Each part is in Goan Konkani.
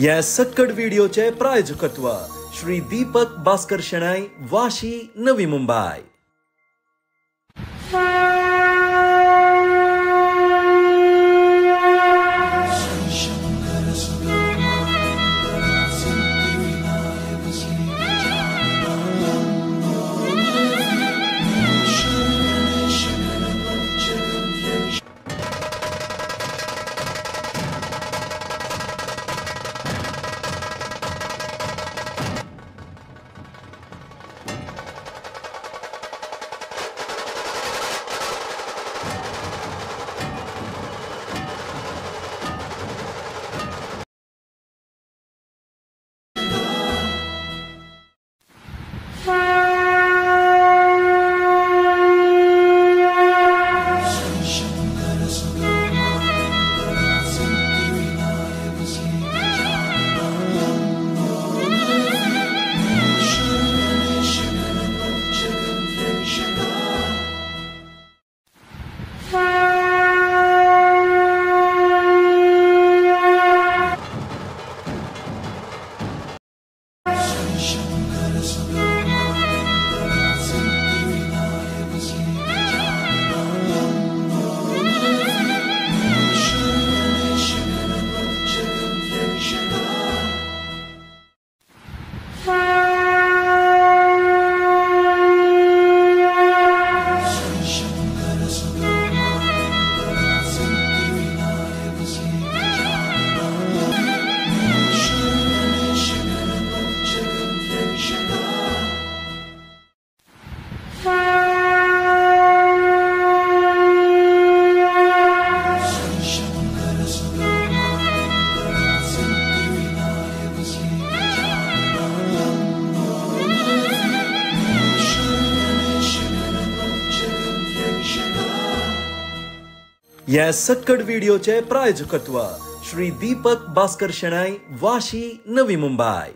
ह्या सक्कड व्हिडिओचे प्रायोजकत्व श्री दीपक भास्कर शेणै, वाशी, नवी मुंबई। ह्या सक्कड व्हिडिओचे प्रायोजकत्व श्री दीपक भास्कर शेणै, वाशी, नवी मुंबई।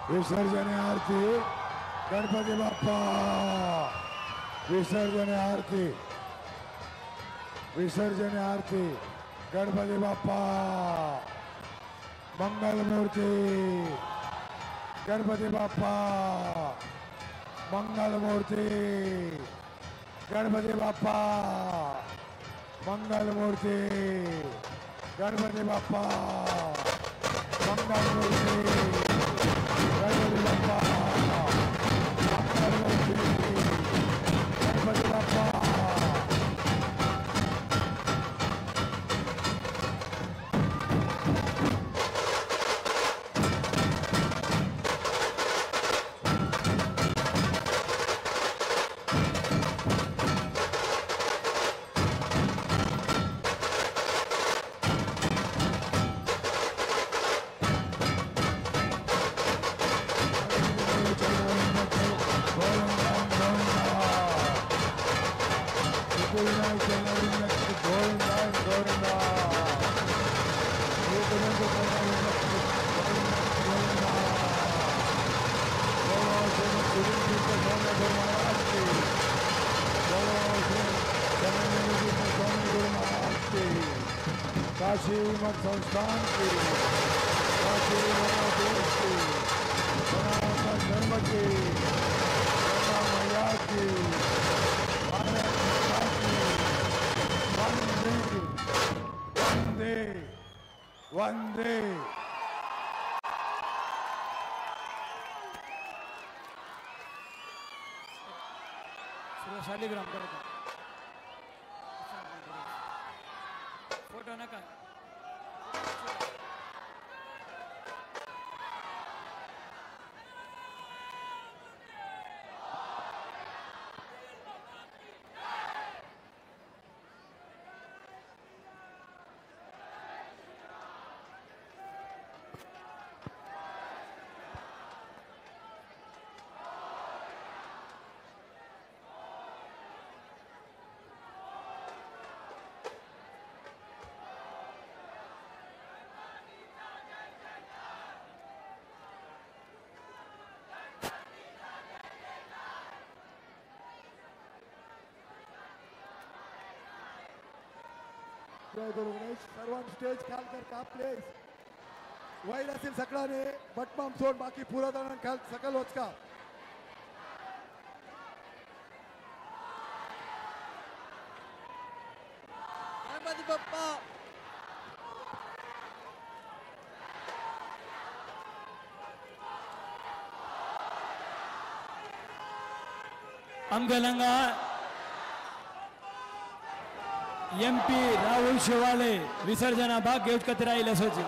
विसर्जन आरती गणपती बाप्पा विसर्जन आरती विसर्जन आरती गणपती बाप्पा मंगलमूर्ती गणपती बाप्पा मंगलमूर्ती गणपती बाप्पा मंगलमूर्ती गणपती बाप्पा मंगलमूर्ती गणपती बाप्पा मंगलमूर्ती गणपती बाप्पा। काशी मठ संस्थान की, काशी महादेव की, सनातन धर्म की, गंगा मैया की, भारत माता की। वंदे वंदे वंदे। शालिग्राम करता फोटो नका। जय गुरु गणेश। सर्वांनी स्टेज खाल करता प्लीज। वैर असेल सगळ्याने बटमाम सोड, बाकी पुरा जणांनी खाल सकल वचका। गणपती बाप्पा अंगलंगा एमपी राहुल शेवाळे विसर्जना भाग घेऊन कतराईल असोची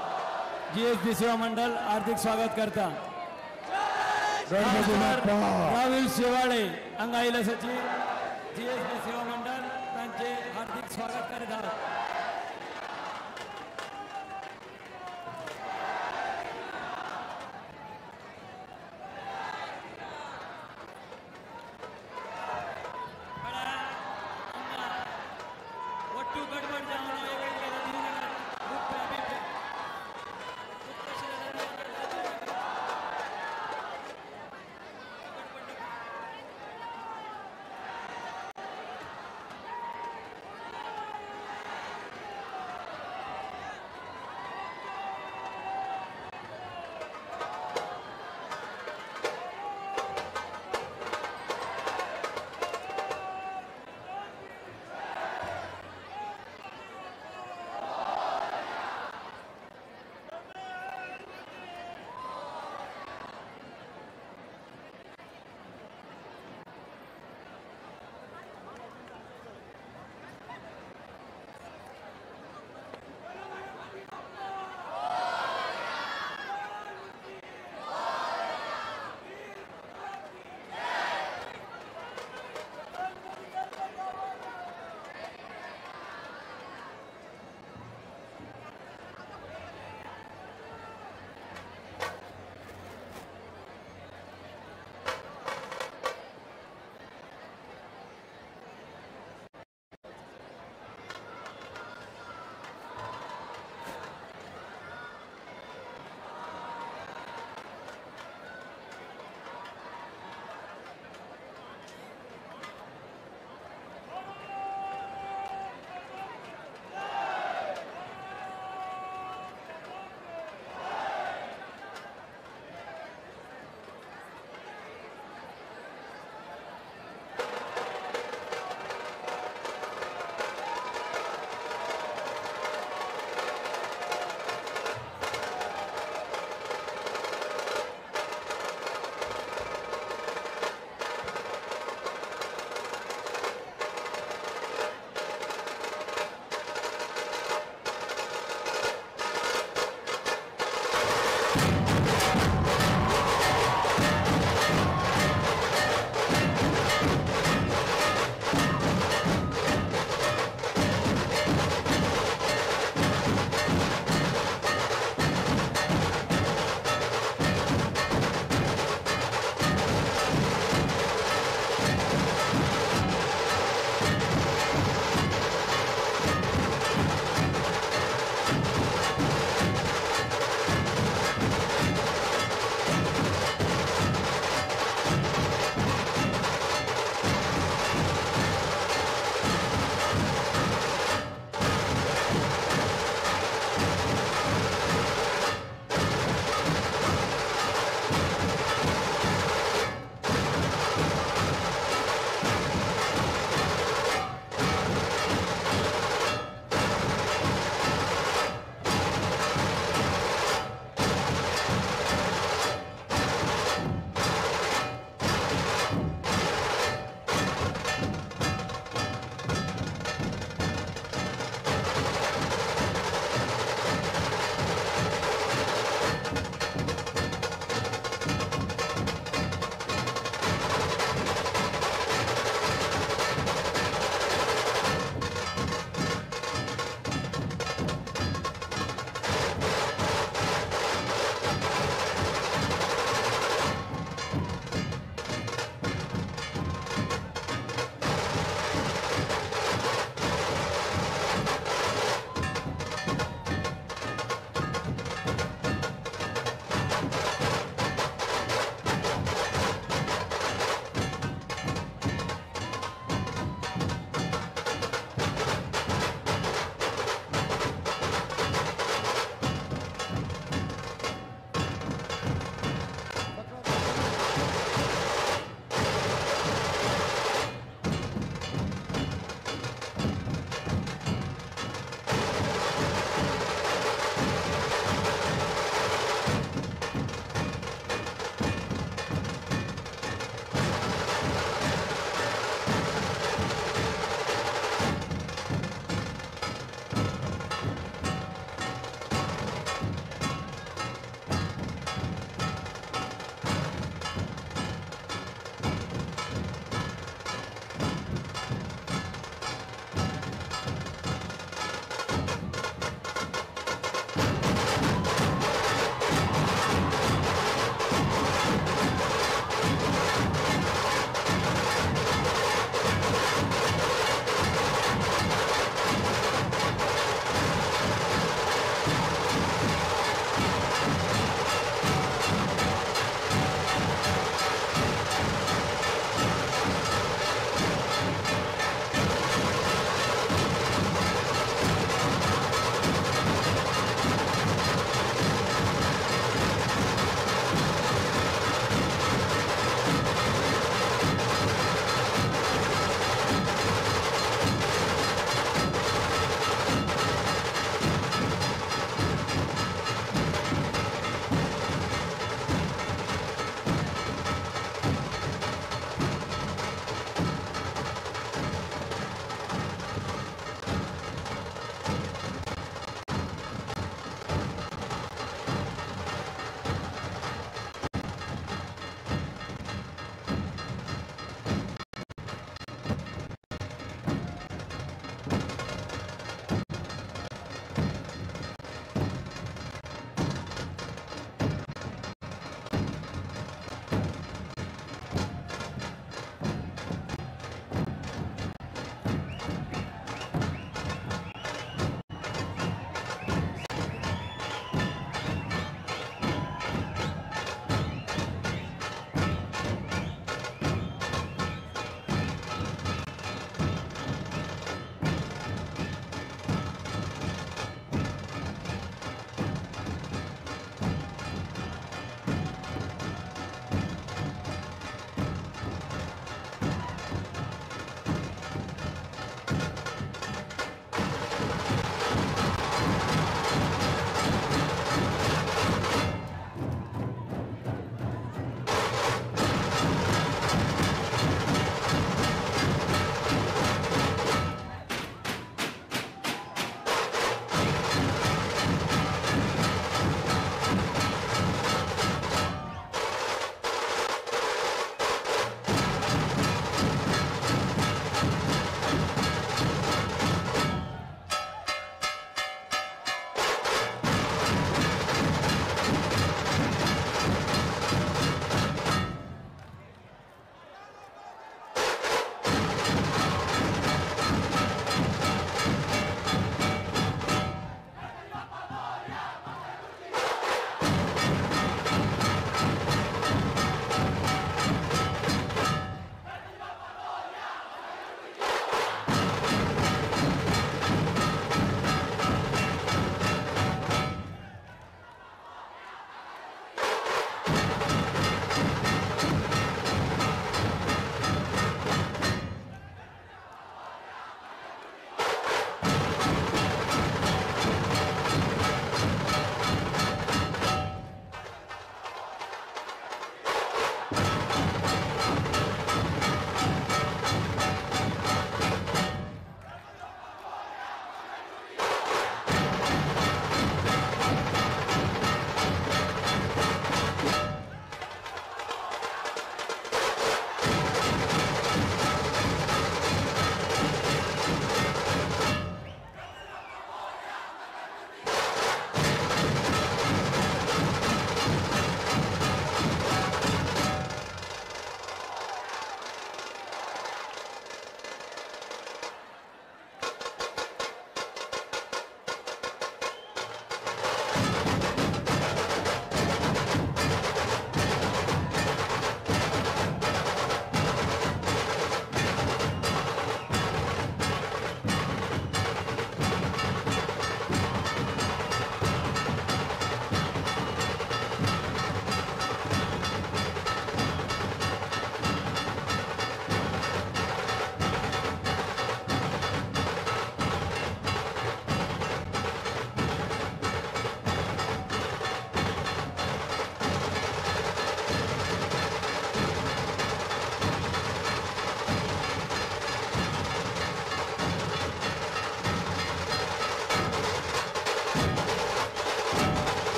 जीएसबी सेवा मंडळ हार्दिक स्वागत करता। राहुल शेवाळे अंगाईल असोची जीएसबी सेवा मंडळ त्यांचे हार्दिक स्वागत करतात।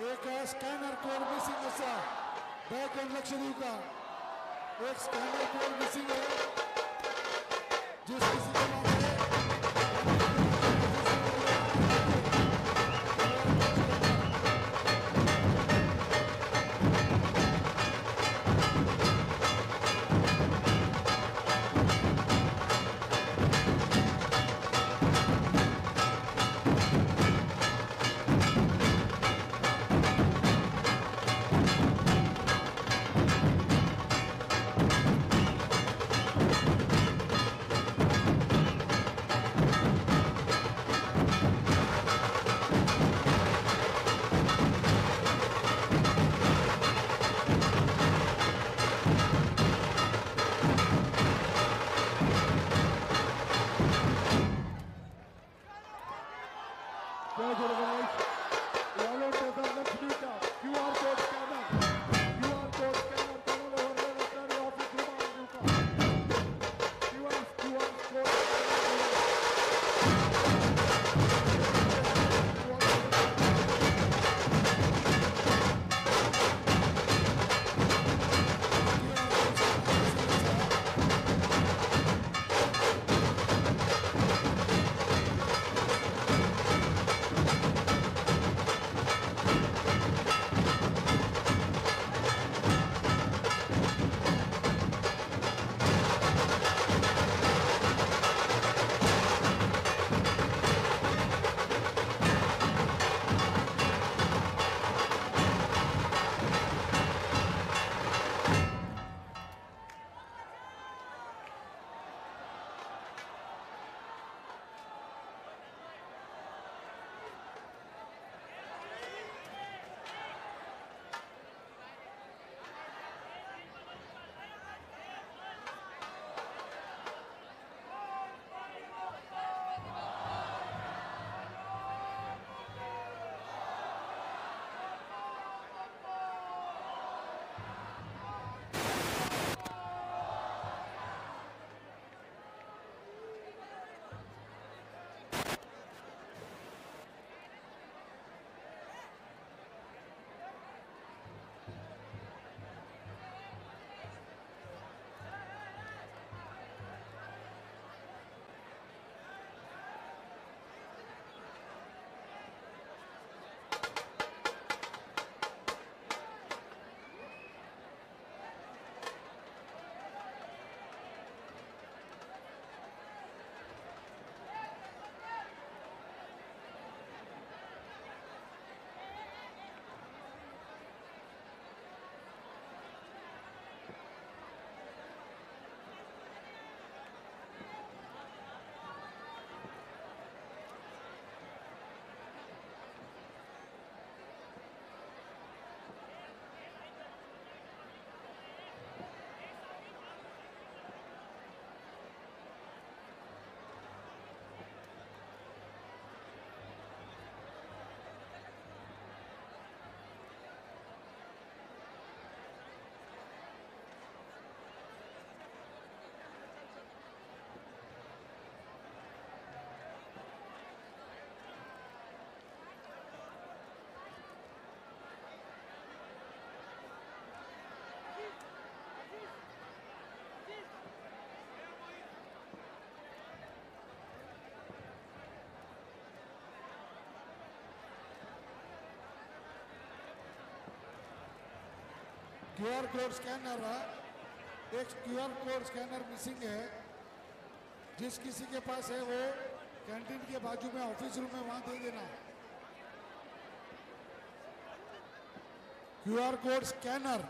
एक स्कॅनर कोड मिसिंग आसा, दया करून लक्ष दिवका. एक स्कॅनर कोड मिसिंग है, जिस किसी के पास है. जय गुरु गणेश. व्हॉलंटियर्सांक लक्ष दिवका. QR code scanner, QR code scanner कोणाला व्हरले नसल्यार ऑफिस रुमान दिवका. QR code. QR code scanner, एक क्यूआर कोड स्कैनर मिसिंग है, जिस किसी के पास है वो कैंटीन के बाजू में ऑफिस रूम में वहां दे देना. QR code scanner.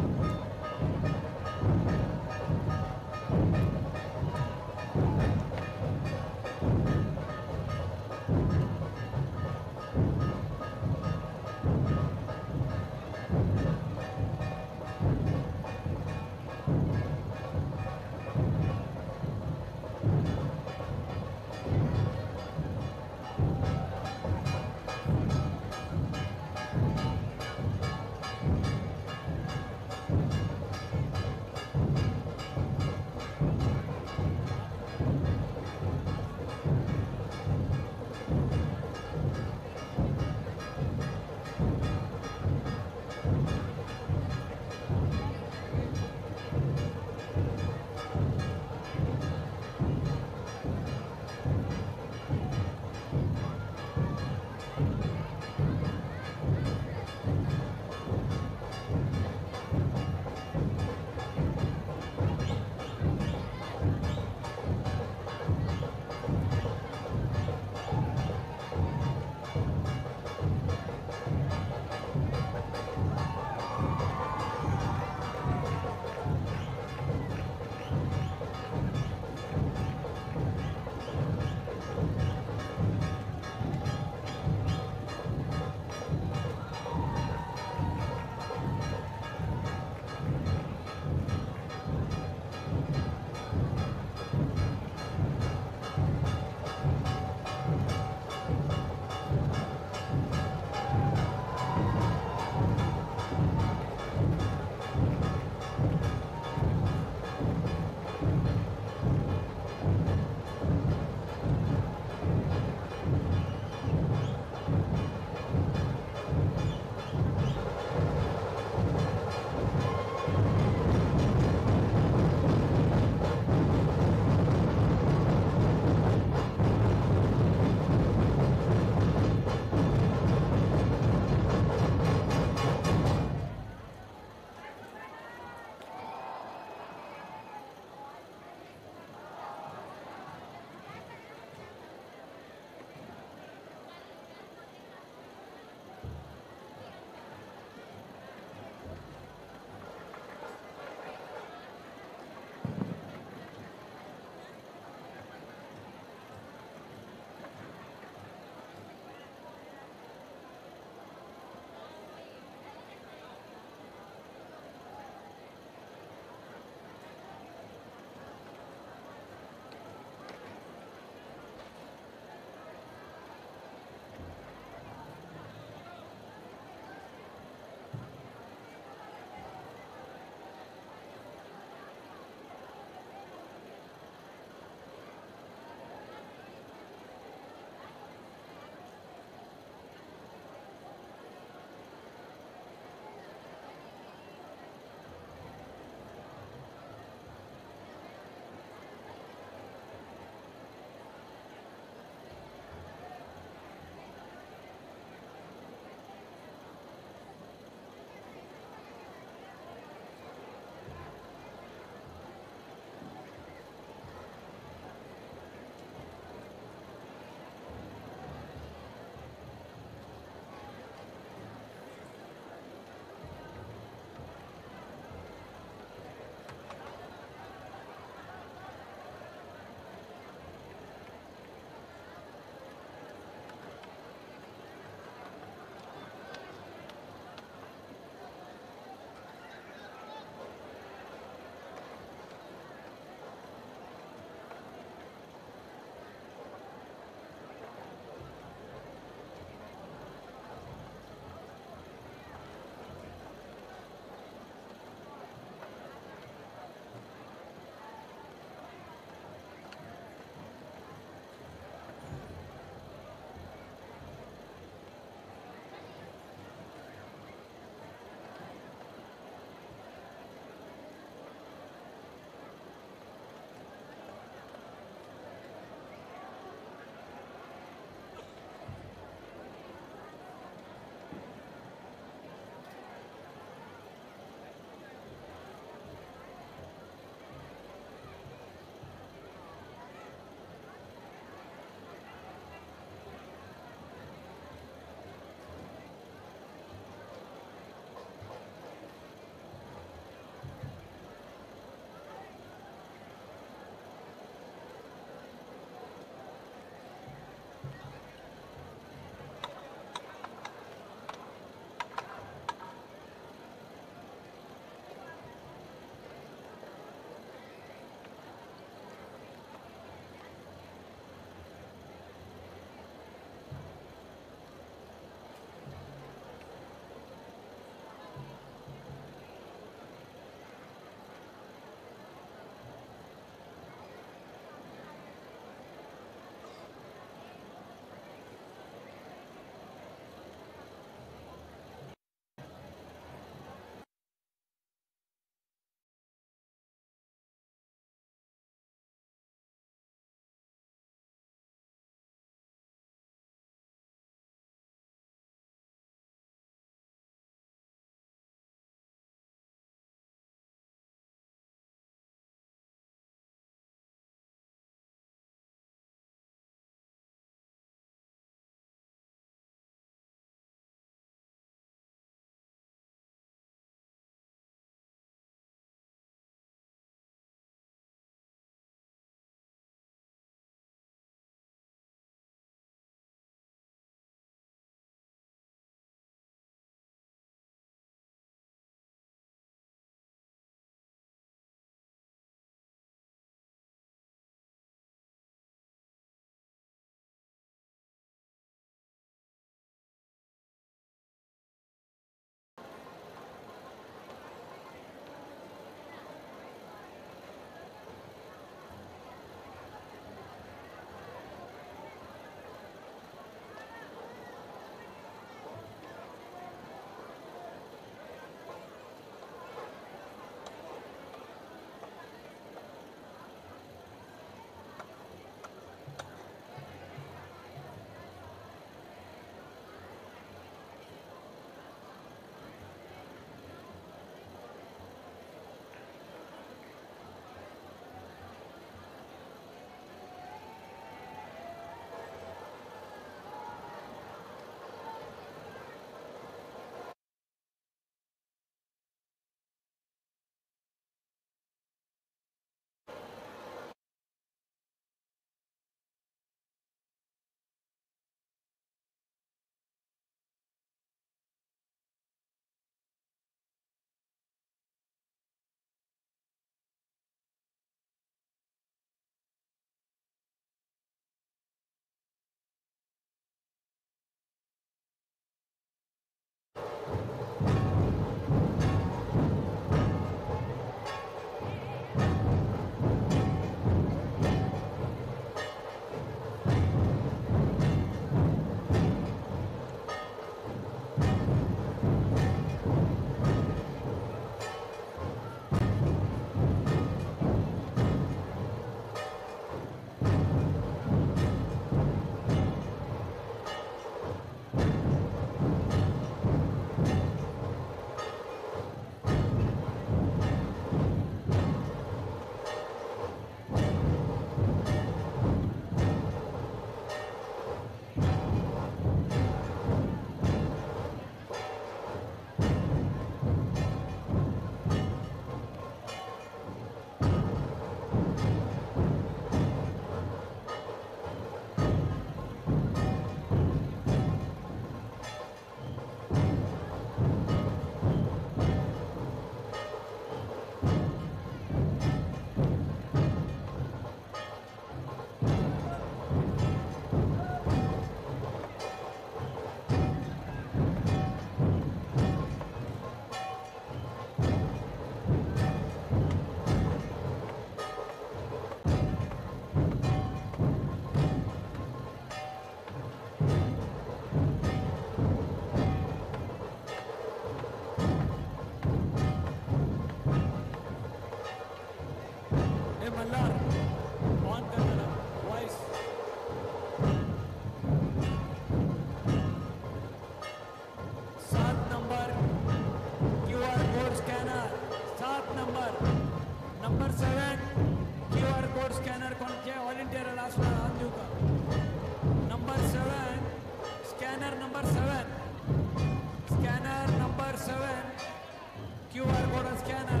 code scanner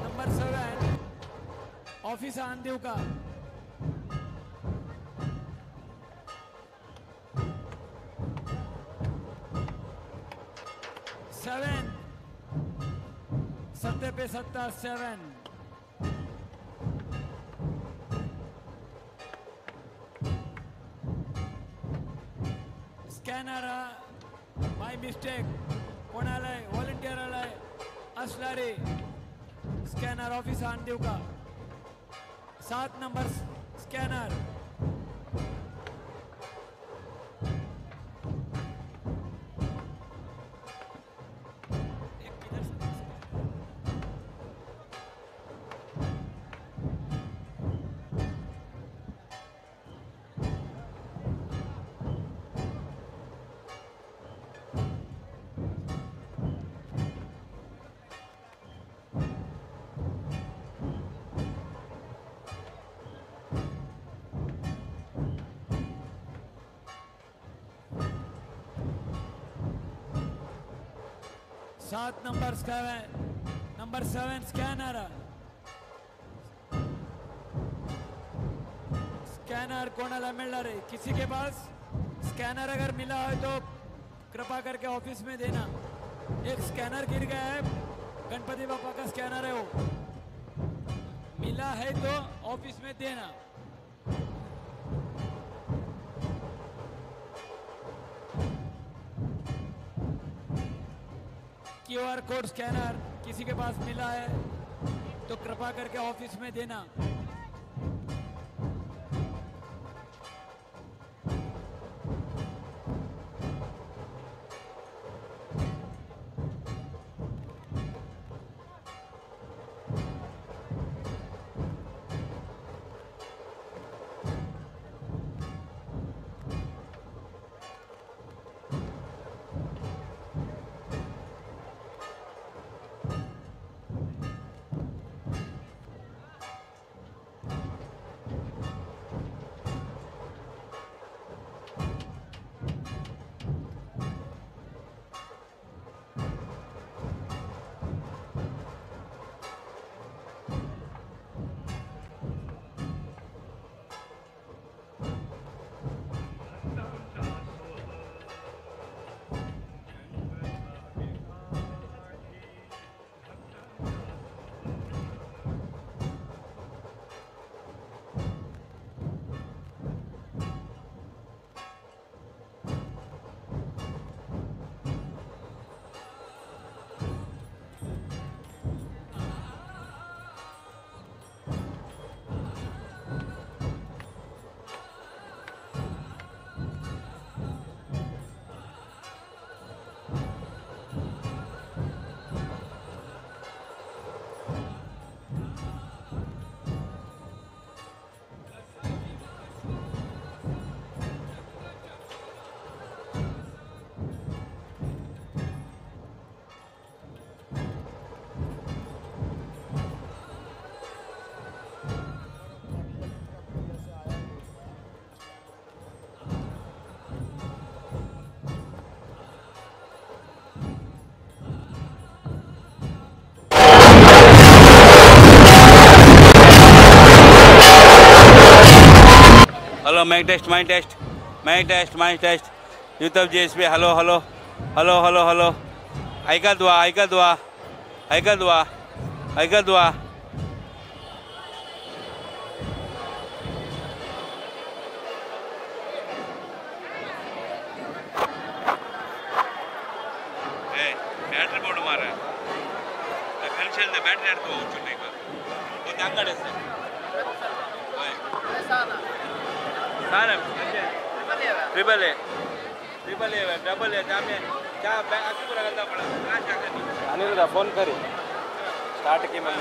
number 7 office आन देऊ का? सेवन सत्ते पे सत्ता 7। स्कॅनर बाय मिस्टेक कोणालाय व्हॉलंटियरालाय असणारे स्कॅनर ऑफिस आण देऊ का? 7 number scanner. 7 number 7, number 7 scanner. Scanner कोणाला मिळणार आहे? किसी के पास स्कैनर अगर मिला है तो कृपा करके ऑफिस में देना। एक स्कैनर गिर गया है, गणपति बापा का स्कैनर है, वो मिला है तो ऑफिस में देना। क्यूआर कोड स्कैनर किसी के पास मिला है तो कृपा करके ऑफिस में देना। Hello mic test, mic test, mic test, mic test. Youth GSB hello hello hello hello hello. ऐकत वा, ऐकत वा, ऐकत वा, ऐकत वा. बैटरी बोर्ड मारा pension battery triple A triple A double A Aniruddha phone curry start की मग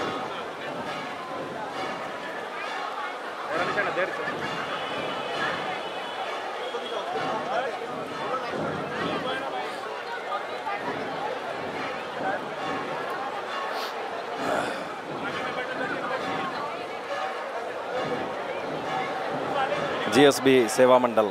जीएसबी सेवा मंडल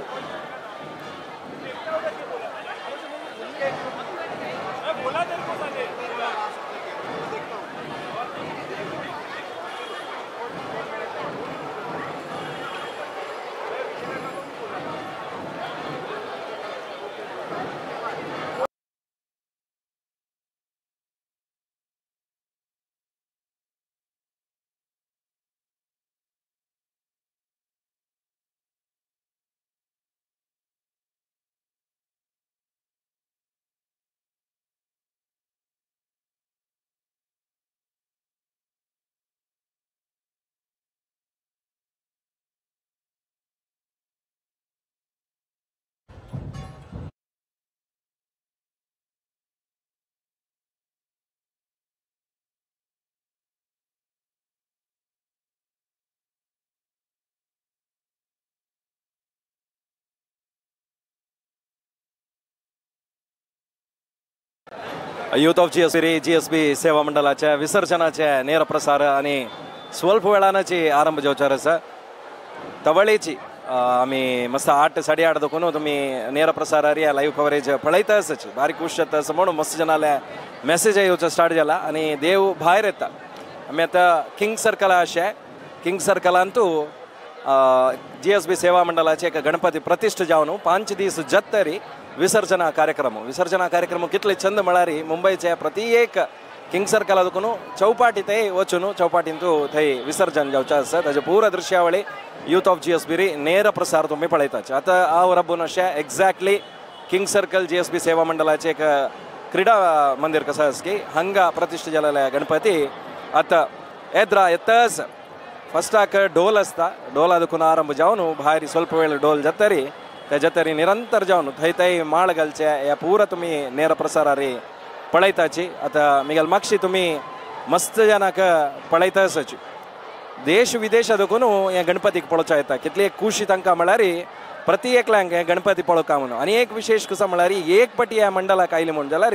Youth of GSB सेवा मंडळाच्या विसर्जनाचे ನೇರ प्रसार आणि स्वल्प वेळानची आरंभ जावचार आसा. तवळेची आमी मस्त 8 साडे 8 देखून तुमी ನೇರ प्रसारार या लाईव्ह कवरेज पळयता आसाची. बारीक खुश जाता असं म्हणून मस्त जनाले मेसेज येवचो स्टार्ट जाला आनी देव भायर येता. आमी आतां किंग सर्कला अशें किंग सर्कलांतू GSB सेवा मंडळाचे एक गणपती प्रतिष्ठा जावन 5 दीस जातरी विसर्जना कार्यक्रम. विसर्जना कार्यक्रम कितले चंद म्हळ्यार मुंबईचे प्रति एक किंग सर्कला देखून चौपाटी थंय वचून चौपाटींतू थंय विसर्जन जावचें आसा. ताजे पुरा दृश्यावळी यूथ ऑफ GSB ನೇರ प्रसार तुमी पळयताचे. आतां हांव रबून अशें एक्झॅक्टली किंग सर्कल GSB सेवा मंडळाचे एक क्रीडा मंदिर कसं आसा की हांगा प्रतिष्ठा जाल्ले गणपती आतां येद्रा येताच फस्टाक ढोल आसता. ढोला देखून आरंभ जावन भायर स्वल्प वेळ ढोल जातरी त्या जातरी निरंतर जावन थंय थंय माळ घालचे ह्या पुरा तुमी ನೇರ प्रसारार पळयताची. आतां मिगेल मागशी तुमी मस्त जनाक पळयता आसाची. देश विदेश देखून हे गणपतीक पळोवच्या येता. कितली एक खुशी तांकां म्हळ्यार प्रति एकल्यांक हे गणपती पळोवका म्हणून. आनी एक विशेष कसो म्हळ्यार एक पटी ह्या मंडळाक आयली म्हूण जाल्यार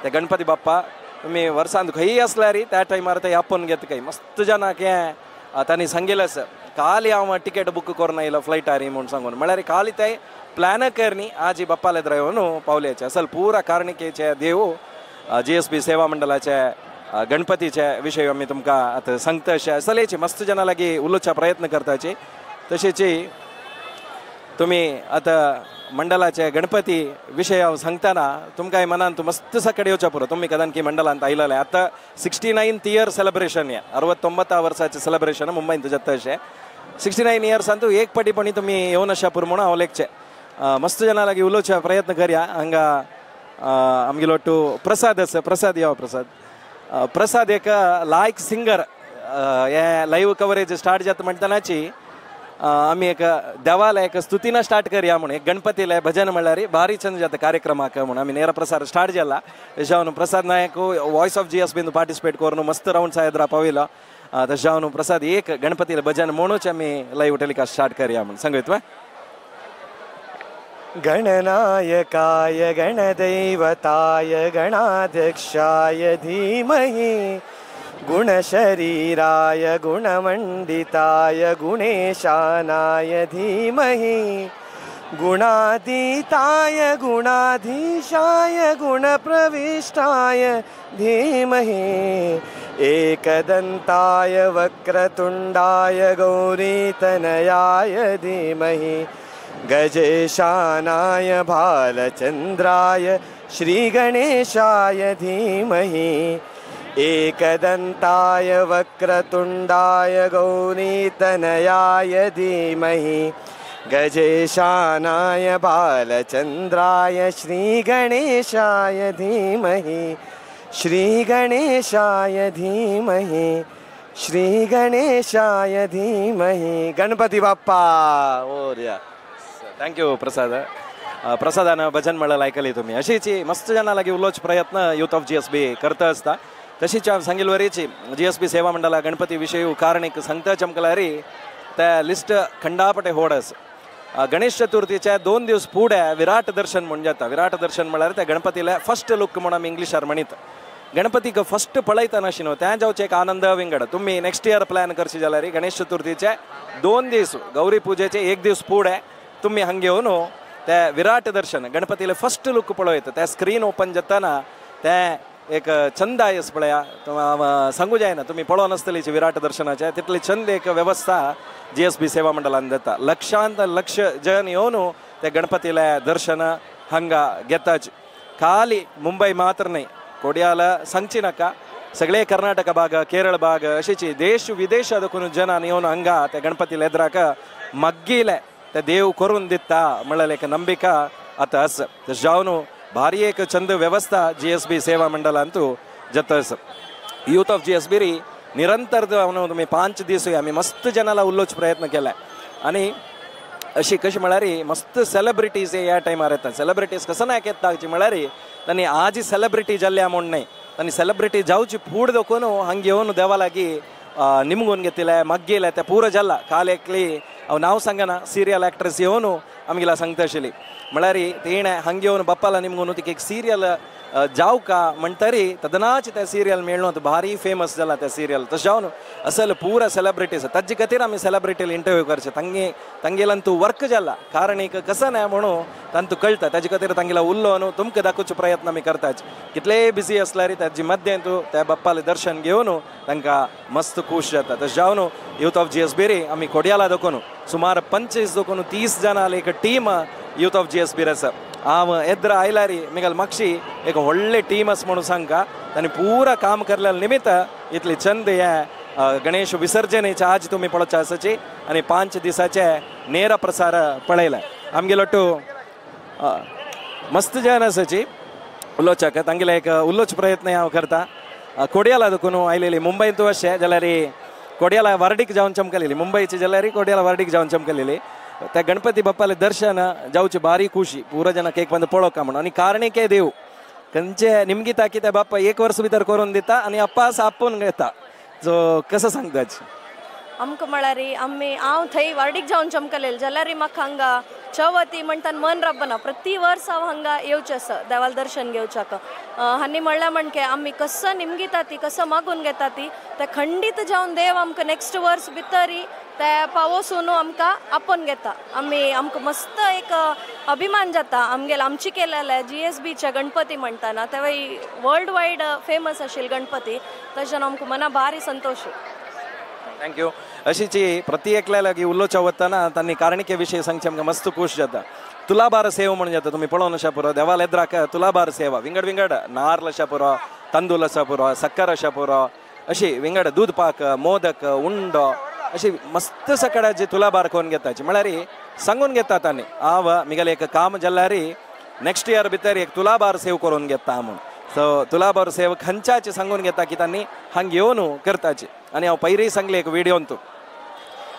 ते गणपती बाप्पा तुमी वर्सांत खंयी आसल्यार त्या टायमार ते आपोवन घेता खंय मस्त जनाक हें तांणी सांगिल्लें आसा. काली हांव टिकेट बूक करून आयलो फ्लायटार म्हूण सांगून म्हळ्यार काली ते प्लॅन करनी आजी बाप्पाले येवन पावल्याचे असल पुरा कारणिकेचे देव GSB सेवा मंडळाचे गणपतीचे विशय आमी तुमकां आतां सांगता अशें असलेची मस्त जना लागीं उलोवचा प्रयत्न करताची. तशेंच तुमी आतां मंडळाचे गणपती विशय हांव सांगतना तुमकां मनान मस्त सकाळी येवच्या पुरो. तुमी कदान मंडळांत आयलेले आतां 69th year celebration ह्या 69 वर्साचें सेलिब्रेशन मुंबयंत जाता अशें. 69 इयर्सांतू एक पटीपणी तुमी येवन अशा पुरो म्हणून हांव लेखचें मस्त जना लागीं उलोवच्या प्रयत्न करया. हांगा आमगेलो टू प्रसाद आसा. प्रसाद यो प्रसाद. प्रसाद एक लायक सिंगर. हे लाईव्ह कवरेज स्टार्ट जाता म्हणटनाची आमी एक देवाला एक स्तुतीना स्टार्ट करया म्हणून एक गणपतीला भजन म्हणल्यार भारी चंद जाता कार्यक्रमाक म्हणून आमी ನೇರ प्रसार स्टार्ट जाला. तशें Prasad Naik voice of GSB participate करून मस्त रावंड सायद्रा पाविलो. तशें प्रसाद एक गणपतीला भजन म्हणूच आमी लाईव्ह टेलिकास्ट स्टार्ट करया म्हणून सांगूत. गणनायकाय गणदैवताय गणाध्यक्षाय धीमहि गुणशरीराय गुणमंडिताय गुणेशानाय धीमहि गुणातीताय गुणाधीशाय गुणप्रविष्टाय धीमहि एकदंताय वक्रतुंडाय गौरीतनयाय धीमहि गजेशानाय भालचंद्राय श्रीगणेशाय धीमहि एकदंताय वक्रतुंडाय गौरीतनयाय धीमहि गजेशानाय भालचंद्राय श्रीगणेशाय धीमहि श्रीगणेशाय धीमहि श्रीगणेशाय धीमहि. गणपती बाप्पा मोरया. Thank you प्रसाद. प्रसादान भजन म्हणलं ऐकली तुम्ही. अशीच मस्त जना लागीं उलोवचो प्रयत्न यूथ ऑफ GSB करता आसता. तशीच हांव सांगिल्ले वरीची GSB सेवा मंडळा गणपती विशय कारणीक सांगता चमकल्यारी त्या लिस्ट खंडापटे होड आसा. गणेश चतुर्थीच्या 2 दिवस फुडें विराट दर्शन म्हूण जाता. विराट दर्शन म्हळ्यार त्या गणपतीले फर्स्ट लूक म्हूण आमी इंग्लिशार म्हणीत. गणपतीक फर्स्ट पळयतना अशी न्हू त्या जावचें एक आनंद विंगड. तुमी नेक्स्ट इयर प्लॅन करशी जाल्यार गणेश चतुर्थीचे 2 दीस गौरी पुजेचे 1 दीस फुडें तुमी हांगा येवन ते विराट दर्शन गणपतीले फर्स्ट लूक पळयता. त्या स्क्रीन ओपन जाताना ते एक छंद आयस पळया सांगू जायना. तुमी पळोवन आसतली विराट दर्शनाचे तितली छंद एक वेवस्था GSB सेवा मंडळान जाता. लक्षांत लक्ष जन येवन ते गणपतीले दर्शन हांगा घेताच. खाली मुंबय मात्र न्हय कोडियाला सांगची नाका सगळे कर्नाटक भाग केरळ भाग अशीची देश विदेश देखून जनान येवन हांगा त्या गणपतीले एद्राक मागीले ते देव करून दिता म्हणल्यार एक नंबिका आतां आसा. तशें जावन भारी एक छंद वेवस्था GSB सेवा मंडळांतू जाता आसा. यूथ ऑफ GSB निरंतर तुमी 5 दीस आमी मस्त जनाला उलोवचो प्रयत्न केला. आनी अशी कशी म्हळ्यार मस्त सेलिब्रिटीज ह्या टायमार येता. सेलिब्रिटीज कसं नायक येता म्हळ्यार तांणी आज सेलिब्रिटी जाल्ल्या म्हूण न्हय तांणी सेलिब्रिटी जावची फूड देखून हांगा येवन देवा लागीं निमगून घेतिले मागीले ते पुरो जाला. काल एकली हांव नांव सांगना सिरियल एक्ट्रेस येवन आमगेला सांगता आशिल्ली म्हळ्यार तिणें हांगा येवन बाप्पाला निमगून तिका एक सिरियल जाव का म्हणटरी तदनाच ते सिरियल मेळ्ळो भारी फेमस जाला ते सिरियल. तशें जावन असल पुरा सेलिब्रिटीज ताजे खातीर आमी सेलिब्रिटील इंटरव्यू करचे तांगे तांगेल्यान तूं वर्क जाला कारण एक कसं नाही म्हणून तांतू कळटा ताजे खातीर तांगेला उल्लो न्हू तुमकां दाखोवचो प्रयत्न आमी करताच. कितलेय बिजी आसल्यार ताजे मध्यें तूं त्या बाप्पालें दर्शन घेवन तांकां मस्त खूश जाता. तशें जावन यूथ ऑफ GSB रे आमी कोडियाला दाखोवन सुमार 25 दाखोवन 30 जाणां एक team youth of GSB आसा. हांव येद्रा आयल्यार मिगल मागशी एक व्हडले टीम आसा म्हणून सांगका तांणी पुरा काम करल्या निमित्त इतले चंद हे गणेश विसर्जनेचे आज तुमी पळोवचे आसाची आनी 5 दिसाचे नेर प्रसार पळयला. आमगेलो टू मस्त जन आसाची उलोवच्याक तांगेले एक उलोवचो प्रयत्न हांव करता. कोडियाला देखून आयलेली मुंबयंतू अशें जाल्यार कोडियाला वार्डीक जावन चमकलेली मुंबयची जाल्यार कोडियाला वार्डीक जावन चमकलेली त्या गणपती बाप्पाले दर्शन जावचे भारी खुशी पुरा जनाक एक पंद पळोवका म्हणून. आनी कारणीके देव खंयचे निमगिता की त्या बाप्पा एक वर्स भितर करून दिता आनी अप्पास आपोवन घेता. सो कसं सांगताच आमकां म्हळ्यार आमी हांव थंय वार्डीक जावन चमकलेले जाल्यार म्हाका हांगा चवथी म्हणटान मन राबना. प्रति वर्स हांव हांगा येवचें आसा देवाल दर्शन घेवच्याक. हांणी म्हणल्यार म्हणके आमी कसं निमगिता ती कसं मागून घेता ती ते खंडीत जावन देव आमकां नेक्स्ट वर्स भितरी ते पावोसून आमकां आपोवन घेता. आमी आमकां मस्त एक अभिमान जाता आमगेले आमची केलेले GSBचे गणपती म्हणटाना तेवय वर्ल्ड वायड फेमस आशिल्ले गणपती तशें आमकां मना भारी संतोश. Thank you. अशीची प्रति एकल्या लागीं उलोवच्या वतना तांणी कारणिके विशयी सांगचे आमकां मस्त खूश जाता. तुलाभार सेवा म्हणून जाता तुमी पळोवन अशा पुरो देवाल येद्राक तुलाभार सेवा विंगड विंगड नार्ल अशा पुरो तांदूळ आसा पुरो सक्कर अशा पुरो अशी विंगड दूद पाक मोदक उंडो अशी मस्त सकाळची तुलाभार करून घेताची म्हळ्यार सांगून घेता तांणी हांव मिगेलें एक काम जाल्यार नेक्स्ट इयर भितर एक तुलाभार सेव करून घेता म्हूण. सो तुलाभार सेव खंयच्याचे सांगून घेता की तांणी हांग येवन करताची. आनी हांव पयलीं सांगलें एक व्हिडियोन तूं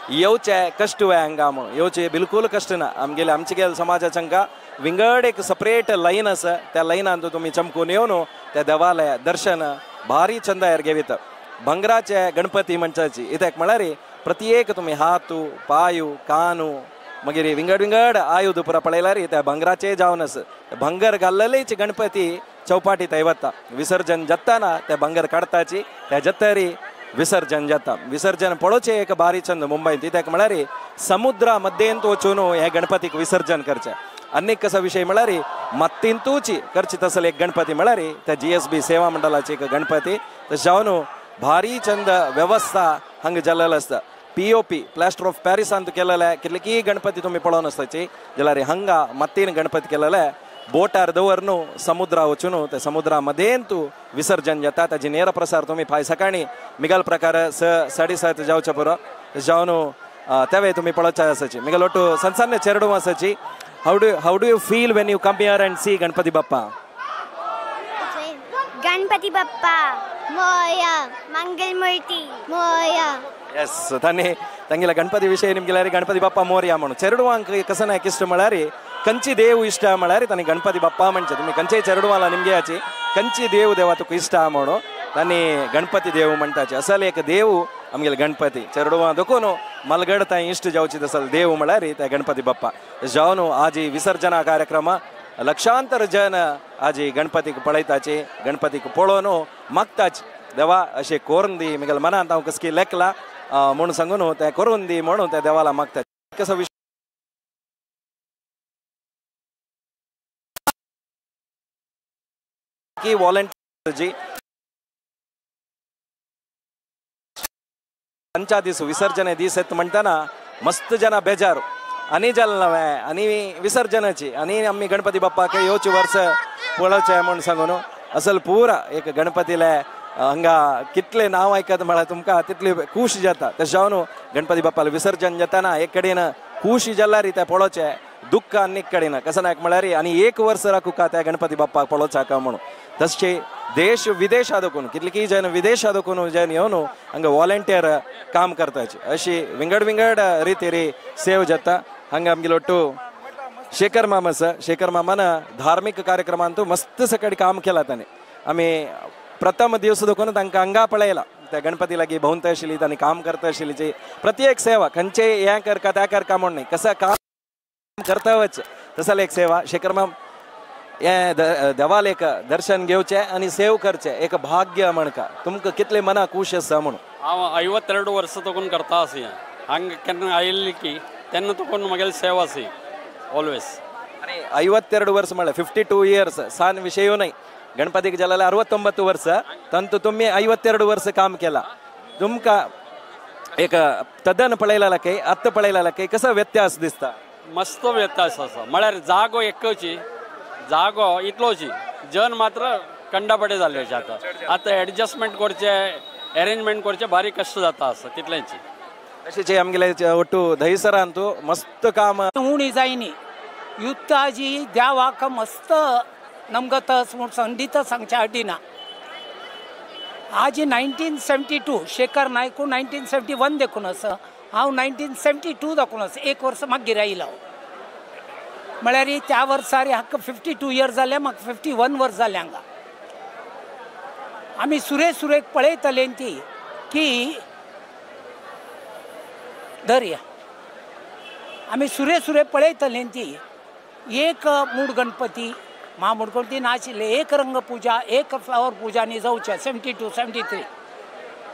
येवचे कश्ट वय हांगा म्हणून येवचे बिलकूल कश्ट ना. आमगेले आमचे गेले समाजाच्या हांगा विंगड एक सपरेट लायन आसा त्या लायनान तुमी चमकून येवन त्या देवाले दर्शन भारी चंदायर घेवीत. भांगराचे गणपती म्हणच्याची कित्याक म्हळ्यार प्रत्येक तुमी हातू पांयू कानू मागीर विंगड विंगड आयुध पुरा पळयल्यार त्या भांगराचे जावन आसा. भांगर घाल्लेलेच गणपती चौपाटी थंय वता विसर्जन जाताना त्या भांगर काडताची त्या जातरी विसर्जन जाता. विसर्जन पळोवचें एक भारी चंद मुंबयंत कित्याक म्हळ्यार समुद्रा मध्येंत वचून हे गणपतीक विसर्जन करचें. आनीक कसो विशय म्हळ्यार मातींतूच करची तसले एक गणपती म्हळ्यार त्या GSB सेवा मंडळाची एक गणपती तशें जावन भारी चंद वेवस्था हांगा जाल्लेलो आसता. POP plaster of पॅरिसांत केलेले कितले गणपती तुमी पळोवन आसताची जाल्यार हांगा मातीन गणपती केलेले बोटार दवर न्हू समुद्रा वचून त्या समुद्रा मध्येंत विसर्जन जाता. ताजी नेर प्रसार तुमी फाय सकाळी मिगल प्रकार 6 साडे 7 जावचे पुरो जावन तेवे तुमी पळोवचे आसाची. मिगल ಒಟ್ಟು ಸಣ್ಣ ಸಣ್ಣ ಚೆರಡು ಆಸಾಚಿ. How do you feel when you come here and see Ganpati Bappa? Ganpati Bappa Morya Mangalmurti Morya. Yes ತಾನೇ ತಂಗಿಲ ಗಣಪತಿ ವಿಷಯ ನಿಮ್ಗೆಲ್ಲರಿ ಗಣಪತಿ ಬಪ್ಪ ಮೋರ್ಯ म्हणून ಚೆರಡುವಾಂಕ್ कसं ಇಷ್ಟ म्हळ्यार ಕಂಚಿ ದೇವು ಇಷ್ಟ म्हळ्यार ताणी गणपती बाप्पा म्हणचे तुम्ही कंचे चेरडुवाला निमगे आची कंची देव देवा तुका इष्ट म्हणून ताणी गणपती देव म्हणटाचे. असल एक देव आमगेले गणपती चेरडुवा देखून मलगड तांय इश्ट जावची तसल देव म्हळ्यार त्या गणपती बाप्पा जावन आजी विसर्जना कार्यक्रम लक्षांतर जन आजी गणपतीक पळयताची गणपतीक पळोवन मागताची देवा अशें करून दी मिगेले मनांत हांव कसकी लेखला म्हणून सांगून तें करून दी म्हणून त्या देवाला मागता. कसो की वॉलंटियर जी पंचा दीस विसर्जन दीस येत म्हणटाना मस्त जना बेजार आनी जालें नवें आनी विसर्जनाची आनी आमी गणपती बाप्पाक येवचे वर्स पळोवचें म्हूण सांगून असल पुरा एक गणपतीले हांगा कितले नांव आयकत म्हळ्यार तुमकां तितली खूश जाता. तशें जावन गणपती बाप्पाले विसर्जन जाताना एक कडेन खूश जाल्यार तें पळोवचें दुःख आनीक कडेन कसं नायक म्हळ्यार आनी एक वर्स राखूका त्या गणपती बाप्पाक पळोवचाका म्हणून. तशें देश विदेशा देखून कितले जन विदेशा देखून जन येवन हांगा वॉलंटियर काम करताची अशी विंगड विंगड रितीरी सेव जाता. हांगा आमगेलो ಒಟ್ಟು शेखर मामा आसा. शेखर मामान धार्मीक कार्यक्रमांत मस्त सकाळी काम केला ताणें. आमी प्रथम दिवस देखून तांकां हांगा पळयला त्या गणपती लागीं भोंवता आशिल्ली तांणी काम करता आशिल्ली. प्रत्येक सेवा खंयचे हें करका त्या करका म्हूण न्ही कसं काम करता वच तसले एक सेवा. शेखर माम हे देवाल एक दर्शन घेवचें आनी सेव करचें एक भाग्य म्हणका तुमकां कितले मनाक खूश आसा म्हणून. हांव 52 वर्सां तकून करता आसा हांगा केन्ना आयिल्ली की तेन्ना तकून म्हगेली सेवा आसा ऑलवेज. आनी 52 वर्स म्हळ्यार 52 इयर्स सान विशय न्हय. गणपतीक जाल्यार 69 वर्स तांतू तुमी 52 वर्स काम केला. तुमकां एक तदन पळयला काय आत्तां पळयला काय कसो व्यत्यास दिसता? मस्त व्यत्यास आसा म्हळ्यार जागो एकची जागो इतलोची जन मात्र कंडापटे जाल्ले आतां आतां एडजस्टमेंट करचे अरेंजमेंट करचे भारी कश्ट जाता आसा तितलेंची. तशेंच आमगेले ಒಟ್ಟು दहिसरांतू मस्त काम उणी जायनी युत्ताजी देवाक मस्त नमगतस म्हूण संडीत सांगच्या अडिना. आज 1972 शेखर नायकू 1971 देखून आसा हांव 1972 दाखून आसा एक वर्स मागीर आयलो म्हळ्यार त्या वर्सार हाका 52 इयर्स जाले म्हाका 51 वर्स जालें हांगा. आमी सुरे सुरेक पळयतले ती की दर्या आमी सुरे सुरे पळयतले ती एक मूड गणपती महामूड गणपती नाशिल्ले एक रंग पूजा एक फ्लावर पूजा न्ही जावचें 72 73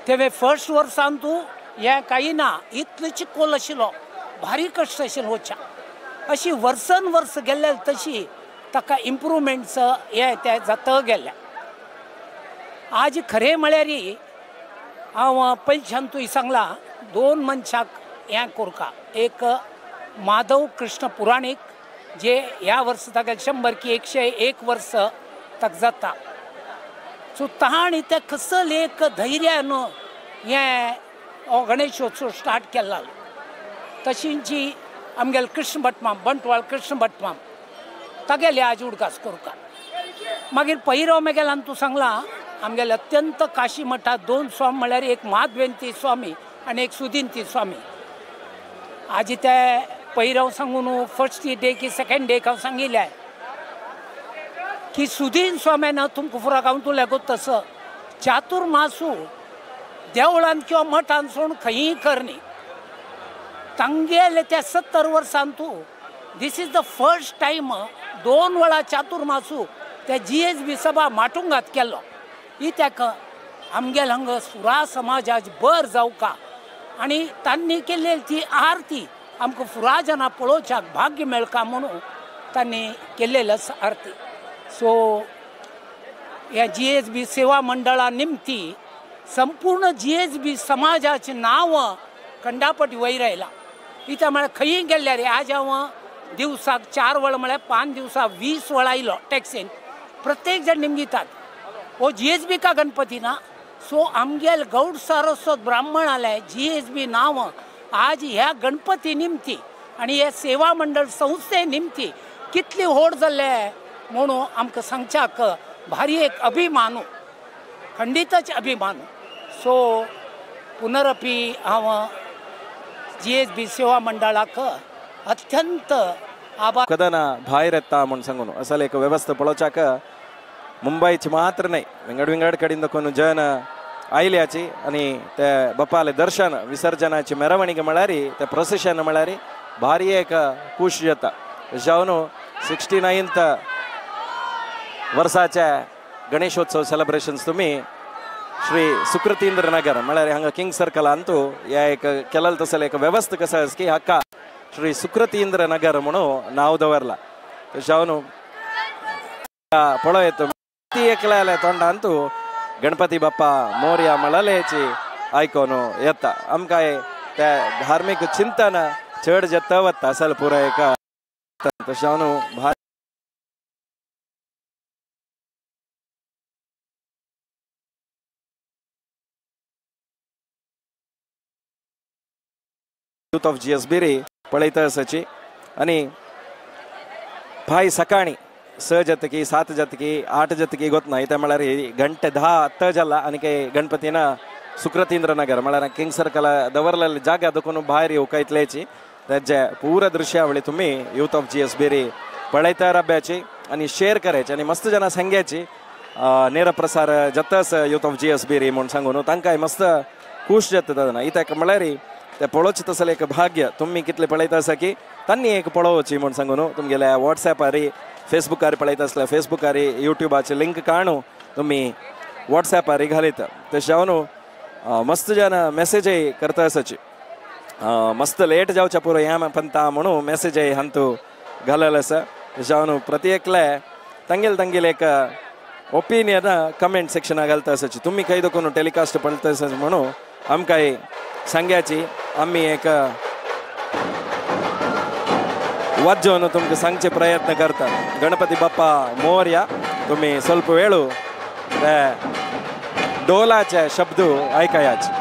तेवे फर्स्ट वर्सान तूं हें कांय ना इतलो चिकोल आशिल्लो भारी कश्ट आशिल्लो वचच्या अशी वर्सान वर्स गेल्ले तशी ताका इम्प्रुवमेंट्स हे ते जाता गेल्या. आज खरें म्हळ्यार हांव पयल्यान तुवें सांगलां दोन मनशाक हें कोरका एक माधव कृष्ण पुराणीक जे ह्या वर्स ताका 100 की 101 वर्स ताका जाता सो ताणें ते कसल एक धैर्यान हें हो गणेशोत्सव स्टार्ट केला. तशींची आमगेले कृष्ण भटमाम बंटवाळ कृष्ण भटमाम तागेले आज उडगास करुका. मागीर पहिरो मेगेल्यान तूं सांगलां आमगेले अत्यंत काशी मठांत दोन स्वामी म्हळ्यार एक माधवेंती स्वामी आनी एक सुदिंती स्वामी. आज ते पहिराव सांगून फर्स्ट डे की सेकंड डे हांव सांगिल्लें की सुदीन स्वाम्यान तुमकां फुराक हांव तुला तसो चातुर्मासू देवळान किंवा मठान सोडून खंयी करनी तांगेले त्या 70 वर्सान तूं this is the first time दोन वेळा चातुर्मासू त्या GSB सभा माटुंगात केलो. इत्याक आमगेल हांगा सुरा समाजाक बर जावका आनी तांणी केल्ली ती आरती आमकां फुरा जाणां पळोवच्याक भाग्य मेळका म्हणून तांणी केल्लेली आसा आरती. सो ह्या GSB सेवा मंडळा निमती संपूर्ण GSB समाजाचें नांव कंडापटी वयर आयलां. इत्याक म्हळ्यार खंयी गेल्ल्यार आज हांव दिवसाक 4 वेळ म्हळ्यार 5 दिवसाक 20 वेळ आयलो टॅक्सीन प्रत्येक जण निमगितात हो GSB का गणपती ना. सो आमगेल गौड सारस्वत ब्राह्मण आले GSB नांव आज ह्या गणपती निमती आनी हे सेवा मंडळ संस्थे निमती कितली व्हड जाल्ले म्हणून आमकां सांगच्याक भारी एक अभिमानू खंडीतच अभिमानू. सो पुनरपी हांव GSB सेवा मंडळाक अत्यंत आभार. कदना भायर येता म्हूण सांगून असल एक वेवस्था पळोवच्याक मुंबयची मात्र न्हय विंगड विंगड कडेन देखून जन आयल्याची आनी ते बाप्पाले दर्शन विसर्जनाची मेरवणीक म्हळ्यार ते प्रोसेशन म्हळ्यार भारी एक खूश जाता. जावन 69th वर्साचे गणेशोत्सव सेलिब्रेशन्स तुमी श्री सुकृतींद्र नगर म्हळ्यार हांगा किंग सर्कलांतू ह्या एक केलेल तसले एक वेवस्था कसो आसा की हाका श्री सुकृतींद्र नगर म्हणून नांव दवरला. जावन पळयत ती एकल्या तोंडांतू गणपती बाप्पा मोरया म्हळ्याची आयकोन येता. आमकां ते धार्मीक चिंतन चड जेता वता असल पुराय एक तशें भार यूथ ऑफ GSB रे पळयता आसाची. आनी भाय सकाळी 6 जातकी 7 जातकी 8 जातकी गोत ना इत्या म्हळ्यार घंटे 10 आत्तां जाला आनी काय गणपतीन सुकृतींद्र नगर म्हळ्यार किंग सर्कला दवरलेले जागा देखून भायर येवका इतल्याची तेजे पुरा दृश्यावळी तुमी यूथ ऑफ GSB रे पळयता रब्याची आनी शेअर करायची आनी मस्त जाणां सांग्याची नेर प्रसार जाताच यूथ ऑफ GSB रे म्हूण सांगून तांकांय मस्त खूश जाता तेन्ना. इत्याक म्हळ्यार ते पळोवचें तसलें एक भाग्य तुमी कितले पळयता आसा की तांणी एक पळोवची म्हूण सांगून तुमगेल्या वॉट्सॅपार फेसबुकार पळयता आसल्यार फेसबुकार युट्यूबाचे लिंक काणू तुमी वॉट्सॅपार घालीत. तशें जावन मस्त जन मेसेजय करता आसाची मस्त लेट जावच्या पुरो ह्या पंता म्हणून मेसेजय हांतू घालेलो आसा. तशें जावन प्रति एकले तांगेल तांगेल एक ओपिनियन कमेंट सेक्शनाक घालता आसाची. तुमी खंय देखून टेलिकास्ट पळयता आसा म्हणून आमकां सांग्याची आमी एक वाजोवन तुमकां सांगचे प्रयत्न करता. गणपती बाप्पा मोरया. तुमी ಸ್ವಲ್ಪ ವೇಳು डोलाचे शब्द आयकायाचे.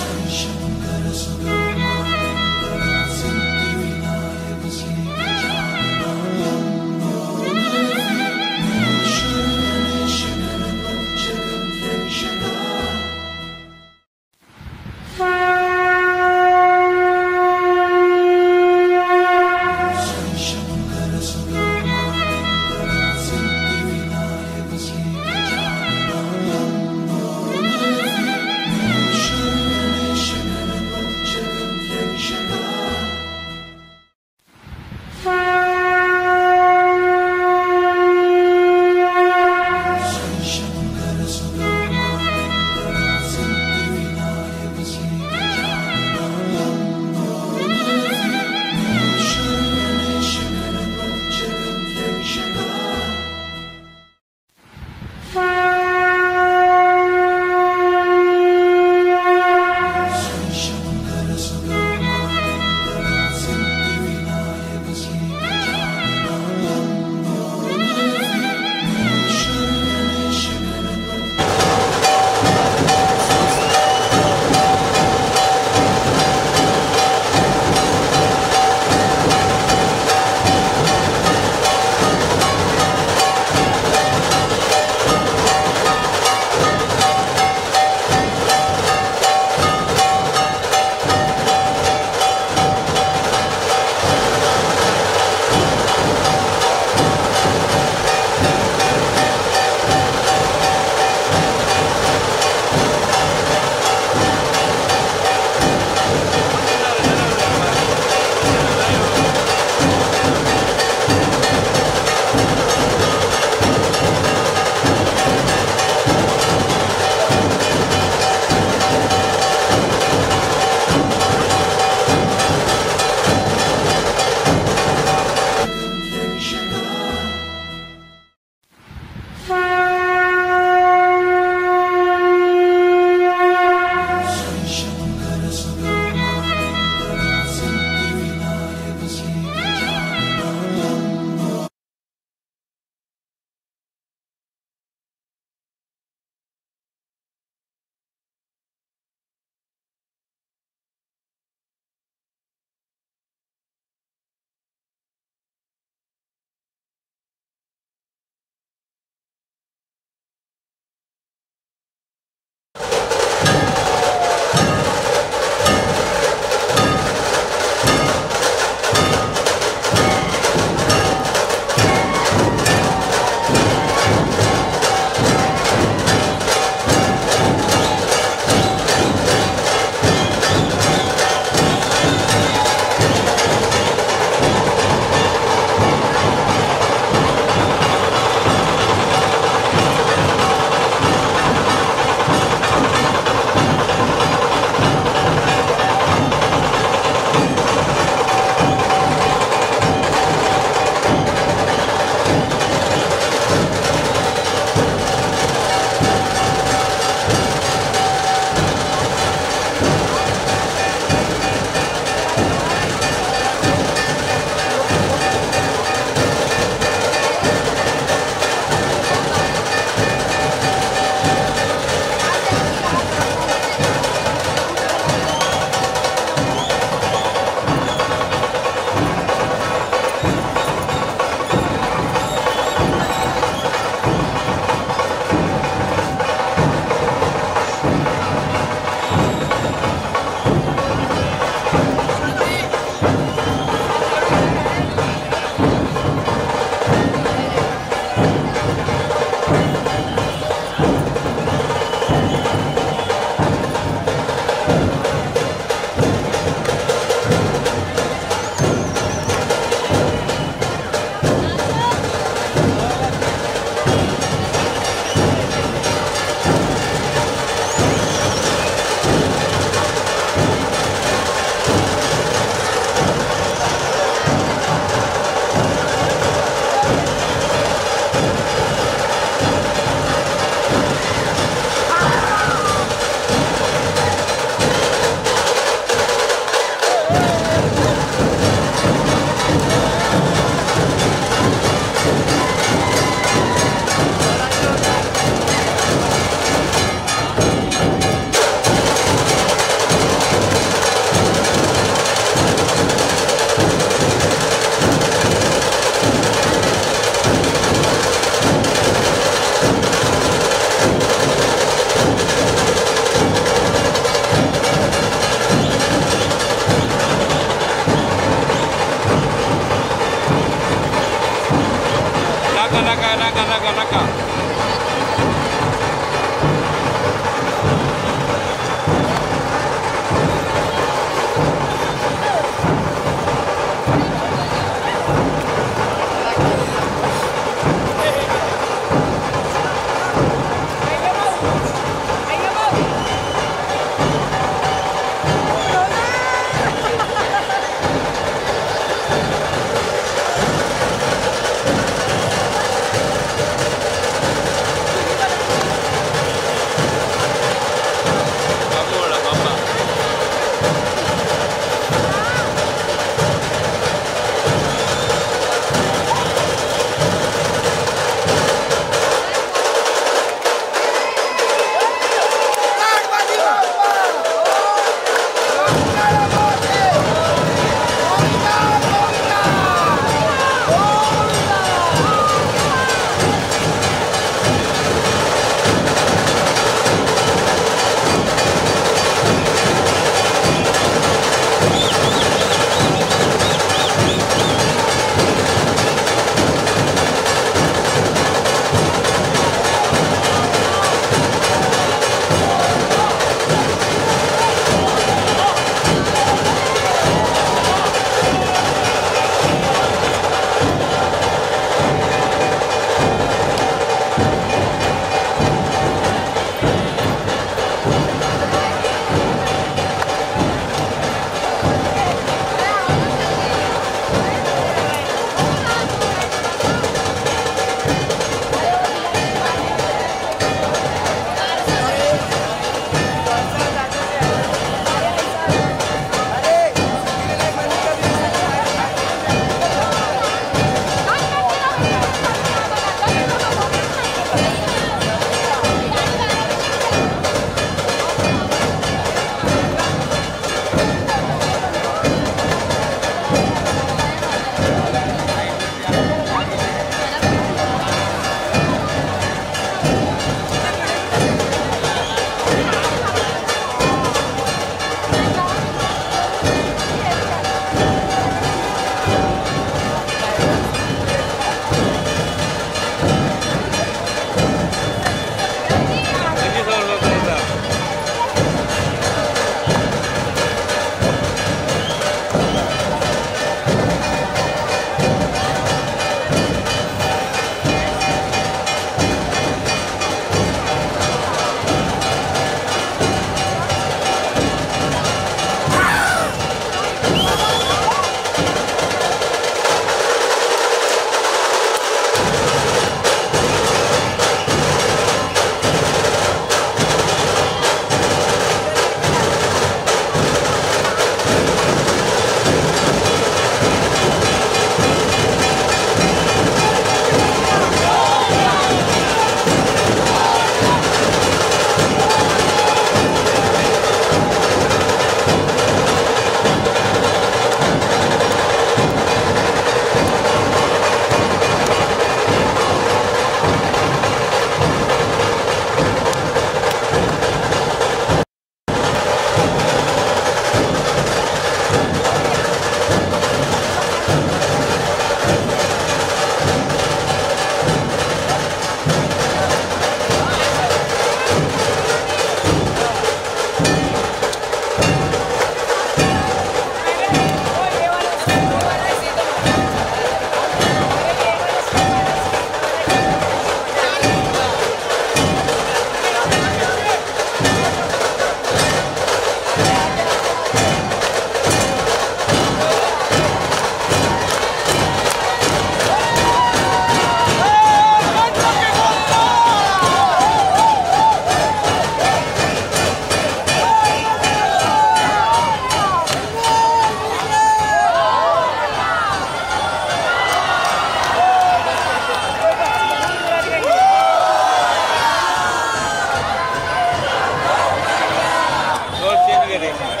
करे साइड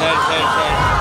साइड साइड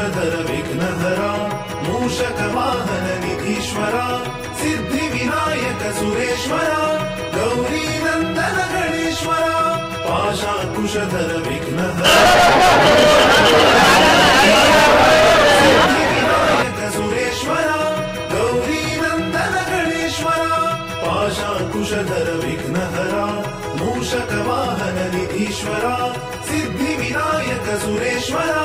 पाशांकुशधर विघ्नहरा मूषकवाहन निधीश्वरा सिद्धिविनायक सुरेश्वरा गौरी नंदन गणेश्वरा पाशांकुशधर विघ्नहरा सिद्धिविनायक सुरेश्वरा गौरी नंदन गणेश्वरा पाशांकुशधर विघ्नहरा मूषकवाहन निधीश्वरा सिद्धिविनायक सुरेश्वरा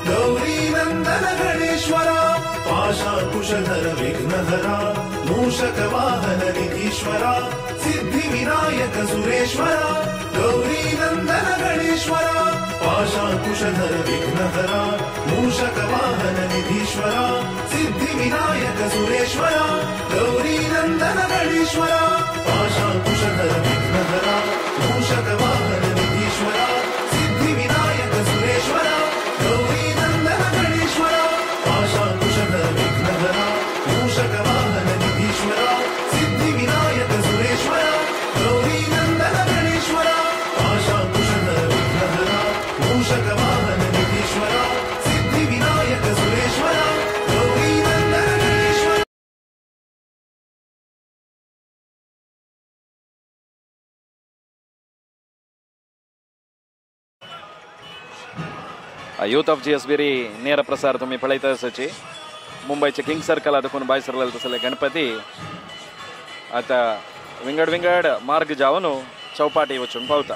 गौरी नंदन गणेश्वरा पाशांकुशधर विघ्नहरा मूषकवाहन निधीश्वरा सिद्धिविनायक सुरेश्वरा गौरी नंदन गणेश्वरा पाशांकुशधर विघ्नहरा मूषकवाहन निधीश्वरा सिद्धिविनायक सुरेश्वरा गौरी नंदन गणेश्वरा पाशांकुशधर विघ्नहरा मूषकवाहन निधीश्वरा सिद्धिविनायक सुरेश्वरा गौरी नंदन गणेश्वरा पाशांकुशधर विघ्नहरा मूषकवाहन निधीश्वरा सिद्धिविनायक सुरेश्वरा गौरी नंदन गणेश्वरा पाशांकुशधर विघ्नहरा मूषकवाहन निधीश्वरा सिद्धिविनायक सुरेश्वरा गौरी नंदन गणेश्वरा. यूथ ऑफ जीएसबी री ನೇರ प्रसार तुम्ही पळयता आसाची. मुंबईचे किंग सर्कल देखून भायर सरलेले तसले गणपती आता विंगड विंगड मार्ग जावन चौपाटी वचून पावता.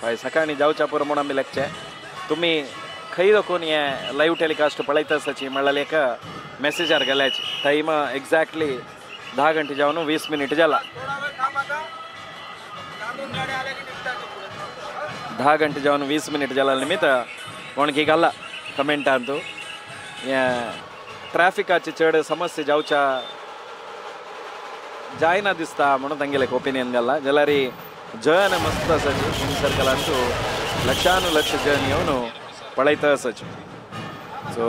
भाई सकाळी जावच्या पुरो म्हूण आमी लेखचे तुमी खंय देखून हे लायव्ह टेलिकास्ट पळयता आसाची म्हणल्यार एक मेसेजार गेल्याची. टायम एक्झॅक्टली 10 घंटे जावन 20 मिनीट जाला. 10 घंटे जावन 20 मिनीट जाला निमित्त कोणकी घाला कमेंटांतू ट्रॅफिकाची चड समस्या जावच्या जायना दिसता म्हणून तांगेले एक ओपिनियन घाला. जाल्यार जन मस्त आसाची किंग सर्कलांतू लक्षानुलक्ष जन येवन पळयता आसाची. सो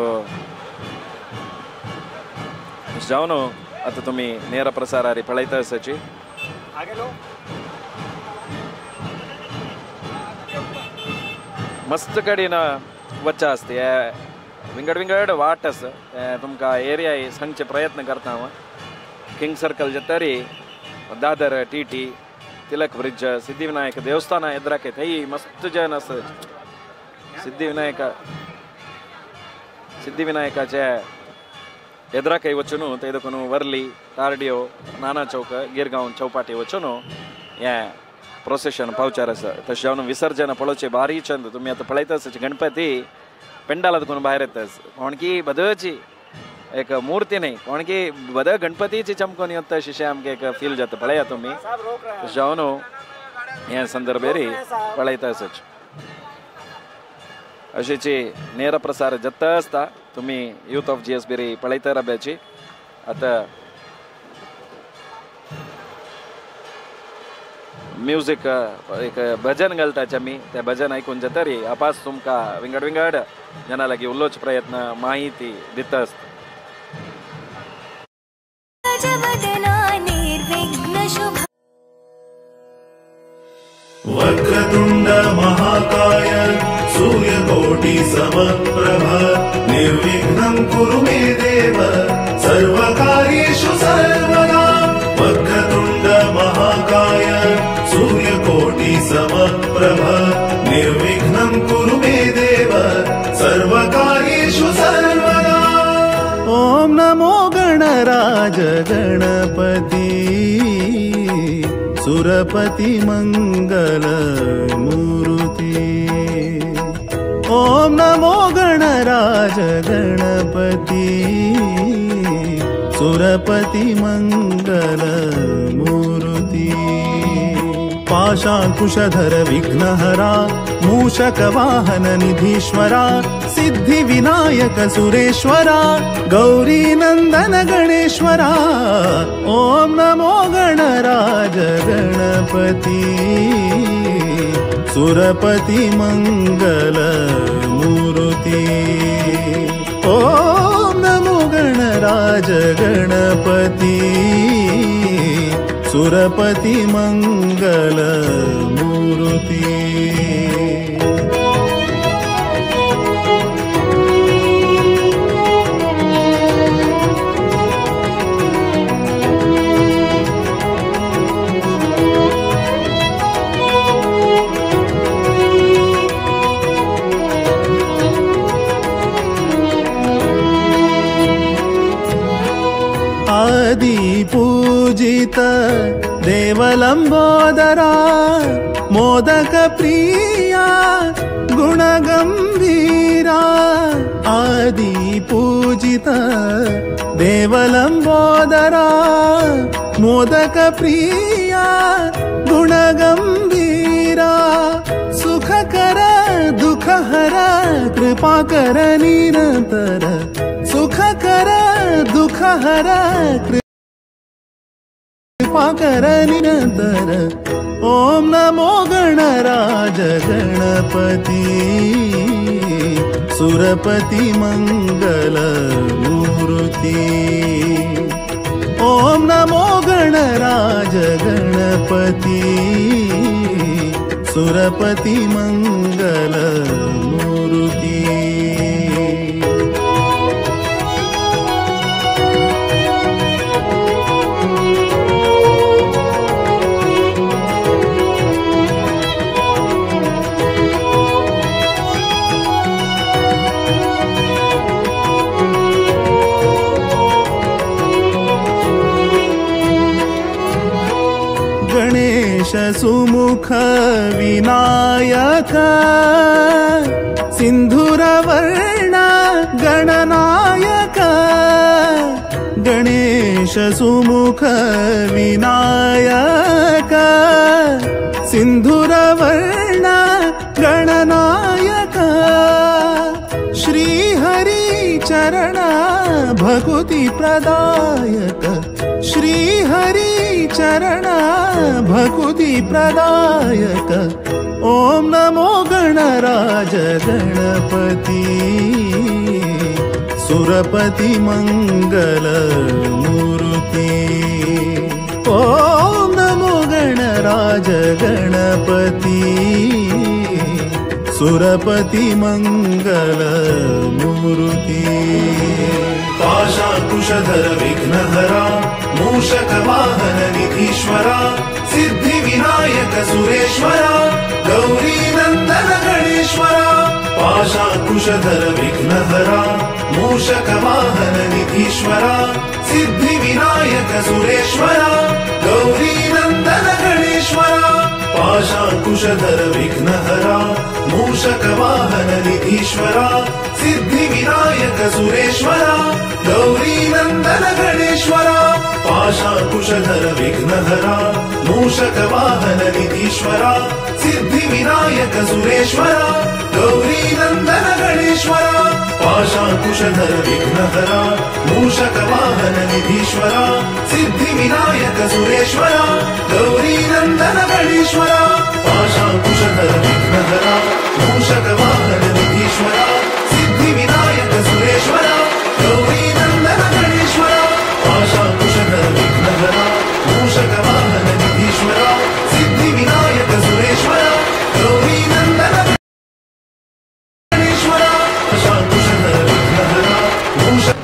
जावन आतां तुमी नेर प्रसारारी पळयता आसाची. मस्त कडेन वच्चा आसता हे विंगड विंगड वाट आसा तुमकां एरिया सांगचे प्रयत्न करता हांव. किंग सर्कल जातरी Dadar T T Tilak bridge Siddhivinayak देवस्थान एद्राक थंय मस्त जन आसा. सिद्धिविनायकाचे एद्राकय वचून थंय देखून वर्ली तार्डियो नाना चौक गिरगांव चौपाटी वचून हे प्रोसेशन पावचार आसा. तशें जावन विसर्जन पळोवचें भारी चंद. तुमी आतां पळयता आसा गणपती पेंडाला देखून भायर येता. कोणकी बदची एक मूर्ती न्ही, कोणकी बद गणपतीची चमकून येता अशें आमकां एक फील जाता. पळया तुमी. तशें जावन हे संदर्भेर पळयता आसाच. अशेची नेर प्रसार जाता आसता तुमी यूथ ऑफ जीएसबी पळयता रब्याची. आतां म्युजीक एक भजन घालताचे आमी. ते भजन आयकून जातरी आपास तुमकां विंगड विंगड जना लागीं उलोवचो प्रयत्न माहिती दिता आसता. वक्रतुंड महाकाय सूर्यकोटि समप्रभ निर्विघ्नं कुरु मे देव सर्वकार्येषु सर्वदा. वक्रतुंड महाकाय सूर्यकोटि समप्रभ निर्विघ्नं कुरु मे देव सर्वकार्येषु सर्वदा. ॐ नमो गणराज गणपति सुरपति मंगल मूर्ति. ॐ नमो गणराज गणपति सुरपति मंगल मूर्ति. पाशांकुशधर विघ्नहरा मूषकवाहन निधीश्वरा सिद्धिविनायक सुरेश्वरा गौरी नंदन गणेश्वरा. ॐ नमो गणराज गणपति सुरपति मंगल मूर्ति. ॐ नमो गणराज गणपति सुरपति मंगल मूर्ति. आदि पूजित देवलंबोदरा मोदक प्रिया गुणगंभीरा। आदि पूजित देवलंबोदरा मोदक प्रिया गुणगंभीरा। सुखकर दुखहर कृपाकर निरंतर, सुखकर दुखहर कृपाकर निरंतर। ओम नमो गणराज गणपति सुरपति मंगल मूर्ति। ओम नमो गणराज गणपति सुरपति मंगल मूर्ति। गणेश सुमुख विनायक सिंधुरवर्ण गणनायक। गणेश सुमुख विनायक सिंधुरवर्ण गणनायक। श्री हरि चरण भक्ति प्रदायक, श्री हरि चरण भक्ति प्रदायक। ओम नमो गणराज गणपति सुरपति मंगल मूर्ति। ओम नमो गणराज गणपति सुरपति मंगल मूर्ति। पाशाकुशधर विघ्नहरा मूषक वाहन निधीश्वरा सिद्धि विनायक सुरेश्वरा गौरी नंदन गणेश्वरा। पाशाकुशधर विघ्नहरा मूषक वाहन निधीश्वरा सिद्धि विनायक सुरेश्वरा गौरी नंदन गणेश्वरा। पाशाकुशधर विघ्नहरा मूषक वाहन निधीश्वरा सिद्धि विनायक सुरेश्वरा गौरी नंदन गणेश्वरा। पाशाकुशधर विघ्नहरा मूषक वाहन निधीश्वरा सिद्धि विनायक सुरेश्वरा गौरी नंदन गणेश्वरा। पाशाकुशधर विघ्नहरा मूषक वाहन निधीश्वरा सिद्धि विनायक सुरेश्वरा गौरी नंदन गणेश्वरा। पाशाकुशधर विघ्नहरा मूषक वाहन निधीश्वरा सिद्धि विनायक सुरेश्वरा गौरी नंदन गणेश्वरा। पाशाकुशधर विघ्नहरा मूषक वाहन निधीश्वरा सिद्धि विनायक सुरेश्वरा गौरी नंदन गणेश्वरा। पाशाकुशधर विघ्नहरा मूषक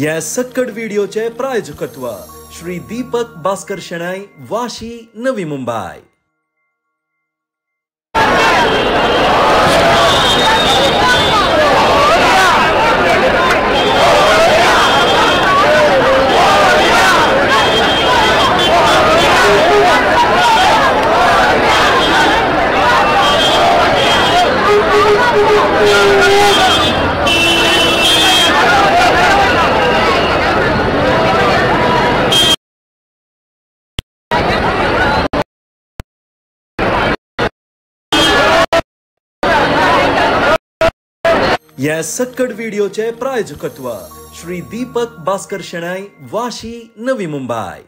हे सक्कड व्हिडिओचे प्रायोजकत्व श्री दीपक भास्कर शेणै, वाशी, नवी मुंबई. हे सक्कड व्हिडिओचे प्रायोजकत्व श्री दीपक भास्कर शेणै, वाशी, नवी मुंबई.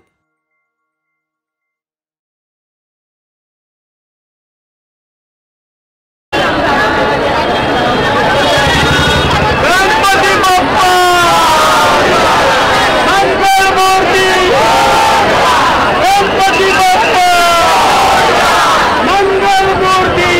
गणपती बाप्पा मंगलमूर्ती, गणपती बाप्पा मंगलमूर्ती.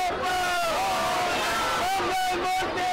बाप्पा मंगल मूर्ती.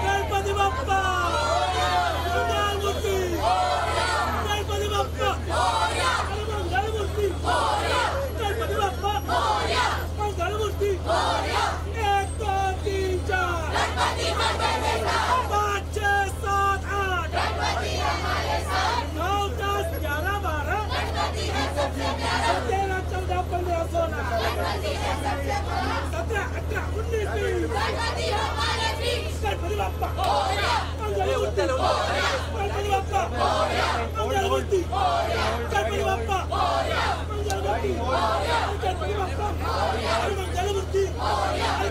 Ganpati Bappa मंगलमूर्ति, Ganpati Bappa मंगलमूर्ति, Ganpati Bappa मंगलमूर्ति। 1 2 3 4 5 6 7 8 9 10 11 12 13 14 15 16 17 18 19 20। Ganpati Bappa Mangalmurti, Ganpati Bappa Mangalmurti, Ganpati Bappa Mangalmurti, Ganpati Bappa Mangalmurti,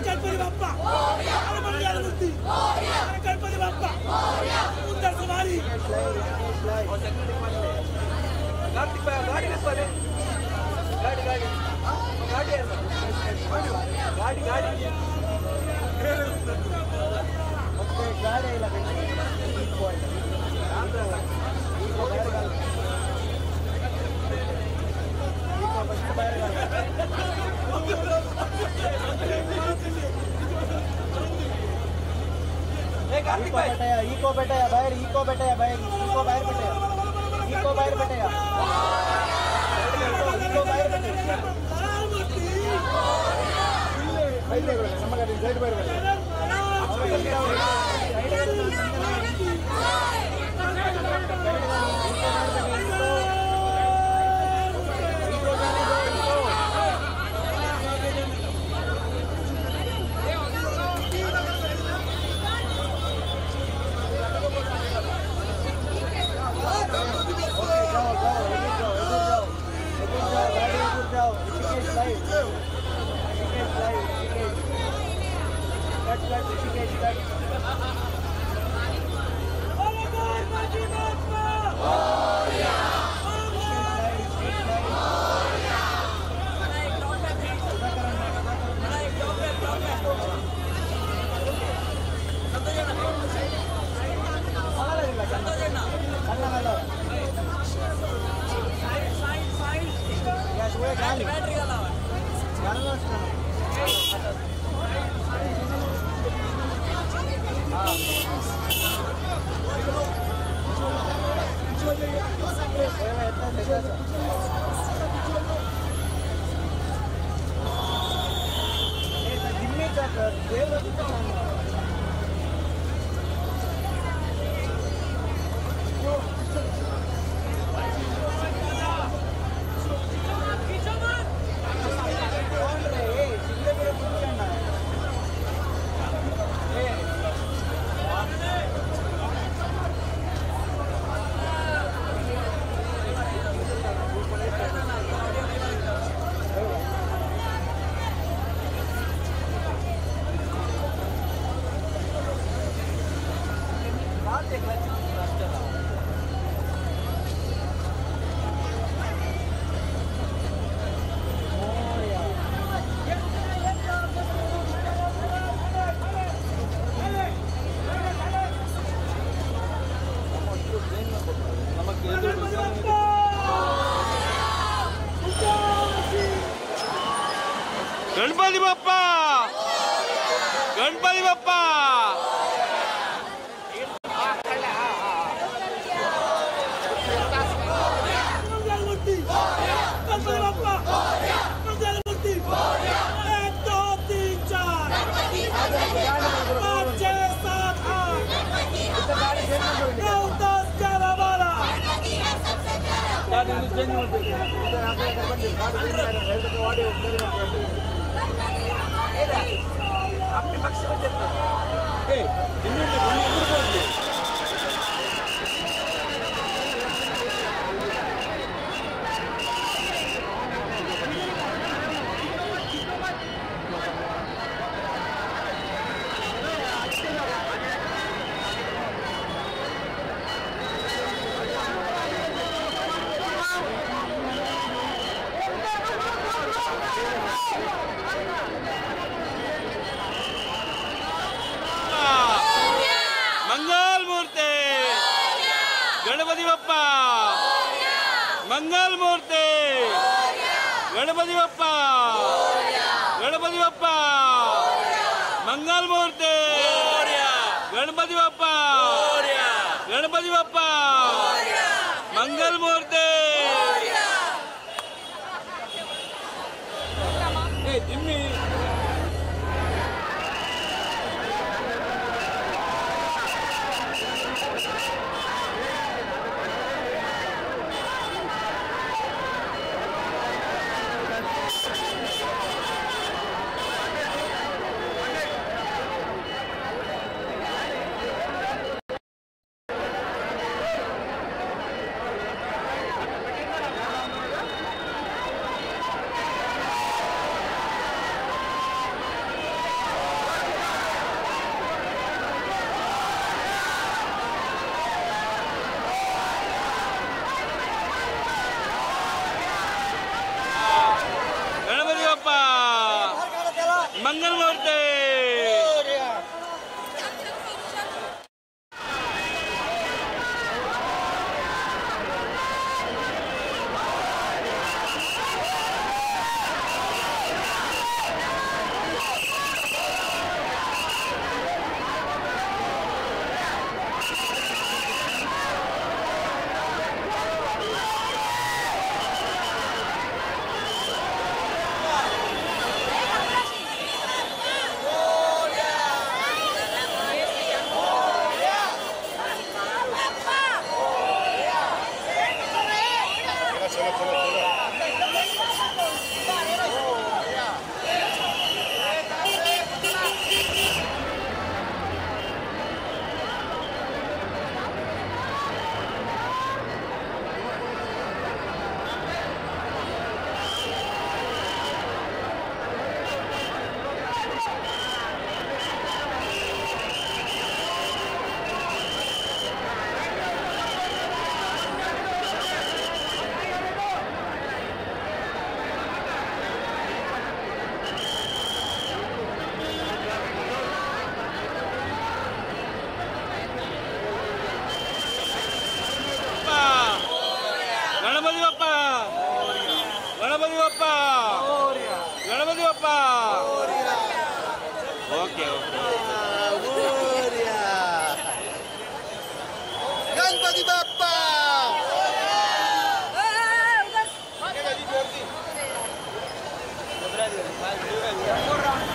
Ganpati Bappa Mangalmurti, Ganpati Bappa उत्तर सवारी। गाड़ी गाड़ी गाड़ी गाड़ी इको बेटा बाहेर, इको बेटा बाहेर, इको बाहेर बेटा, इको बाहेर बेटा, इको बाहेर बेटा। गणपति बाप्पा, गणपति बाप्पा। गणपति बाप्पा मंगलमूर्ति, 1 2 3 4 5 6 7 8 9 10 11 12। गणपती बाप्पा, गणपती बाप्पा, मंगल मूर्ती, गणपती बाप्पा, गणपती बाप्पा, मंगल मूर्ती. दिम्मी. मंगल मूर्ती. Ganpati Bappa, Ganpati Bappa, Ganpati Bappa. Okay okay. Ganpati Bappa. Bye.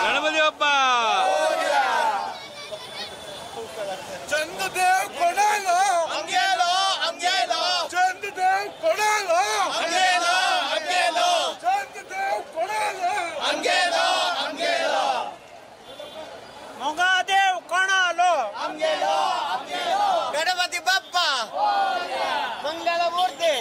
Ganpati Bappa. Chandradev कोणालो अंगेलो अंगेलो Chandradev कोणालो अंगेलो अंगेलो Chandradev कोणालो अंगेलो अंगेलो मोगादेव कोणालो अंगेलो अंगेलो Ganpati Bappa Mangala मूर्ती.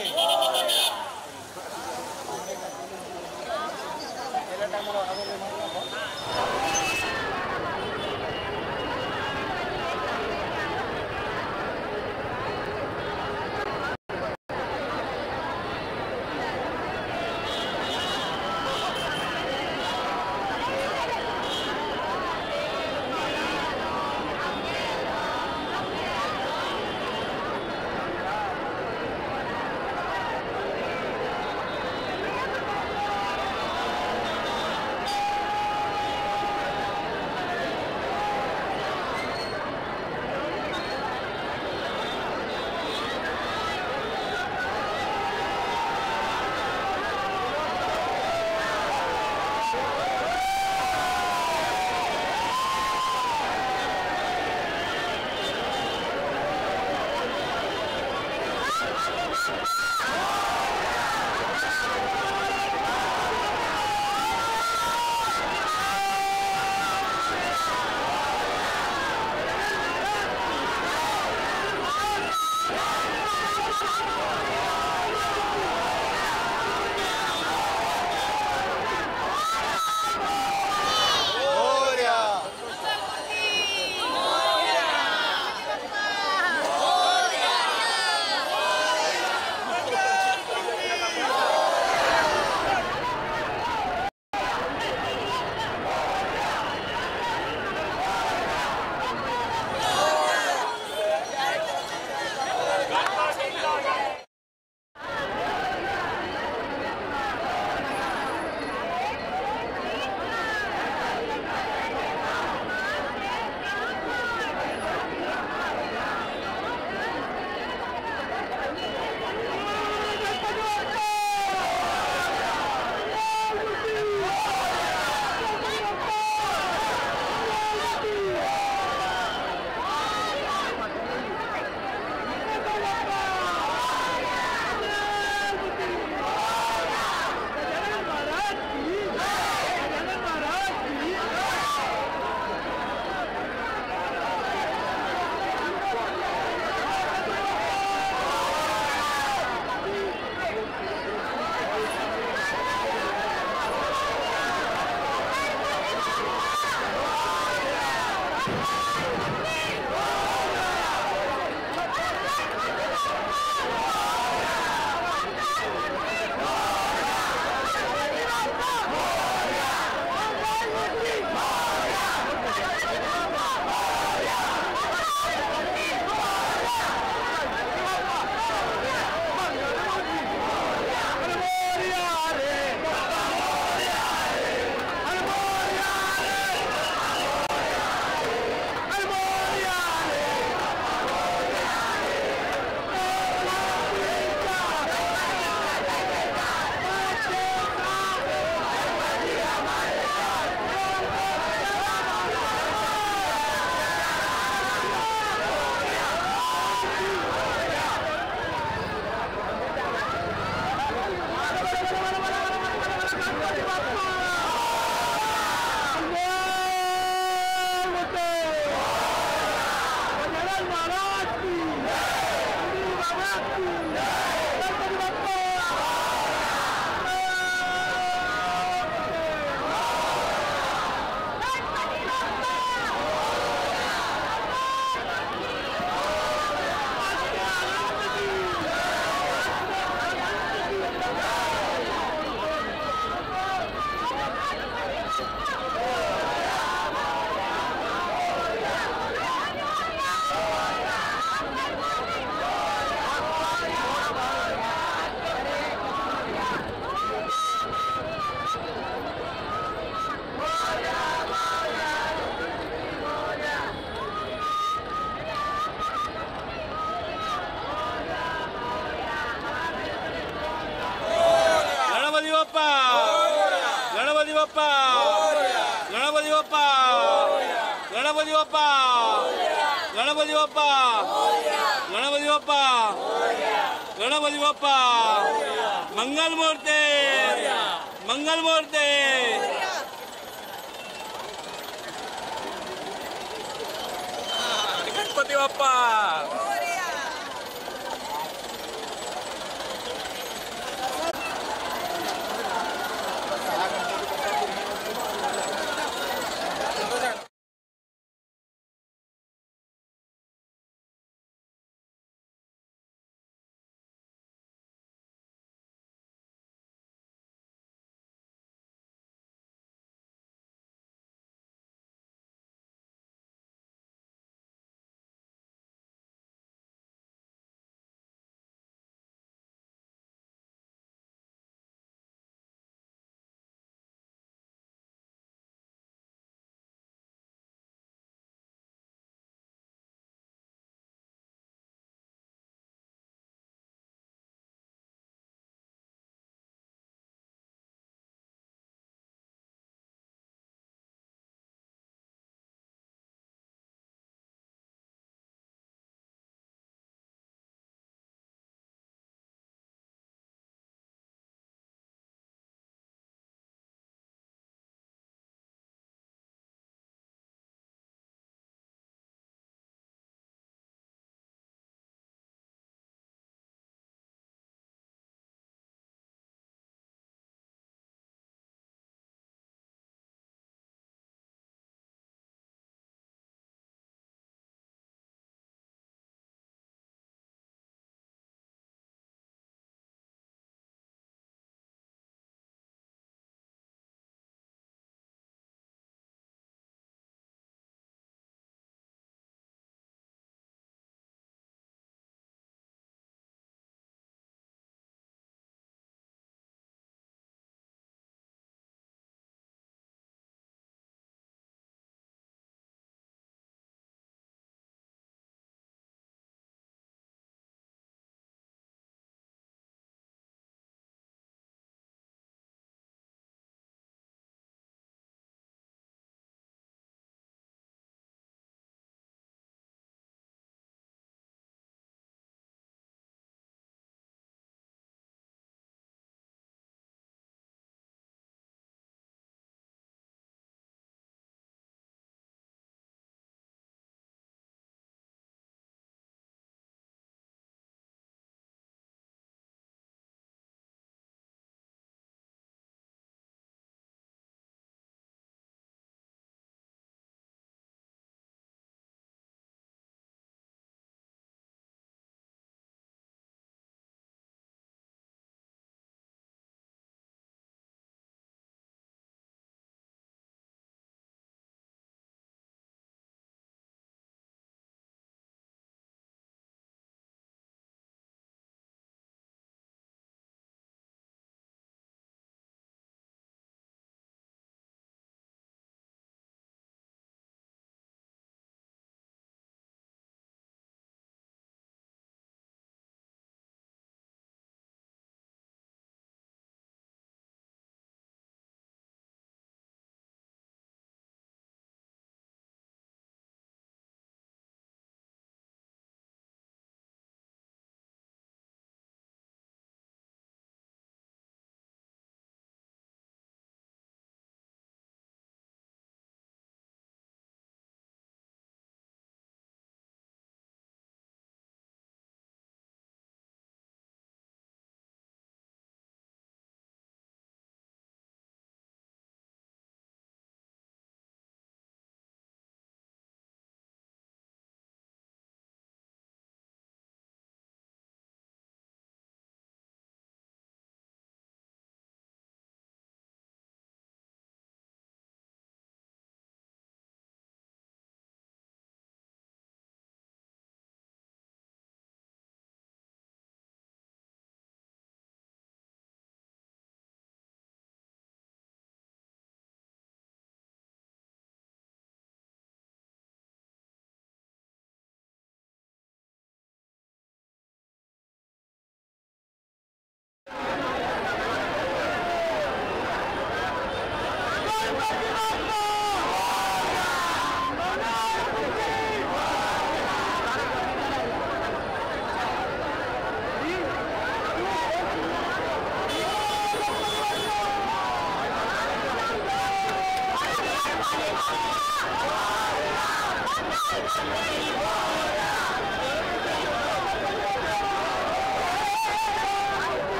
बाप्पा, गणपती बाप्पा, गणपती बाप्पा, गणपती बाप्पा, गणपती बाप्पा, गणपती बाप्पा, मंगलमूर्ती, मंगलमूर्ती। गणपती बाप्पा।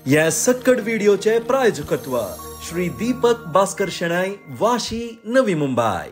हे सक्कड व्हिडिओचे प्रायोजकत्व श्री दीपक भास्कर शेणै, वाशी, नवी मुंबई.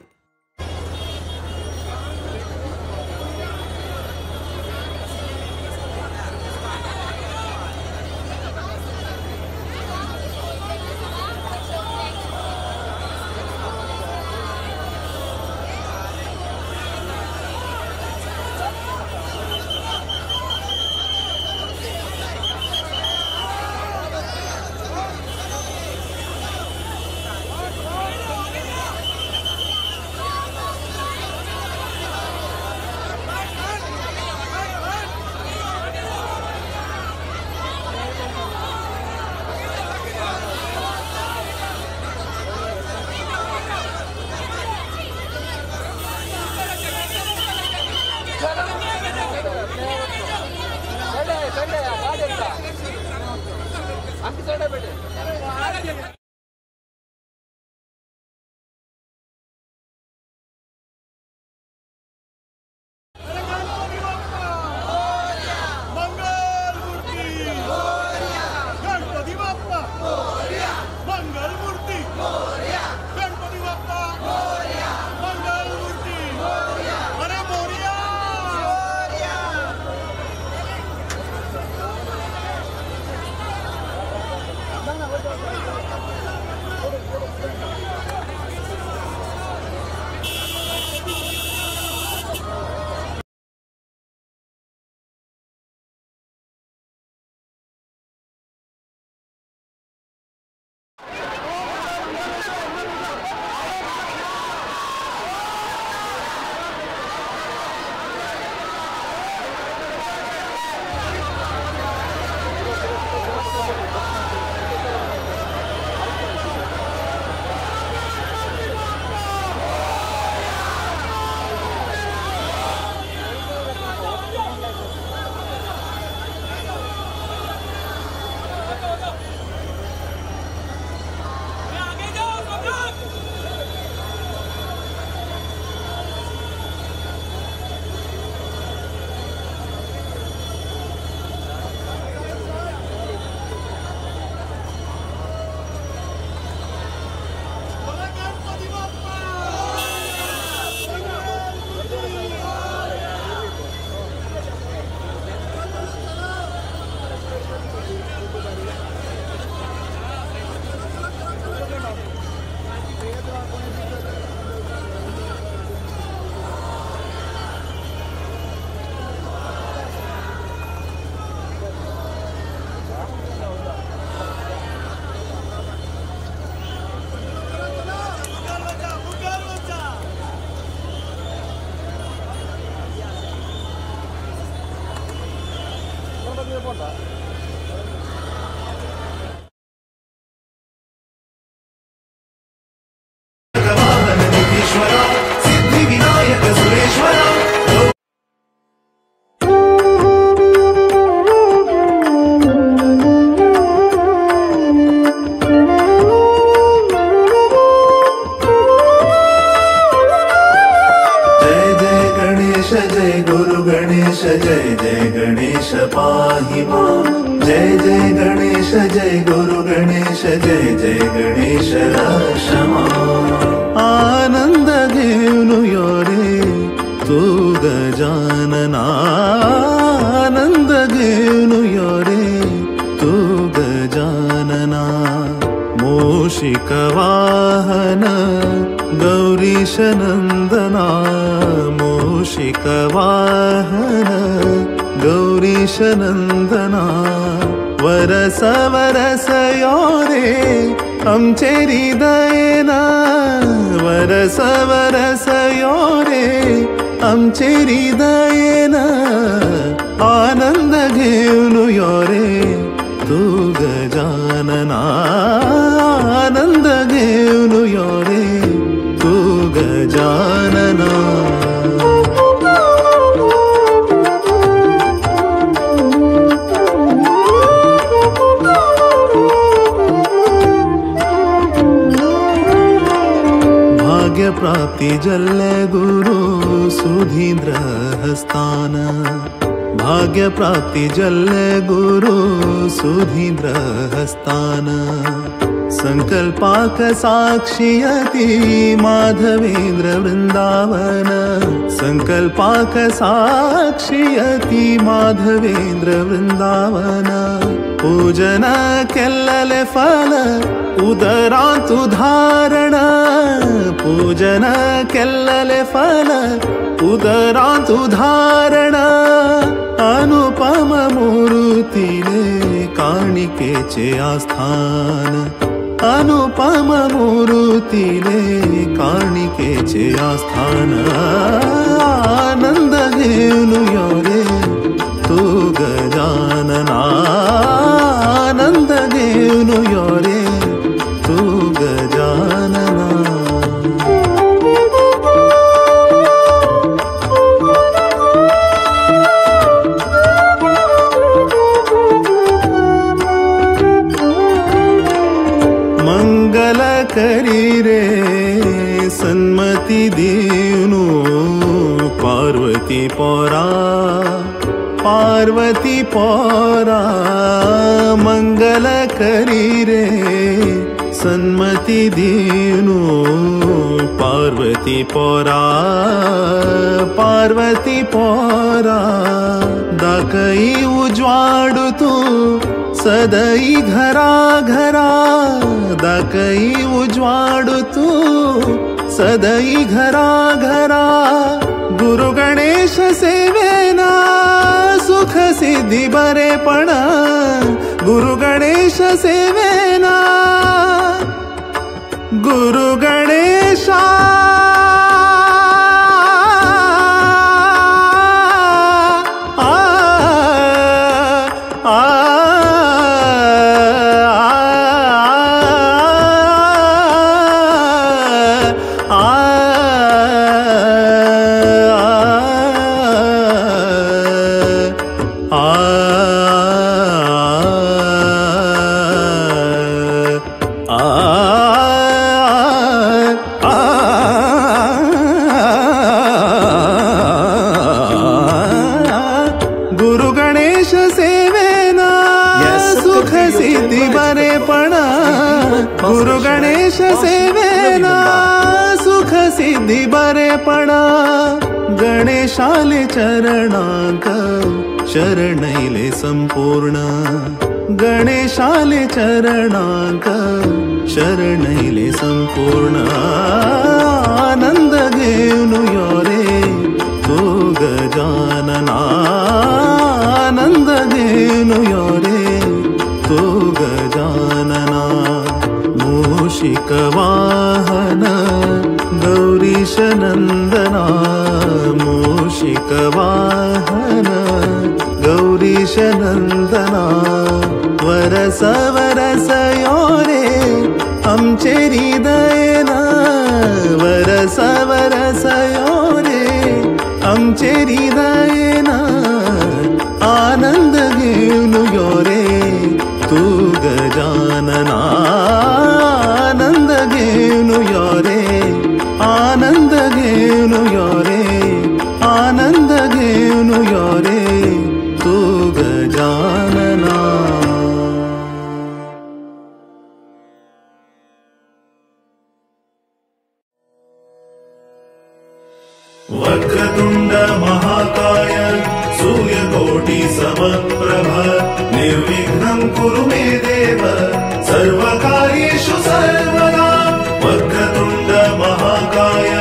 सिद्धिविनायक सुरेश्वरा. जय जय गणेश जय गुरु गणेश जय जय गणेश पाहि मां. जय जय गणेश जय गुरु गणेश जय जय गणेश रक्ष मां. आनंद घेऊन यो रे तू गजानना, आनंद घेऊन यो रे तू गजानना. मूषिक वाहन गौरीश नंदना, मूषिक वाहन गौरीश नंदना. वरस वरस यो रे आमचे हृदयना, वरस वरस यो रे आमचे हृदयना. आनंद घेऊन यो रे तू गजानना, आनंद घेऊन यो रे तू गजानना. भाग्य प्राप्ति जल्ले गुरु सुधींद्र हस्तान, भाग्य प्राप्ति जल गुरु सुधींद्र हस्तान। संकल्पाक साक्षियति माधवेंद्र वृंदावन। संकल्पाक साक्षियति माधवेंद्र वृंदावन। पूजन केल्लले फल उदरांतु धारण। पूजन केल्लले फल उदरांतु धारण। अनुपम मूर्तिले काणिकेचे आस्थान। अनुपम मूर्तिले काणिकेचे आस्थान। आनंद घेऊन यो रे तू गजानना। आनंद घेऊन यो रे तू गजानना। मंगल करी रे सन्मति देनु पार्वती पोरा। पार्वती पोरा मंगल करी रे सन्मति देनु पार्वती पोरा। पार्वती पोरा दाकई उजवाडू तू सदई घरा घरा। दाकई उजवाडू तू सदई घरा घरा। गुरु गणेश सेवेना सुख सिद्धि बरेपण। गुरु गणेश सेवेना गुरु गणेशा। गुरु गणेश सेवेना सुख सिद्धि बरेपण। गुरु गणेश सेवेना सुख सिद्धि बरेपण। गणेशाले चरणांक शरणैले संपूर्ण। गणेशाले चरणांक शरणैले संपूर्ण। आनंद घेऊन यो रे तू गजानना। आनंद घेऊन यो रे तू गजानना। मूषिक वाहन गौरीश नंदना। मूषिक वाहन गौरीश नंदना। वरस वरस यो रे आमचे हृदयना। वरस वरस यो रे आमचे हृदयना। आनंद घेऊन यो रे तू गजानना। आनंद घेऊन यो रे आनंद घेऊन यो रे आनंद घेऊन यो रे तू गजानना। वक्रतुंड महाकाय सूर्यकोटि समप्रभ। निर्विघ्नं कुरु मे देव सर्वकार्येषु सर्वदा। वक्रतुंड महाकाय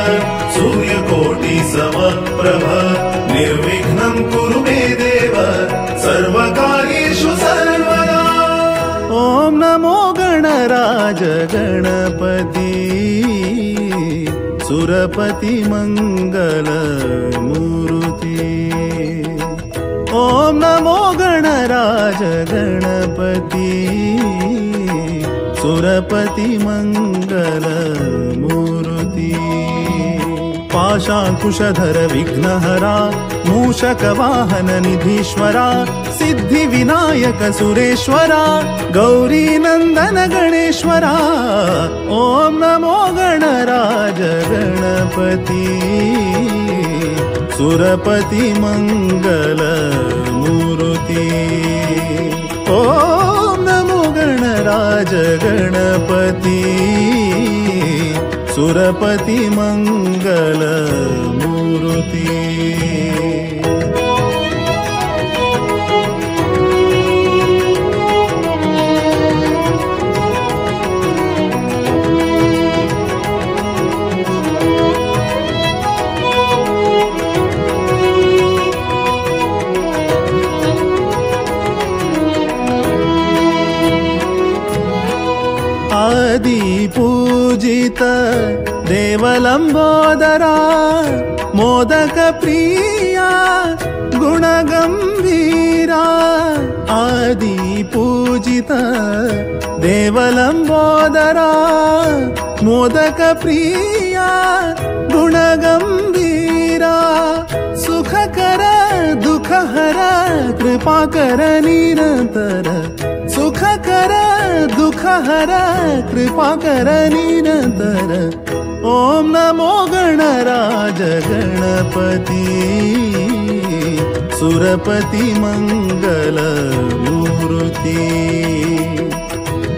सूर्यकोटि समप्रभ। निर्विघ्नं कुरु मे देव सर्वकार्येषु सर्वदा। ॐ नमो गणराज गणपति सुरपति मंगल मूर्ति। ॐ नमो गणराज गणपति सुरपति मंगल मूर्ति। पाशांकुशधर विघ्नहरा मूषक वाहन निधीश्वरा। सिद्धि विनायक सुरेश्वरा गौरी नंदन गणेश्वरा। ॐ नमो गणराज गणपति सुरपति मंगल मूर्ति। ॐ नमो गणराज गणपति सुरपति मंगल मूर्ति। आदि पूजित देवलंबोदरा मोदक प्रिया गुणगंभीरा। आदि पूजित देवलंबोदरा मोदक प्रिया गुणगंभीरा। सुखकर दुखहर कृपा कर निरंतर, सुखकर दुखहर कृपा कर निरंतर। ॐ नमो गणराज गणपति सुरपति मंगल मूर्ति।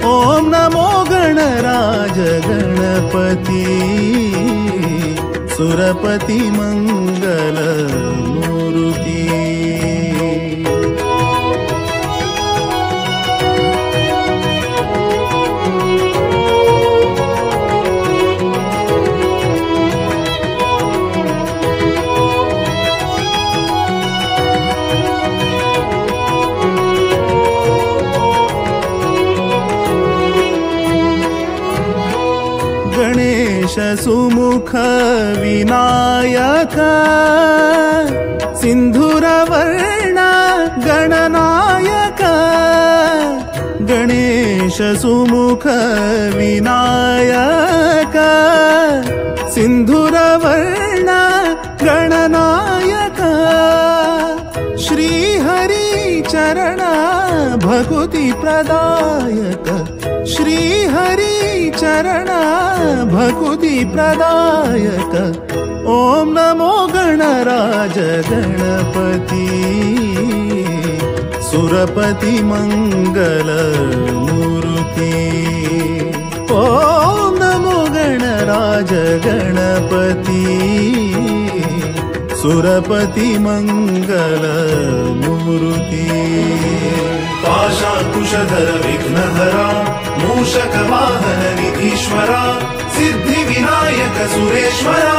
ॐ नमो गणराज गणपति सुरपति मंगल मूर्ति। गणेश सुमुख विनायक सिंधुरवर्ण गणनायक। गणेश सुमुख विनायक सिंधुरवर्ण गणनायक। श्री हरि चरण भक्ति प्रदायक, श्री हरि चरण भक्ति प्रदायक। ॐ नमो गणराज गणपति सुरपति मंगल मूर्ति। ॐ नमो गणराज गणपति सुरपति मंगल मूर्ति। पाशांकुशधर विघ्नहरा मूषक वाहन निधीश्वरा सिद्धि विनायक सुरेश्वरा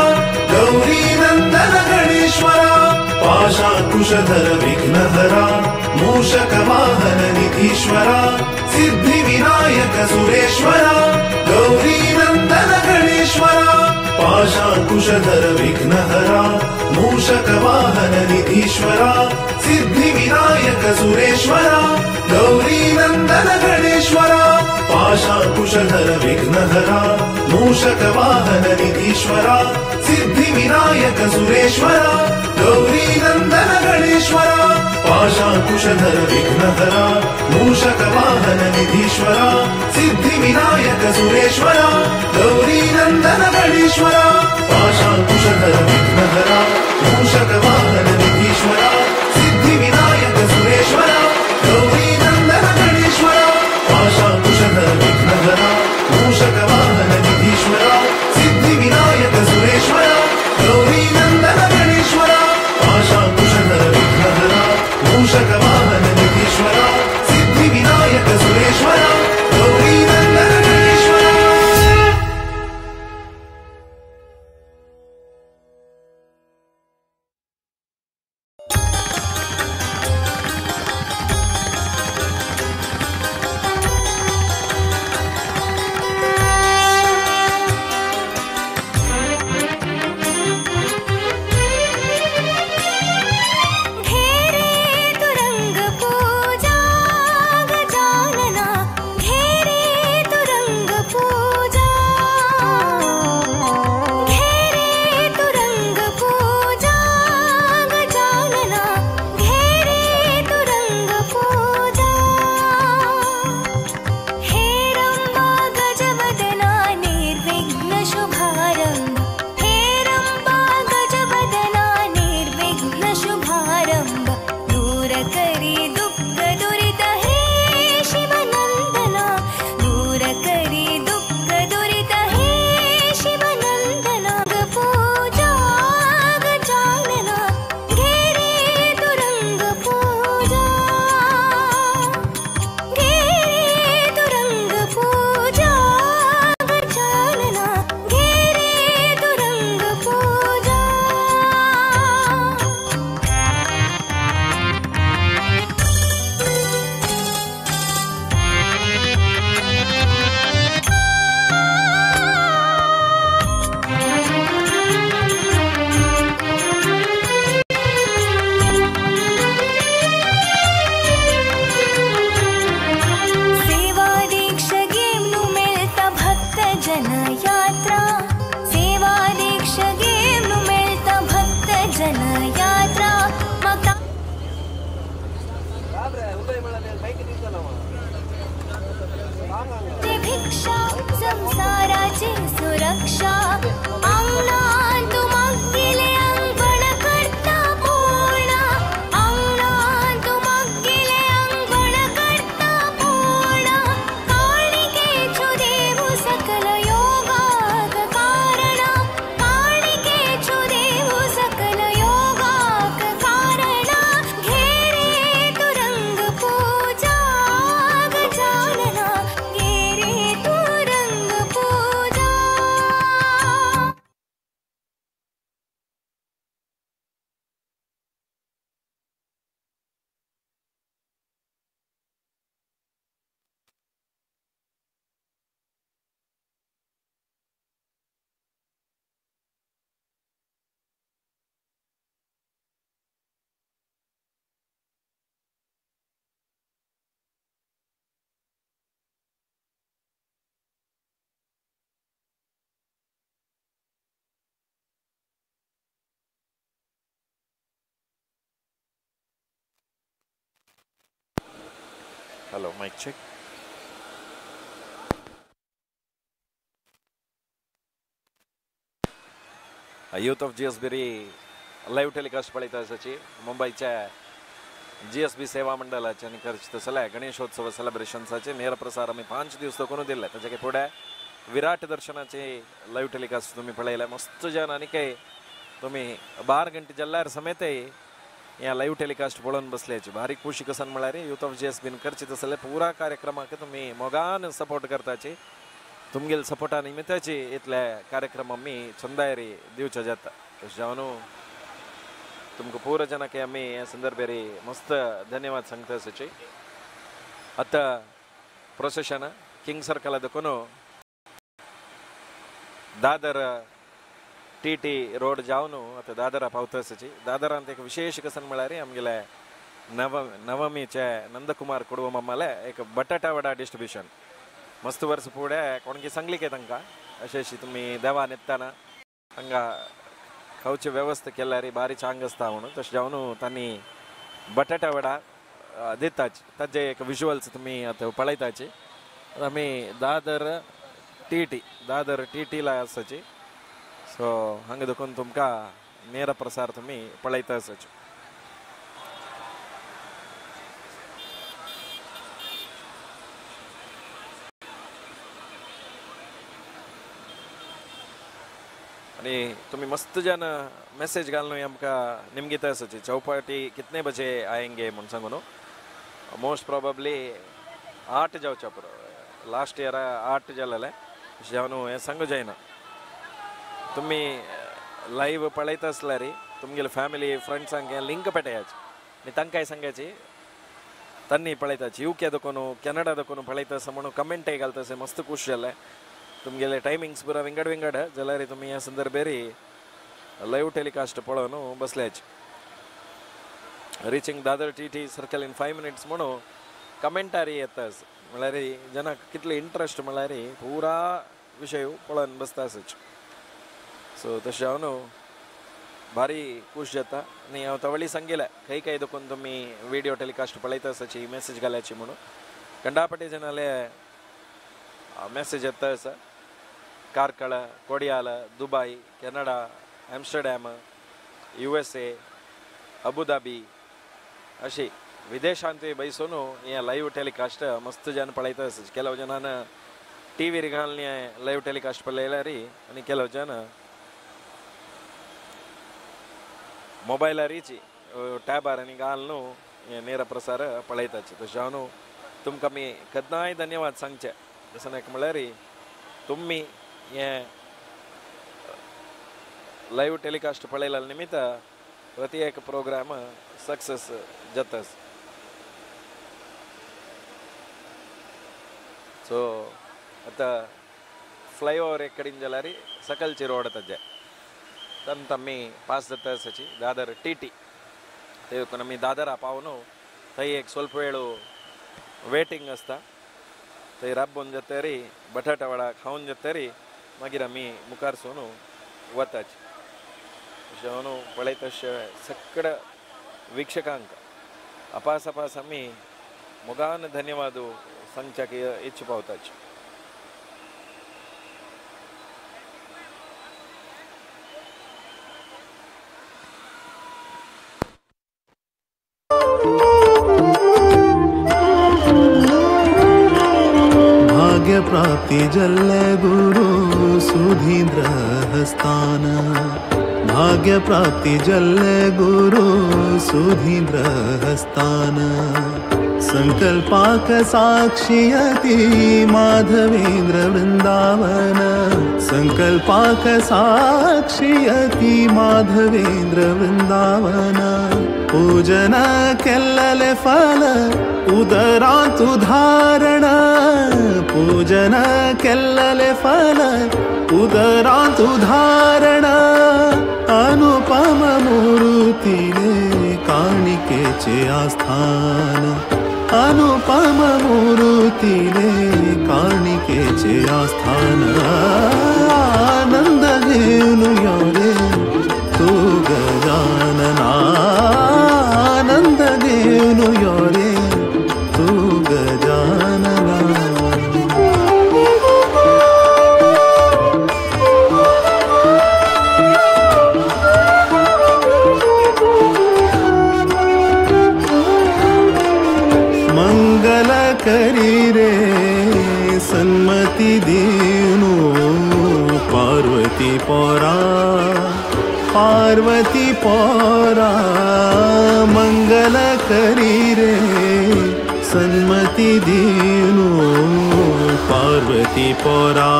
गौरी नंदन गणेश्वरा। पाशांकुशधर विघ्नहरा मूषक वाहन निधीश्वरा सिद्धि विनायक सुरेश्वरा गौरी नंदन गणेश्वरा। पाशांकुशधर विघ्नहरा मूषक वाहन निधीश्वरा सिद्धि विनायक सुरेश्वरा गौरी नंदन गणेश्वरा। पाशांकुशधर विघ्नहरा मूषक वाहन निधीश्वरा सिद्धि विनायक सुरेश्वरा गौरी नंदन गणेश्वरा। पाशांकुशधर विघ्नहरा मूषक वाहन निधीश्वरा सिद्धि विनायक सुरेश्वरा गौरी नंदन गणेश्वरा। पाशांकुशधर विघ्नहरा मूषक वाहन निधीश्वरा सिद्धि विनायक सुरेश्वरा गौरी नंदन गणेश्वरा। पाशांकुशधर विघ्नहरा मूषक वाहन निधीश्वरा सिद्धि विनायक सुरेश्वरा गौरी नंदन गणेश्वरा। पाशांकुशधर विघ्नहरा मूषक वाहन निधीश्वरा सिद्धि विनायक सुरेश्वरा गौरी नंदन गणेश्वरा। रक्षा संसाराची सुरक्षा अंगणान तूं मागीले अंगण करता पूर्ण अंगणान तूं मागीले अंगण करता पूर्ण काणिकेचो देव सकल योगाक कारण काणिकेचो देव सकल योगाक कारण घेरे तू रंग पूजा गजानना घेरे तू रंग पूजा. Hello, mic check. Youth of GSB live telecast पळयता आसाची मुंबयच्या GSB सेवा मंडळाचे आनी खर्च तसले गणेशोत्सव सेलिब्रेशन्साचे नेर प्रसार आमी 5 दीस करून दिल्ले. ताच्या फुडें विराट दर्शनाचे लायव्ह टेलिकास्ट तुमी पळयले. मस्त जन आनी काय तुमी 12 घंटे जल्ल्यार समेतय ह्या लायव्ह टेलिकास्ट पळोवन बसल्याची भारी खुशी कसन म्हळ्यार यूथ ऑफ GSBन करची तसले पुरा कार्यक्रमाक तुमी मोगान सपोर्ट करताची. तुमगेल सपोर्टा निमित्ताची इतले कार्यक्रम आमी चंदायरी दिवचे जाता. तशें जावन तुमकां पुरा जनाक आमी ह्या संदर्भेर मस्त धन्यवाद सांगता आसाची. आतां प्रोसेशन किंग सर्कला देखून दादर TT road जावन आतां दादरा पावता आसाची. दादरांत एक विशेष कसन म्हळ्यार आमगेले नवमीचे नंदकुमार कुडव मामाले एक बटाटा वडा डिस्ट्रिब्युशन मस्त वर्स फुडें कोणकी सांगली काय तांकां अशें अशी तुमी देवान येतना हांगा खावची वेवस्था केल्यार बारी चांग आसता म्हणून. तशें जावन तांणी बटाटा वडा दिताच ताजे एक विजुअल्स तुमी आतां पळयताची. आमी दादर TT ला आसाची. सो हांगा देखून तुमकां नेर प्रसार तुमी पळयता आसाचे. आनी तुमी मस्त जन मेसेज घालून आमकां निमगिता आसाची चौपाटी कितने बजे आयेंगे म्हूण सांगून. मोस्ट प्रोबेबली 8 जावच्या पुरो. लास्ट इयर 8 जालेलें जावन हें सांगू जायना. तुमी लायव्ह पळयता आसल्यार तुमगेले फॅमिली फ्रेंड्सांक लिंक पेटयाची आनी तांकांय सांगाची तांणी पळयताची. UK देखून कॅनडा देखून पळयता आसा म्हणून कमेंटय घालता आसा. मस्त खूश जालें. तुमगेले टायमिंग्स पुरा विंगड विंगड जाल्यार तुमी ह्या संदर्भेर लायव्ह टेलिकास्ट पळोवन बसल्याची. Reaching Dadar TT circle in 5 minutes म्हणून कमेंटारी येता म्हळ्यार जनाक कितले इंट्रस्ट म्हळ्यार पुरा विशय पळोवन बसता आसाची. सो तशें जावन भारी खूश जाता. आनी हांव तवळी सांगिल्लें खंय खंय देखून तुमी विडियो टेलिकास्ट पळयता आसाची मॅसेज घाल्याची म्हणून. कंडापटे जनाले मॅसेज येता आसा. Karkala, Kodial, Dubai, Canada, Amsterdam, USA, Abu Dhabi अशी विदेशांतूय बैसून हें लायव्ह टेलिकास्ट मस्त जन पळयता आसा. ಕೆಲವು जनान टीव्हीर घालून लायव्ह टेलिकास्ट पळयल्यार आनी ಕೆಲವು जन मोबायलारीची टॅबार आनी घालून हें नेर प्रसार पळयताची. तशें जावन तुमकां आमी केन्नाय धन्यवाद सांगचे. तशें नायक म्हळ्यार तुमी हें लायव्ह टेलिकास्ट पळयल्या निमित्त प्रति एक प्रोग्राम सक्सेस जाता. सो आतां फ्लायओवर एक कडेन जाल्यार सकलची रोड ताजे तंत आमी पास जाता आसाची दादर TT ते देखून आमी दादरा पावन थंय एक स्वल्प वेळ वेटिंग आसता. थंय राबोवन जातरी बटाटा वडा खावन जातरी मागीर आमी मुखार सून वताची. जेवण पळयता सगळ्या वीक्षकांक अपास अपास आमी मोगान धन्यवाद सांगच्याक इच्छा पावताची. भाग्य प्राप्ति जल्ले गुरु सुधींद्र हस्तान, भाग्य प्राप्ति जल्ले गुरु सुधींद्र हस्तान। संकल्पाक साक्षियति माधवेंद्र वृंदावन, संकल्पाक साक्षियति माधवेंद्र वृंदावन। पूजन केल्लले फल उदरांतु धारण, पूजन केल्लले फल उदरांतु धारण। अनुपम मूर्तिले काणिकेचे आस्थान, अनुपम मूर्तिले काणिकेचे आस्थान। आनंद घेऊन यो रे तू गजानना, आनंद घेऊन यो रे तू गजानना। मंगल करी रे सन्मति देनु पार्वती पोरा, पार्वती पोरा। मंगल करी रे सन्मति देनु पार्वती पोरा,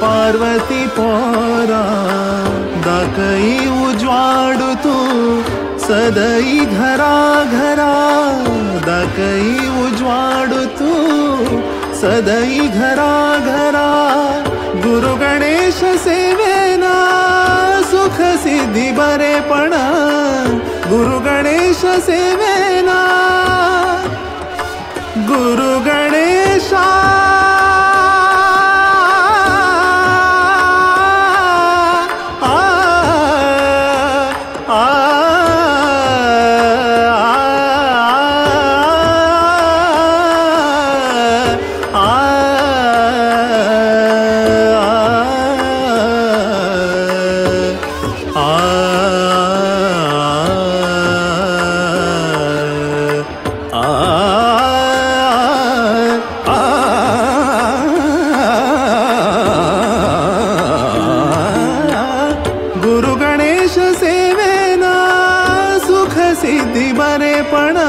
पार्वती पोरा। दाकई उजवाडू तू सदई घरा घरा, दाकई उजवाडू तू सदई घरा घरा। गुरु गणेश सेवेना सुख सिद्धी बरेपणा, गुरु गणेश सेवेना, गुरु गणेशा। गुरु गणेश सेवेना सुख सिद्धी बरेपणा,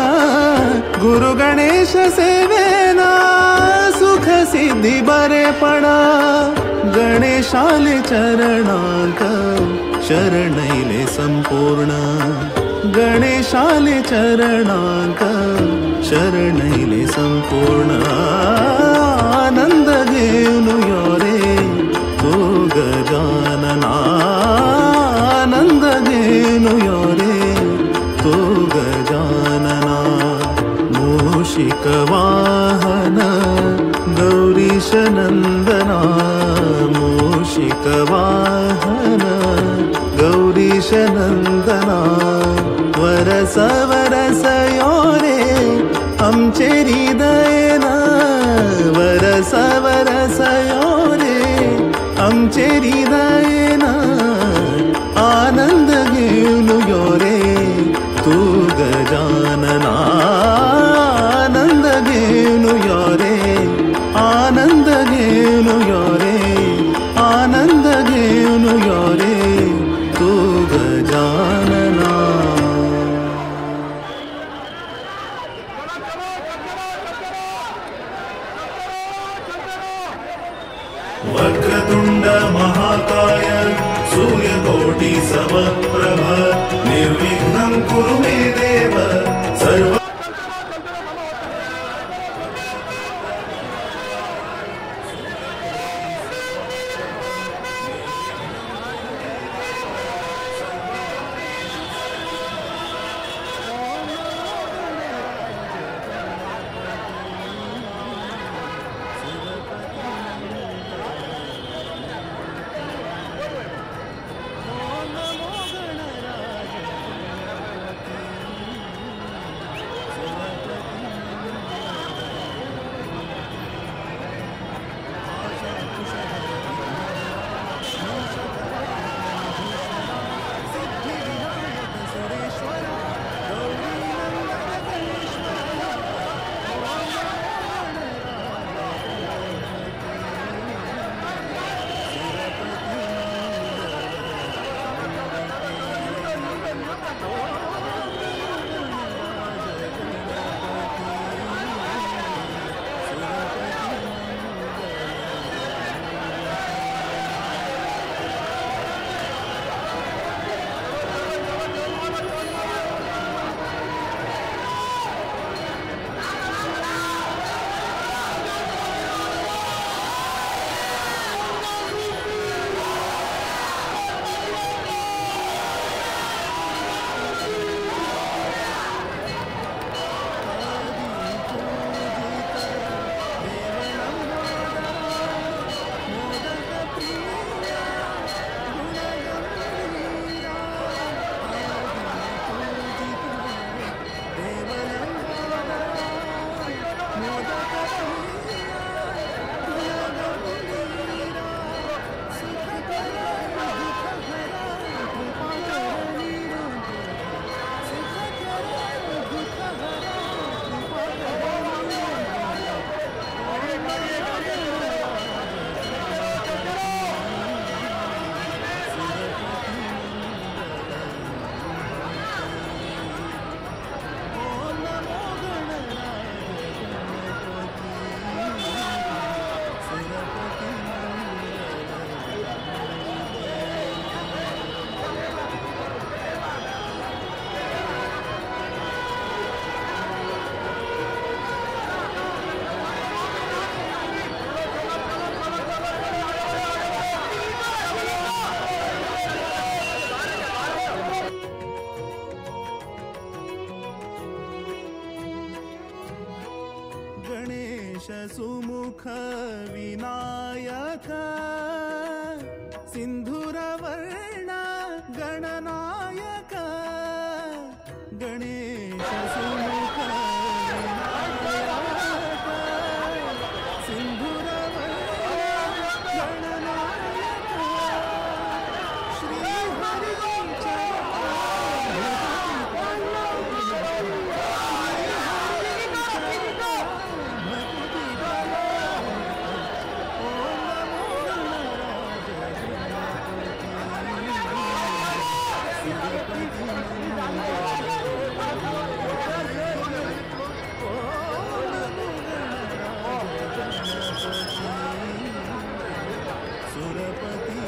गुरु गणेश सेवेना सुख सिद्धी बरेपणा। गणेशाले चरणांक शरणैले संपूर्ण, गणेशाले चरणांक शरणैले संपूर्ण। आनंद घेऊन यो रे तू गजानना, आनंद घेऊन यो रे तू गजानना। मूषिक वाहन गौरीश नंदना, मूषिक वाहन गौरीश नंदना। वरस वरस यो रे आमचे हृदयना, वरस वरस यो रे आमचे हृदयना। आनंद घेऊन यो रे तू गजानना, आनंद घेऊन यो रे, आनंद घेऊन यो रे, आनंद घेऊन यो रे तू गजानना। वक्रतुंड महाकाय सूर्यकोटि समप्रभ, निर्विघ्नं कुरु मे देव सर्व। गणेश सुमुख विनायक सिंधुरवर्ण गणनायक गणेश सुमुख विनायक सिंधुरवर्ण गणनायक श्री हरि सुरपति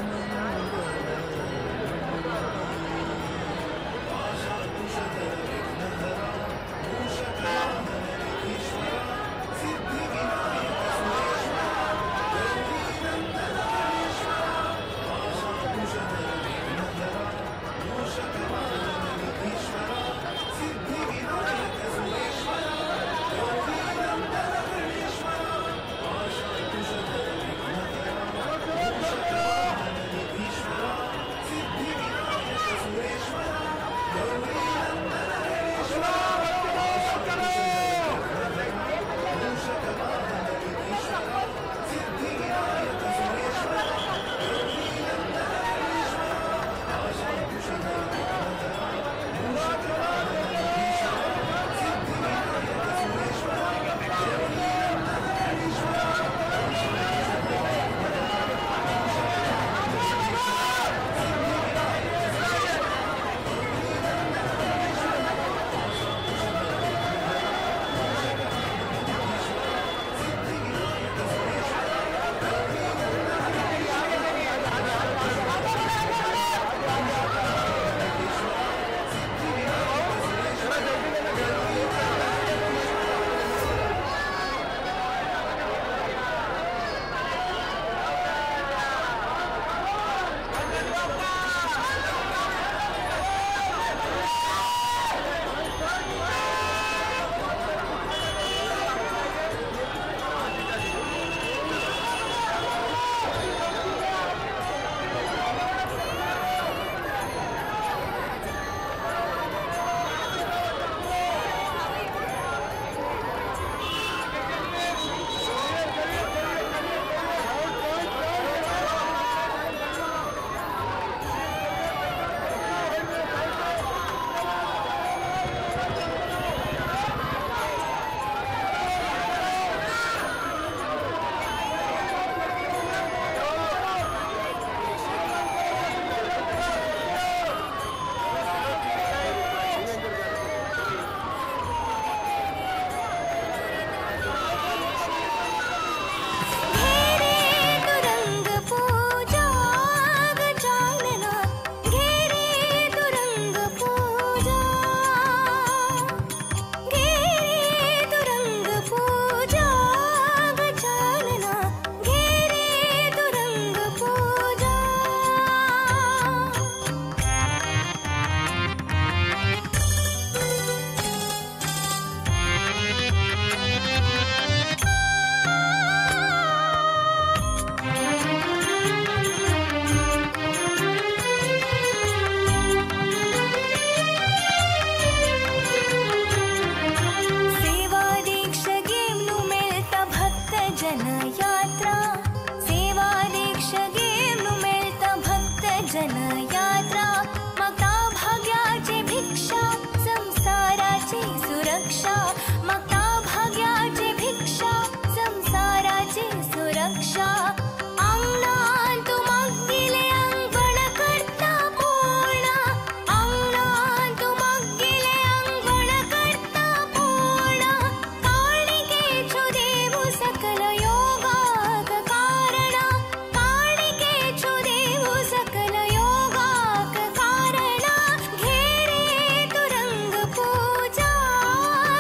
पूजा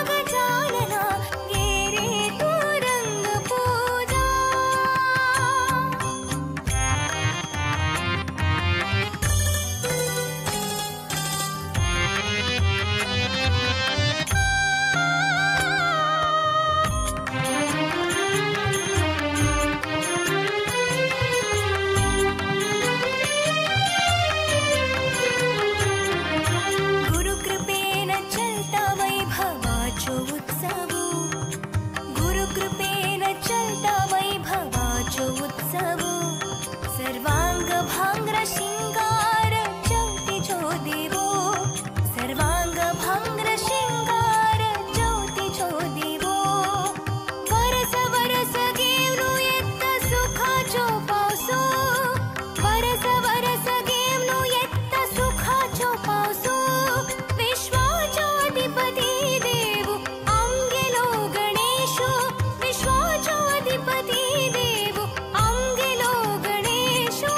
गजानना घेरे तू रंग पूजा। गुरुकृपेन चलता वैभवाचो उत्सव, गुरुकृपेन चलता वैभवाचो उत्सव, सर्वांग भांग्र शिंगार चौथीचो देवो, सर्वांग भांग्र शिंगार चौथीचो देवो, वरस वरस घेवनु येता सुखाचो पावसो, वरस वरस घेवनु येता सुखाचो पावसो, विश्वाचो अधिपती देव आमगेलो गणेशो, विश्वाचो अधिपती देव आमगेलो गणेशो,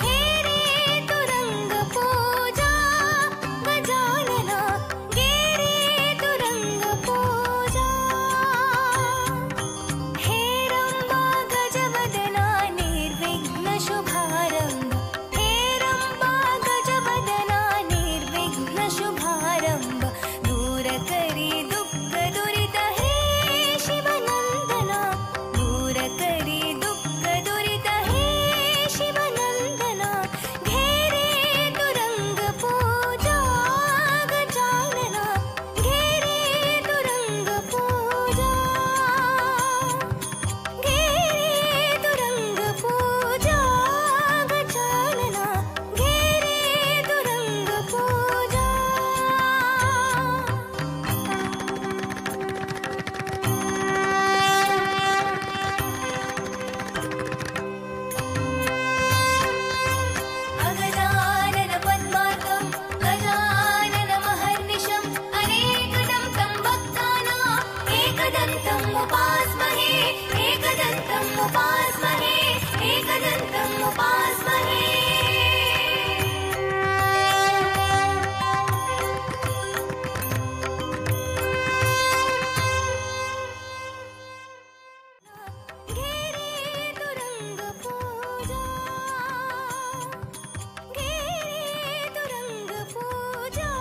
हे रे तुरंग पूजा गजानना, गे रे तुरंग पूजा, हे रंबा गजवदना निर्विघ्न शुभारंभ, हे रंबा गजवदना निर्विघ्न शुभारंभ, दूर करी दुःख दुरित हे शिवनंदना, दूर करी दुःख दुरित हे शिवनंदना, घेरे तुरंग पूजा गजानना, घेरे तुरंग पूजा, घेरे तुरंग पूजा गजानना, घेरे तुरंग पूजा। अगजानन पद्मार्कं गजानन महर्निशम् अनेकदं तं भक्तानाम् एकदन्तम् उपास्महे, एकदन्तम् उपास्महे, एकदन्तम् उपास्महे। घेरे तुरंग पूजा, घेरे तुरंग पूजा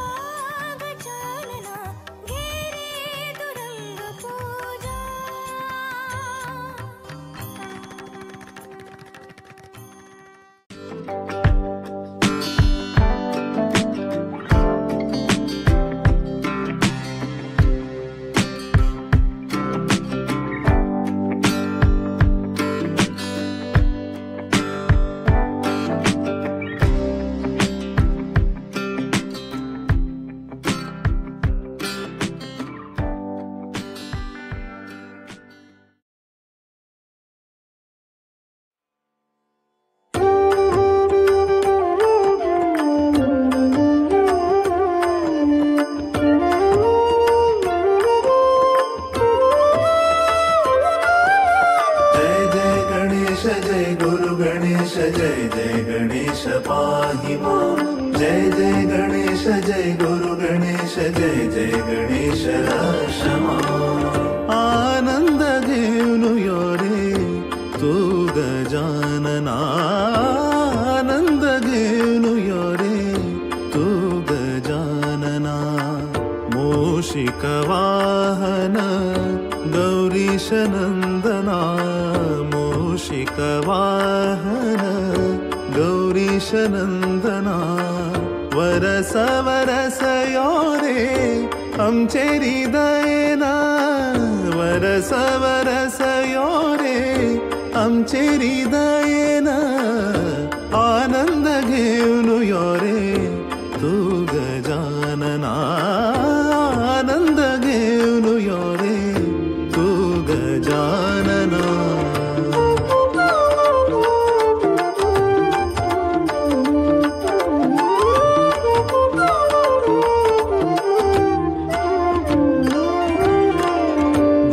गजानना, घेरे तुरंग पूजा। जय जय गणेश जय गुरु गणेश जय जय गणेश पाहि मां, जय जय गणेश जय गुरु गणेश जय जय गणेश रक्ष मां। आनंद घेऊन यो रे तू गजानना, आनंद घेऊन यो रे तू गजानना, मूषिक वाहन गौरीश नंदना, मूषिक वाहन गौरीश नंदना, वरस वरस यो रे आमचे हृदयना, वरस वरस यो रे आमचे हृदयना, आनंद घेऊन यो रे तू गजानना, आनंद घेऊन यो रे तू गजानना।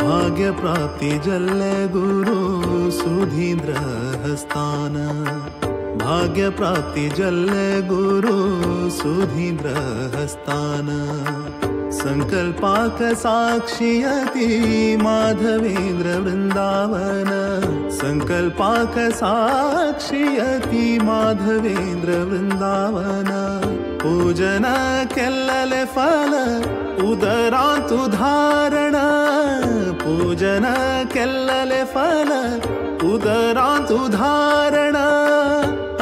भाग्य प्राप्ति जल्ले गुरु सुधींद्र हस्तान, भाग्य प्राप्ति जल्ले गुरु सुधींद्र हस्तान, संकल्पाक साक्षियति माधवेंद्र वृंदावन। संकल्पाक साक्षियति माधवेंद्र वृंदावन। पूजन केल्लले फल उदरांतु धारण। पूजन केल्लले फल उदरांतु धारण।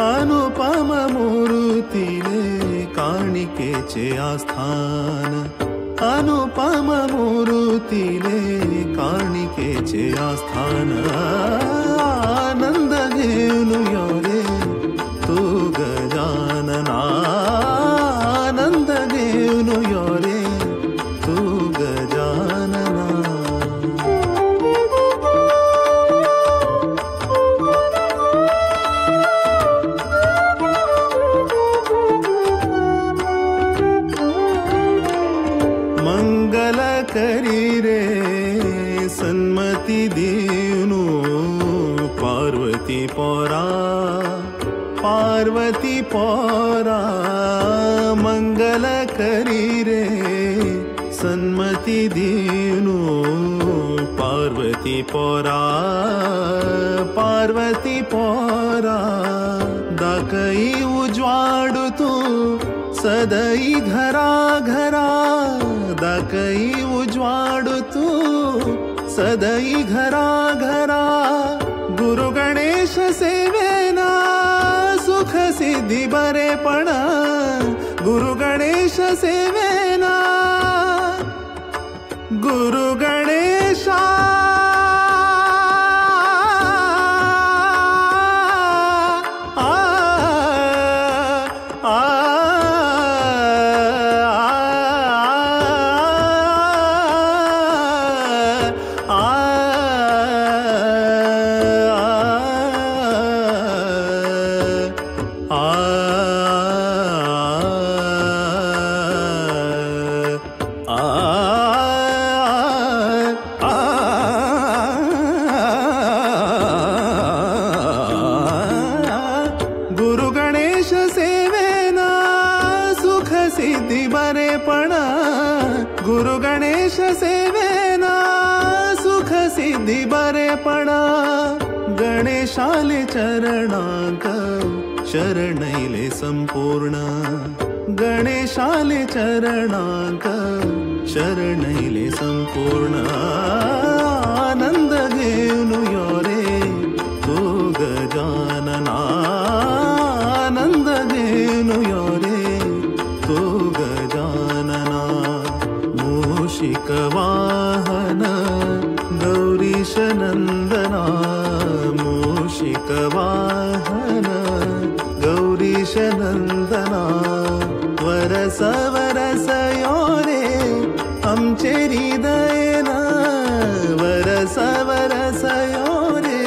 अनुपम मूर्तिले काणिकेचे आस्थान। अनुपम मूर्तिले काणिकेचे आस्थान। आनंद घेऊन यो रे तू गजानना। आनंद घेऊन यो रे तू गजानना। मंगल करी रे सन्मती देनु पार्वती पोरा। पार्वती पोरा मंगल करी रे सन्मती देनु पार्वती पोरा। पार्वती पोरा दाकई उजवाडू तू सदई घरा घरा। दाकई उजवाडू तू सदई घरा घरा। गुरु गणेश सेवेना सुख सिद्धि बरेपणा। गुरु गणेश सेवेना गुरु गणेशा। गुरु गणेश सेवेना सुख सिद्धि बरेपणा। गुरु गणेश सेवेना सुख सिद्धि बरेपणा। गणेशाले चरणांक शरणैले संपूर्ण। गणेशाले चरणांक शरणैले संपूर्ण। आनंद घेऊन यो रे तू गजानना। आनंद घेऊन यो रे तू गजानना। मूषिक वाहन गौरीश नंदना। मूषिक वाहन गौरीश नंदना। वरस वरस यो रे आमचे हृदयना। वरस वरस यो रे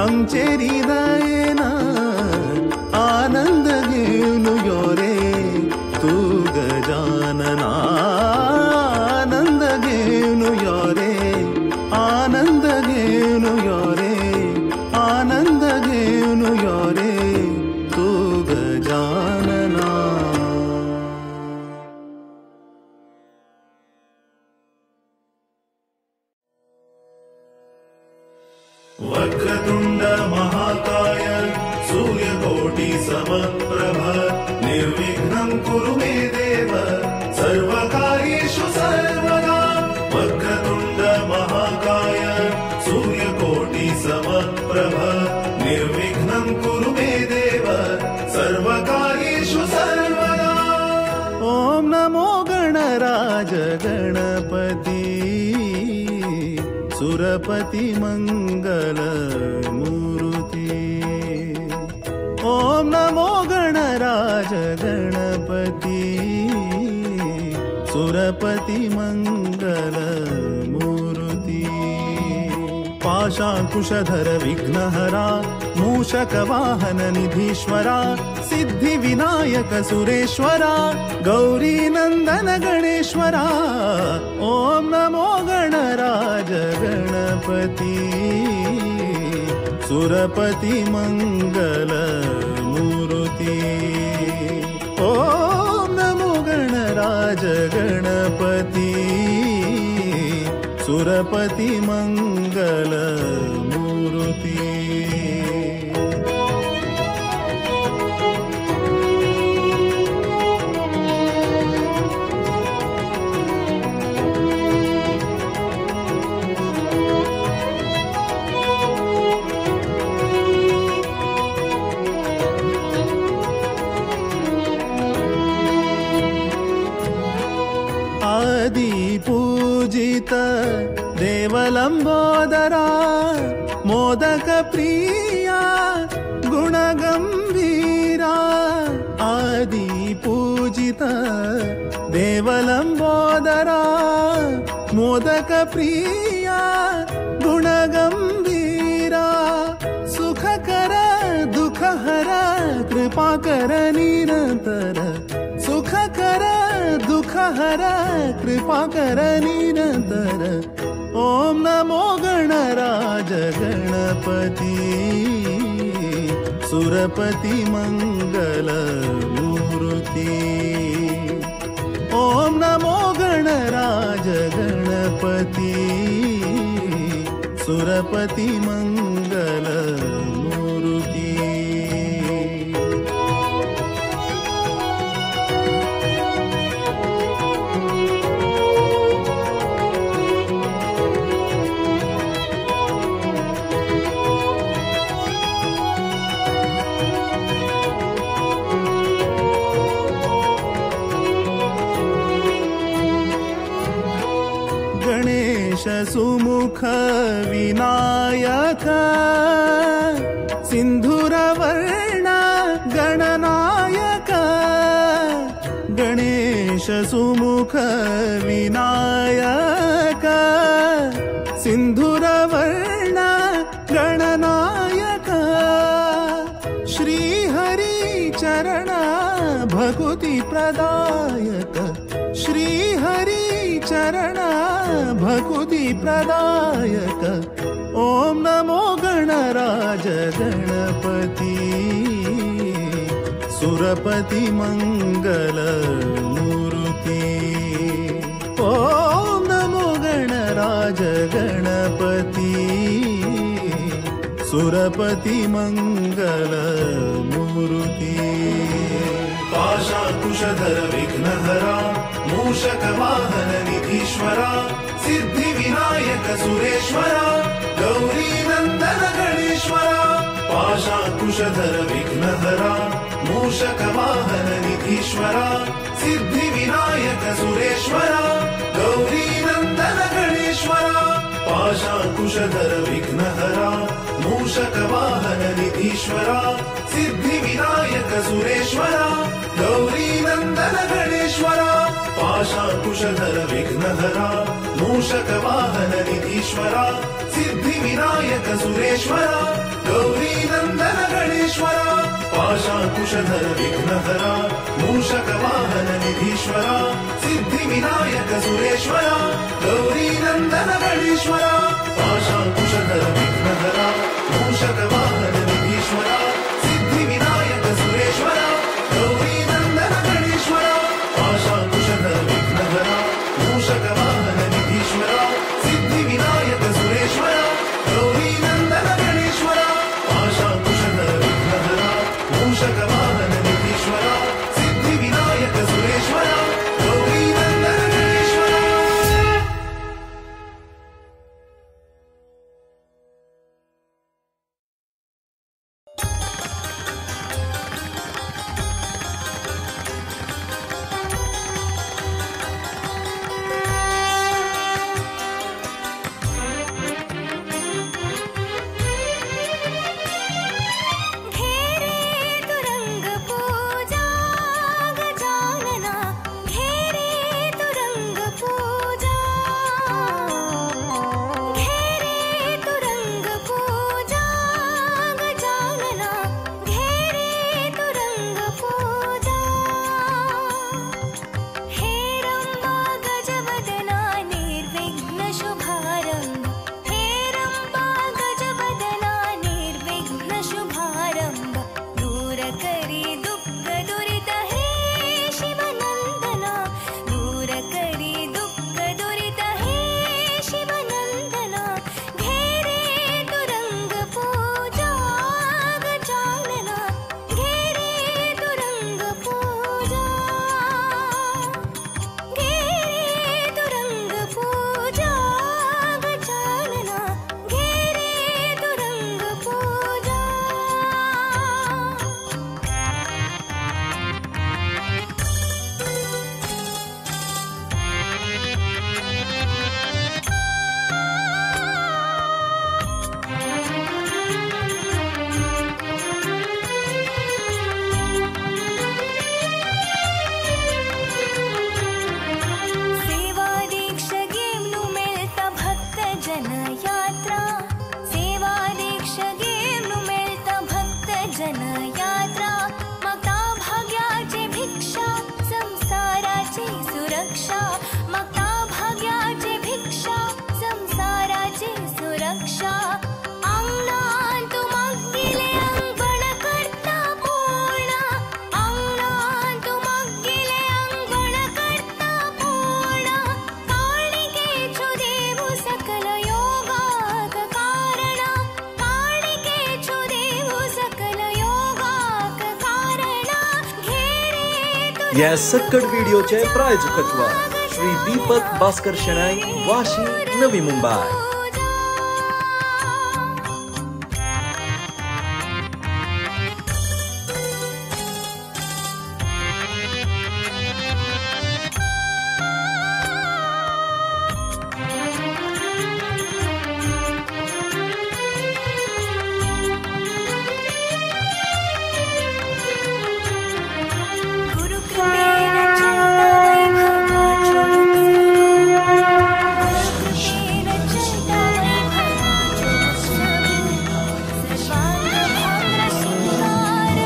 आमचे हृदयना। आनंद घेऊन यो रे तू गजानना। आनंद घेऊन यो रे आनंद घेऊन यो रे आनंद घेऊन यो रे तू गजानना। वक्रतुंड महाकाय सूर्यकोटि समप्रभ। निर्विघ्नं कुरु मे देव सर्वकार्येषु सर्वदा। वक्रतुंड महाकाय सूर्यकोटि समप्रभ। निर्विघ्नं कुरु मे देव सर्वकार्येषु सर्वदा। ॐ नमो गणराज गणपति सुरपति मंगल मूर्ति। ॐ नमो गणराज गणपति सुरपति मंगल मूर्ति। पाशांकुशधर विघ्नहरा मूषक वाहन निधीश्वरा। सिद्धि विनायक सुरेश्वरा गौरी नंदन गणेश्वरा। ॐ नमो गणराज गणपति सुरपति मंगल मूर्ति। ॐ नमो गणराज गणराज गणपति सुरपति मंगल मूर्ति। आदि पूजित देवलंबोदरा मोदक प्रिया गुणगंभीरा। आदि पूजित देवलंबोदरा मोदक प्रिया गुणगंभीरा। सुखकर दुखहर कृपा कर निरंतर। सुखकर दुखहर कृपा कर निरंतर। ओम नमो गणराज गणपति सुरपति मंगल मूर्ति। ओम नमो गणराज गणपति सुरपति मंगल मूर्ति। गणेश सुमुख विनायक सिंधुरवर्ण गणनायक। गणेश सुमुख विनायक सिंधुरवर्ण गणनायक। श्री हरि चरण भक्ति प्रदायक। श्री हरि चरण भक्ति प्रदायक। ओम नमो गणराज गणपति सुरपति मंगल मूर्ति। ओम नमो गणराज गणपति सुरपति मंगल मूर्ति। पाशाकुशधर विघ्नहरा मूषक वाहन निधीश्वरा सिद्धि विनायक सुरेश्वरा गौरी नंदन गणेश्वरा। पाशाकुशधर विघ्नहरा मूषक वाहन निधीश्वरा सिद्धि विनायक सुरेश्वरा गौरी नंदन गणेश्वरा। पाशाकुशधर विघ्नहरा मूषक वाहन निधीश्वरा सिद्धि विनायक सुरेश्वरा गौरी नंदन गणेश्वरा। पाशाकुशधर विघ्नहरा मूषक वाहन निधीश्वरा सिद्धि विनायक सुरेश्वरा गौरी नंदन गणेश्वरा। पाशाकुशधर विघ्नहरा मूषक वाहन निधीश्वरा सिद्धि विनायक सुरेश्वरा गौरी नंदन गणेश्वरा। पाशाकुशधर विघ्नहरा मूषक वाहन निधीश्वरा सिद्धि विनायक सुरेश्वरा गौरी नंदन गणेश्वरा। पाशाकुशधर विघ्नहरा मूषक वाहन निधीश्वरा सिद्धि विनायक सुरेश्वरा गौरी नंदन गणेश्वरा। पाशाकुशधर विघ्नहरा मूषक वाहन निधीश्वरा सिद्धि विनायक सुरेश्वरा गौरी नंदन गणेश्वरा। रक्षा आंगणान तूं मागगिले अंगण करता पूर्ण आंगणान तूं मागगिले अंगण करता पूर्ण काणिकेचो देव सकल योगाक कारण काणिकेचो देव सकल योगाक कारण घेरे तूं या सक्कड व्हिडिओचे प्रायोजकत्व श्री दीपक भास्कर शेणै, वाशी, नवी मुंबई. गुरु कृपेन चलता वैभवाचो गुरु कृपेन चलता वैभवाचो सर्वांग भांग्र शृंगार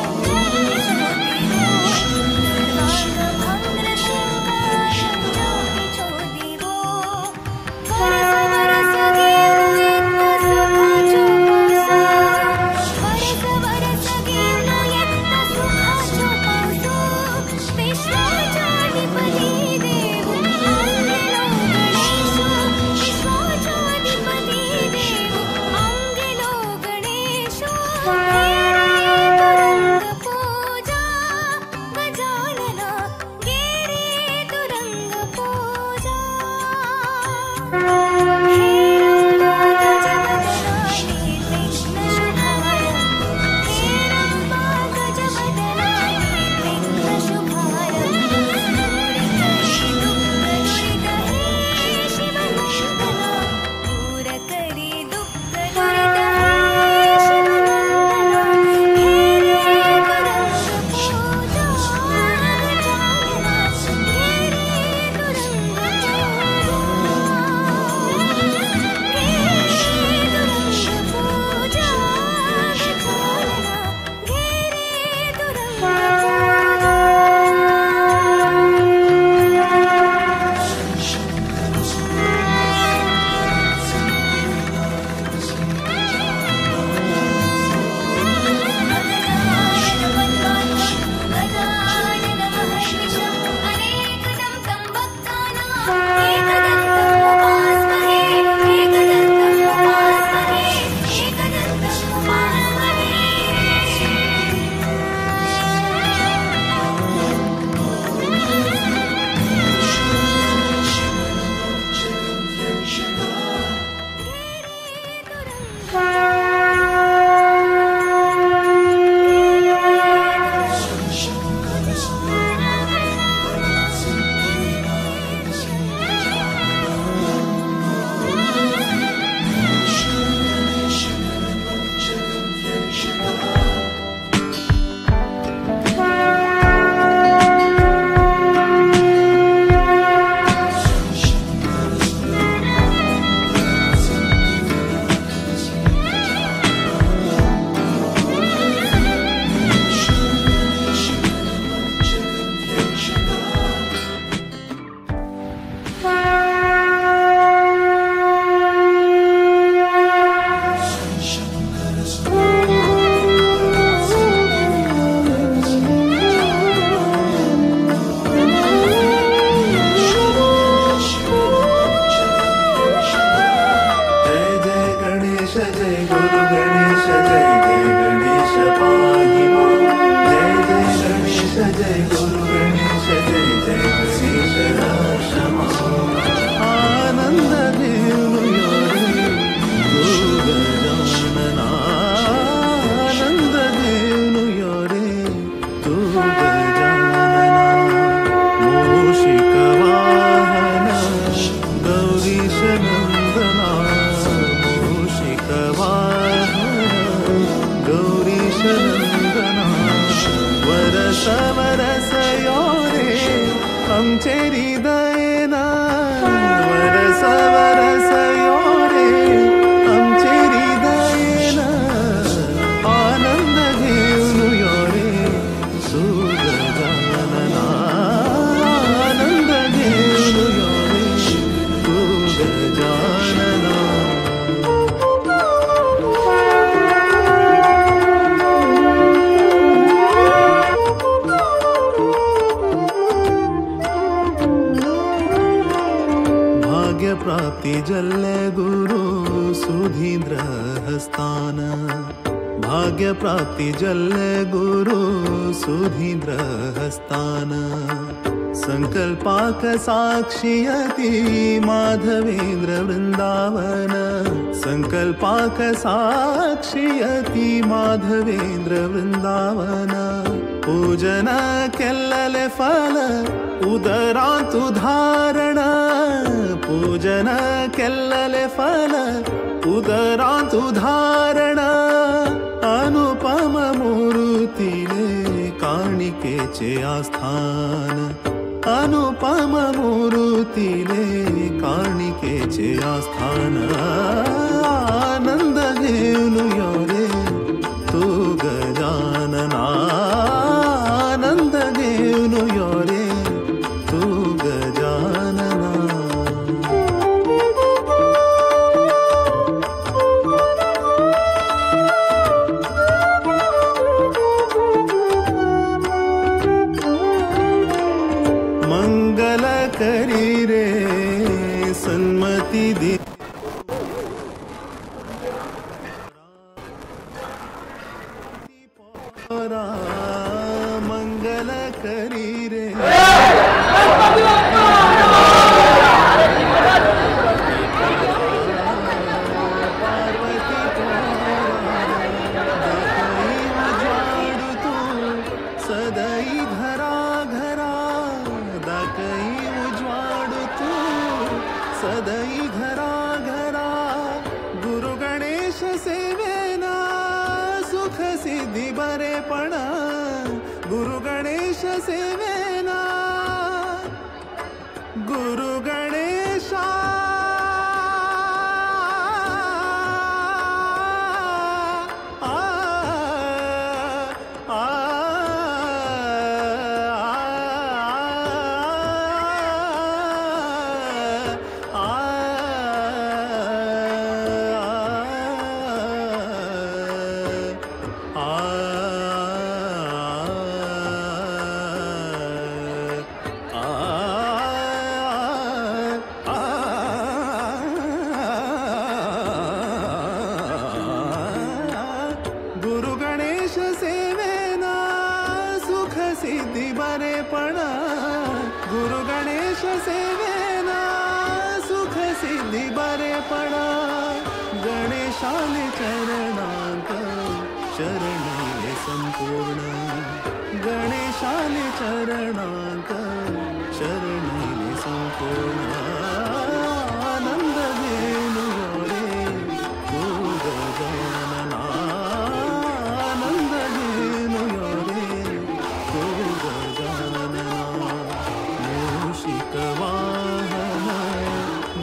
सर्वांग भांग्र शृंगार ज्योतिचो दिवो वरस वरस घेऊन येता सुखाचो पावसो वरस वरस घेऊन येता सुखाचो पावसो विश्वाच्या अधिपती देव आंगेलो गणेशो विश्वाच्या अधिपती देव आंगेलो गणेशो घेरे तू रंग पूजा गजानना घेरे तू रंग पूजा हे रंगा गजबदना निर्विघ्न शुभारंभ हे रंगा गजबदना निर्विघ्न शुभारंभ दूर करी दुःख दुरित हे शिवनंदना दूर करी दुःख दुरित हे शिवनंदना घेरे तू रंग पूजा गजानना घेरे तू रंग पूजा घेरे तू रंग पूजा गजानना घेरे तू रंग पूजा. जय जय गणेश जय गुरु गणेश जय जय गणेश पाहि मां. जय जय गणेश जय गुरु गणेश जय जय गणेश रक्ष मां. आनंद घेऊन यो रे तू गजानना आनंद घेऊन यो रे तू गजानना मूषिक वाहन गौरीश नंदना मूषिक वाहन गौरीश नंदना वरस वरस जल्ले गुरु सुधींद्र हस्तान, भाग्य प्राप्ति जल्ले गुरु सुधींद्र हस्तान। संकल्पाक साक्षियति माधवेंद्र वृंदावन, संकल्पाक साक्षियति माधवेंद्र वृंदावन। पूजन केल्लले फल उदरांतु धारण, पूजन केल्लले फल उदरांतु धारण। अनुपम मूर्तिले काणिकेचे आस्थान, अनुपम मूर्तिले काणिकेचे आस्थान। आनंद घेऊन यो रे तू गजानना, आनंद घेऊन यो रे तू गजानना। मंगल करी रे सन्मति दी, मंगल करी रे। पार्वती उजाडू तू सदैव घरा घरा, दाखई उजवाडू तू सदैव घरा घरा। गुरु गणेश सेवेना सुख सिद्धी बरेपणा, गुरु गणेश सेवेना, गुरु गणेशा। आ आ गुरु गणेश सेवेना सुख सिद्धी बरेपणा, गुरु गणेश सेवेना सुख सिद्धी बरेपणा। गणेशाले चरणांत शरणिले संपूर्ण, गणेशाले चरणांत शरणिले संपूर्ण। आनंद घेऊन यो रे तू गजानना, आनंद घेऊन यो रे तू गजानना। मूषिक वाहन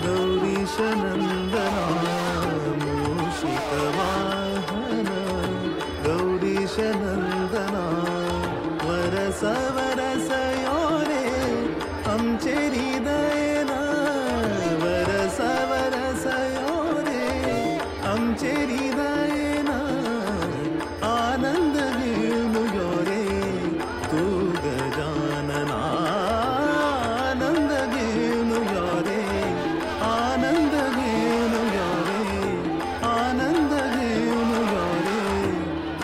गौरीश नंदना, मूषिक वाहन गौरीश नंदना। वरस वरस यो रे आमचे हृदयना, वरस वरस यो रे आमचे हृदयना। आनंद घेऊन यो रे तू गजानना, आनंद घेऊन यो रे, आनंद घेऊन यो रे, आनंद घेऊन यो रे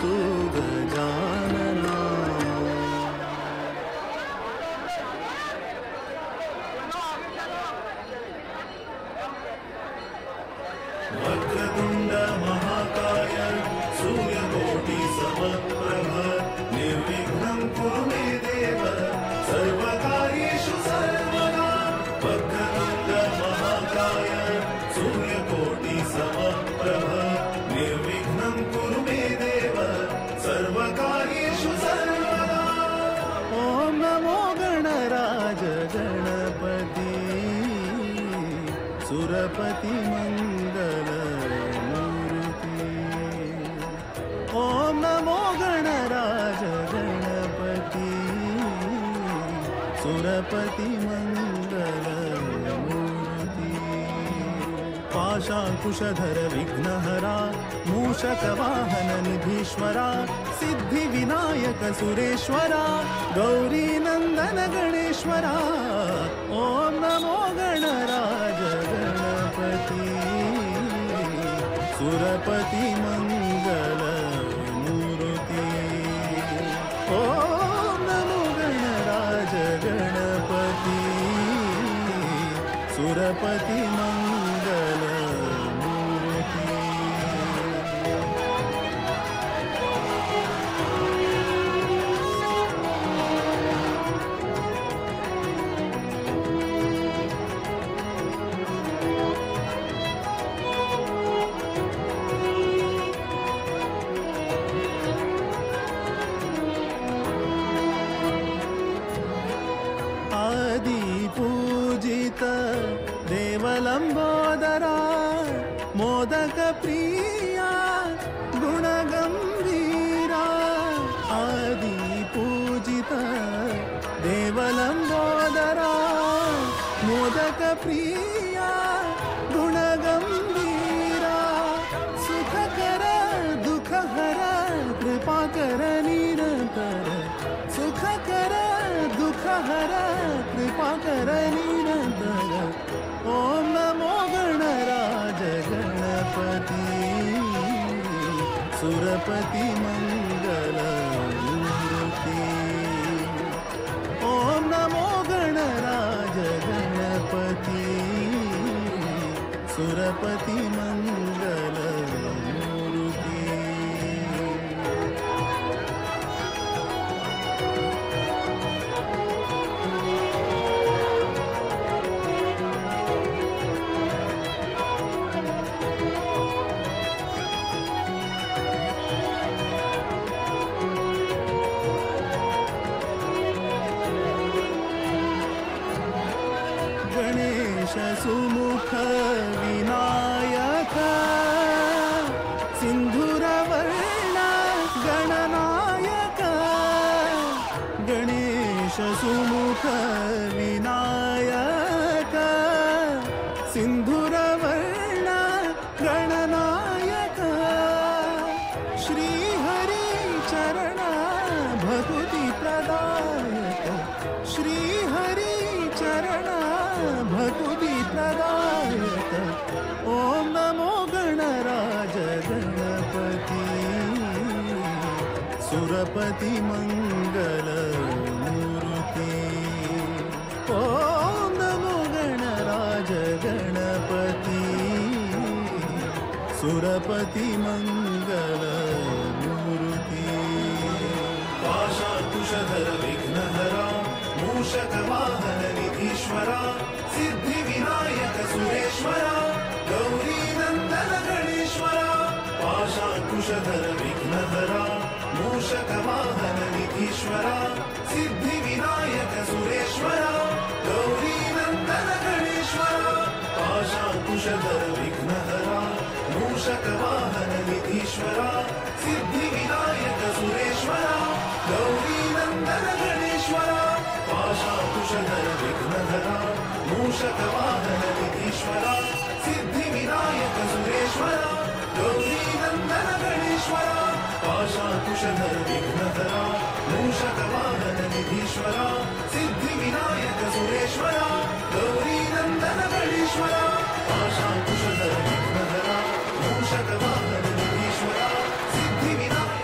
तू गजानना। वक्रतुंड महाकाय सूर्यकोटि समप्रभ, निर्विघ्नं कुरु मे देव सर्वकार्येषु सर्वदा। वक्रतुंड महाकाय सूर्यकोटि समप्रभ, निर्विघ्नं कुरु मे देव सर्वकार्येषु सर्वदा। ॐ नमो गणराज गणपति, सुरपति मंगल मूर्ति। ॐ नमो गणराज गणपति, सुरपति मंगल मूर्ति। पाशांकुशधर विघ्नहरा, मूषकवाहन निधीश्वरा, सिद्धि विनायक सुरेश्वरा, गौरी नंदन गणेश्वरा। ॐ नमो गणराज गणपति। सुरपति मंगल मूर्ति। ओम नमो गणराज गणपति सुरपति मंगल मूर्ति। आदि पूजित देवलंबोदरा मोदक प्रिया गुणगंभीरा। आदि पूजित देवलंबोदरा मोदक प्रिया गुणगंभीरा। सुख कर दुख हर कृपा कर निरंतर। सुख कर दुख हर कृपा कर निरंतर। ओम नमो गणराज गणपति सुरपति मंगल मूर्ति। ओम नमो गणराज गणपति सुरपति मंगल मूर्ति। गणेश सुमुख विनायक सिंधुरवर्ण गणनायक। गणेश सुमुख विनायक सिंधुरवर्ण गणनायक। श्री हरि चरण भक्ति प्रदायक। श्री हरि चरण भक्ति प्रदायक। ओम नमो गणराज गणपति सुरपति मंगल मूर्ति। ओम नमो गणराज गणपति सुरपति मंगल मूर्ति। पाशाकुशधर विघ्नहरा मूषक वाहन निधीश्वरा सिद्धि विनायक सुरेश्वरा गौरी नंदन गणेश्वरा। पाशाकुशधर विघ्नहरा मूषक वाहन निधीश्वरा सिद्धि विनायक सुरेश्वरा गौरी नंदन गणेश्वरा। पाशाकुशधर विघ्नहरा मूषक वाहन निधीश्वरा सिद्धि विनायक सुरेश्वरा गौरी नंदन गणेश्वरा। पाशाकुशधर विघ्नहरा मूषक वाहन निधीश्वरा सिद्धि विनायक सुरेश्वरा गौरी नंदन गणेश्वरा। पाशाकुशधर विघ्नहरा मूषक वाहन निधीश्वरा सिद्धि विनायक सुरेश्वरा गौरी नंदन गणेश्वरा। पाशाकुशधर विघ्नहरा मूषक वाहन निधीश्वरा सिद्धि विनायक।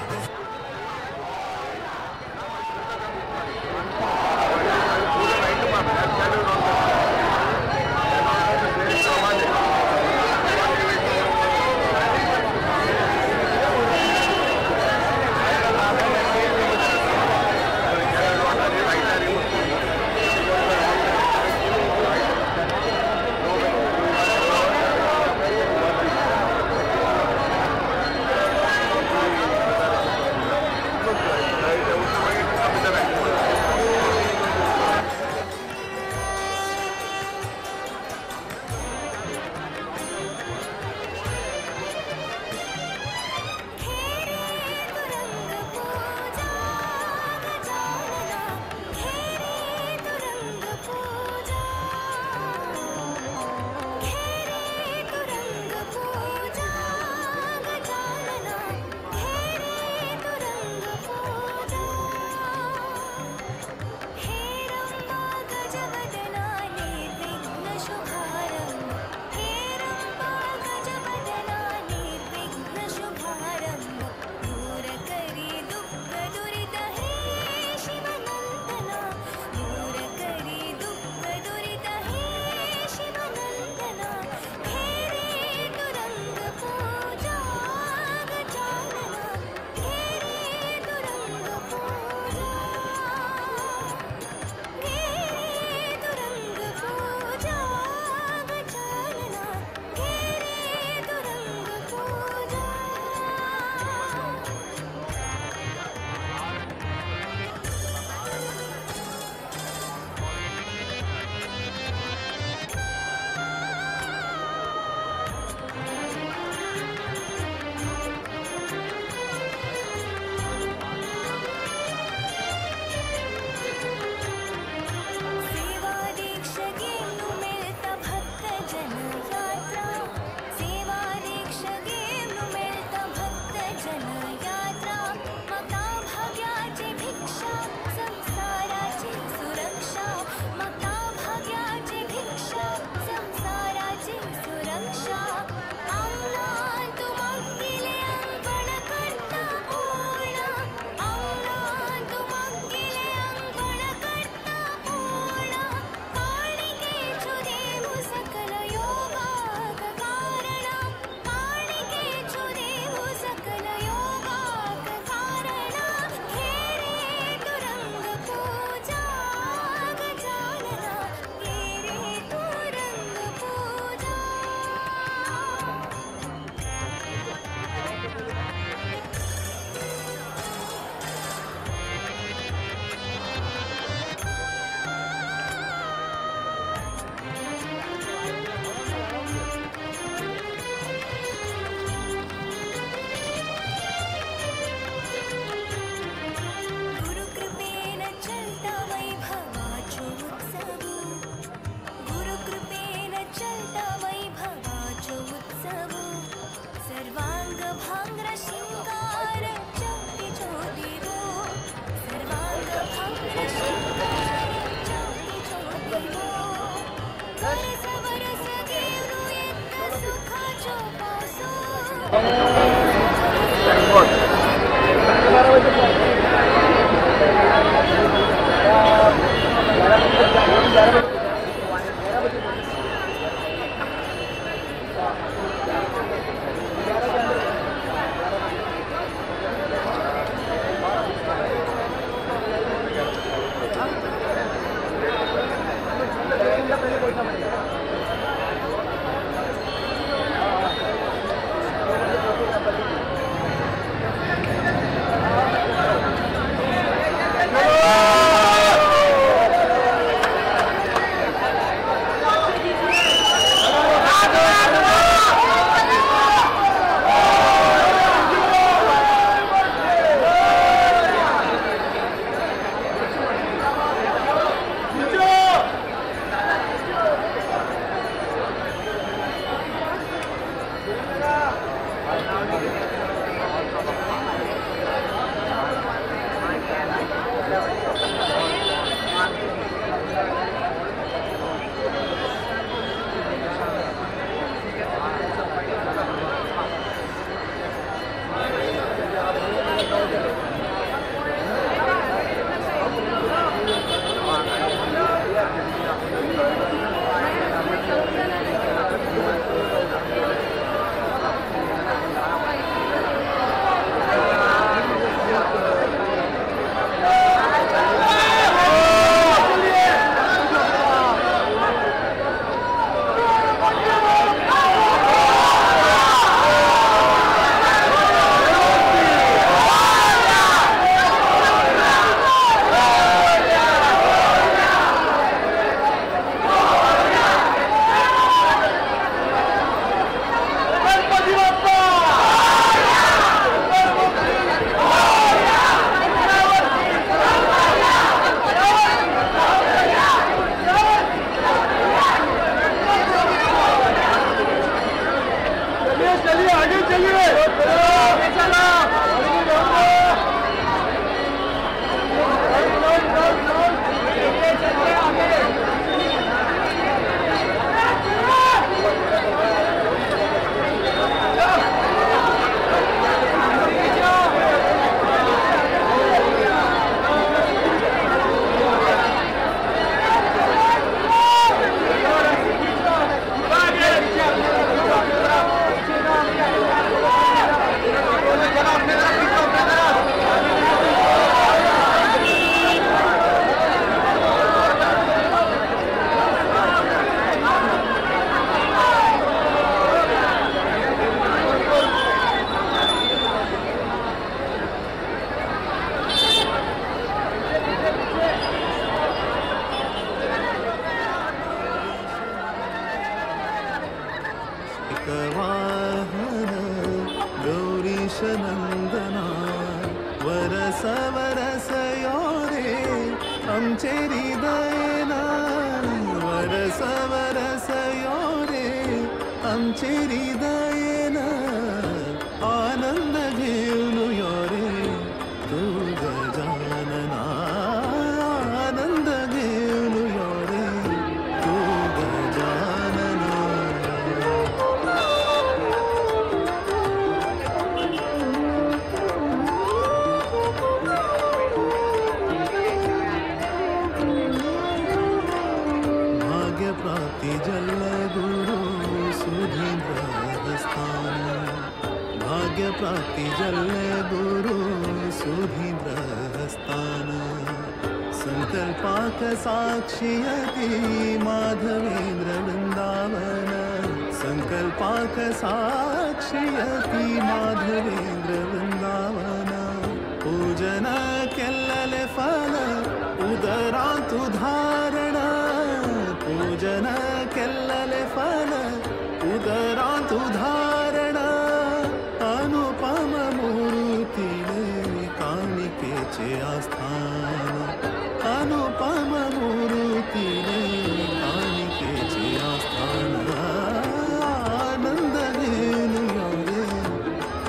आनंद घेऊन यो रे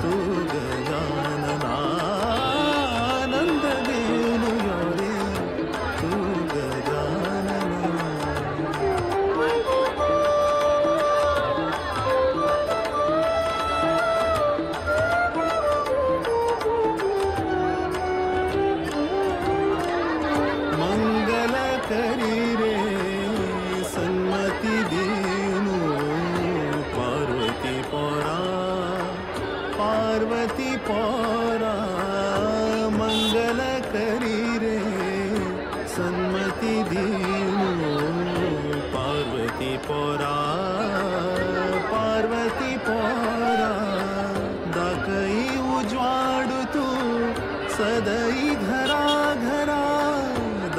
तू पार्वती पोरा मंगल करी रे सन्मति दीनु पार्वती पोरा पार्वती पोरा दाकई उजवाड तू सदई घरा घरा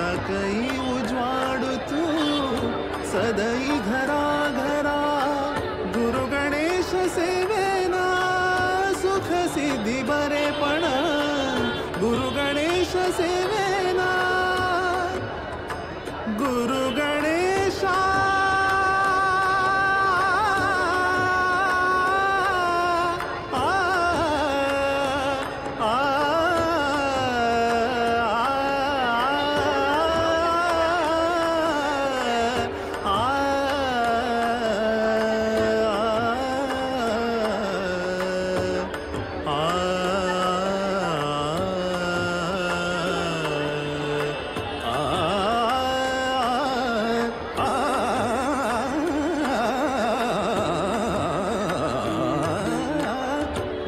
दाकई उजवाड तू सदई घरा घरा गुरु गणेश सेवेना सुख सिद्धी बरेपण गुरु गणेश सेवेना गुरु गणेशा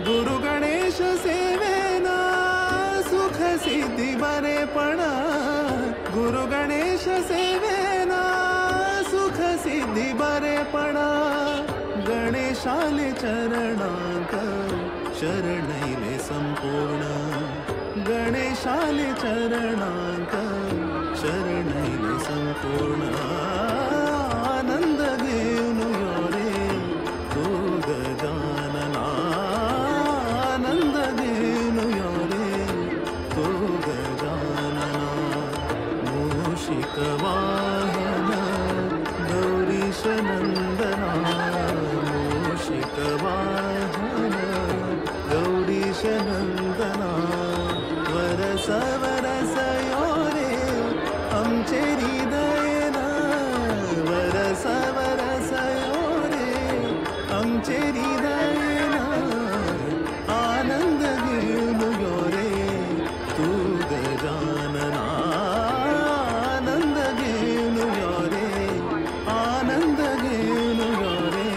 गुरु गणेश सेवेना सुख सिद्धी बरेपण गुरु गणेश सेवेना सुख सिद्धी बरेपण गणेशाले चरणांक शरणैले संपूर्ण गणेशाले चरणांक शरणैले संपूर्ण आनंद घेऊन यो रे तू गजानना आनंद घेऊन यो रे तू गजानना मूषिक वाहन गौरीश नंदना मूषिक वाहन गौरीश नंदना वरस वरस यो रे आमचे हृदयना वरस वरस यो रे आमचे हृदयना आनंद घेऊन यो रे तू गजानना आनंद घेऊन यो रे आनंद घेऊन यो रे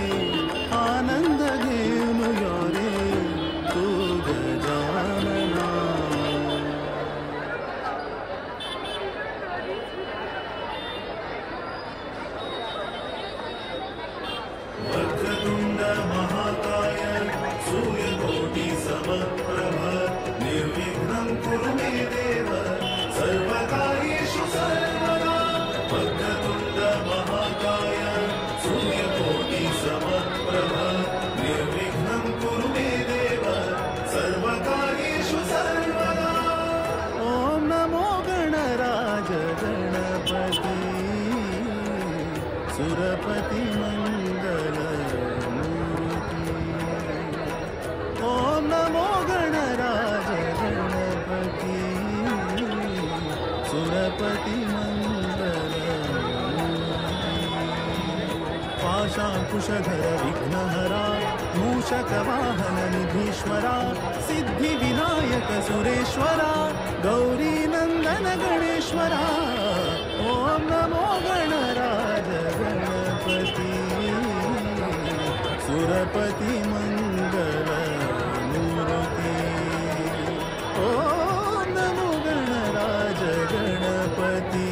आनंद घेऊन यो रे तू गजानना. वक्रतुंड महाकाय सूर्यकोटि समप्रभ निर्विघ्नं कुरु मे देव सर्वकार्येषु सर्वदा. वक्रतुंड महाकाय सूर्यकोटि समप्रभ निर्विघ्नं कुरु मे देव सर्वकार्येषु सर्वदा. ॐ नमो गणराज गणपति सुरपति मंगल मूर्ति. ॐ नमो गणराज गणपति सुरपति मंगल मूर्ति. पाशांकुशधर विघ्नहरा मूषकवाहन निधीश्वरा सिद्धिविनायक सुरेश्वरा गौरी नंदन गणेश्वरा. ॐ नमो गणराज गणपति सुरपति मंगल मूर्ति. ॐ नमो गणराज गणपति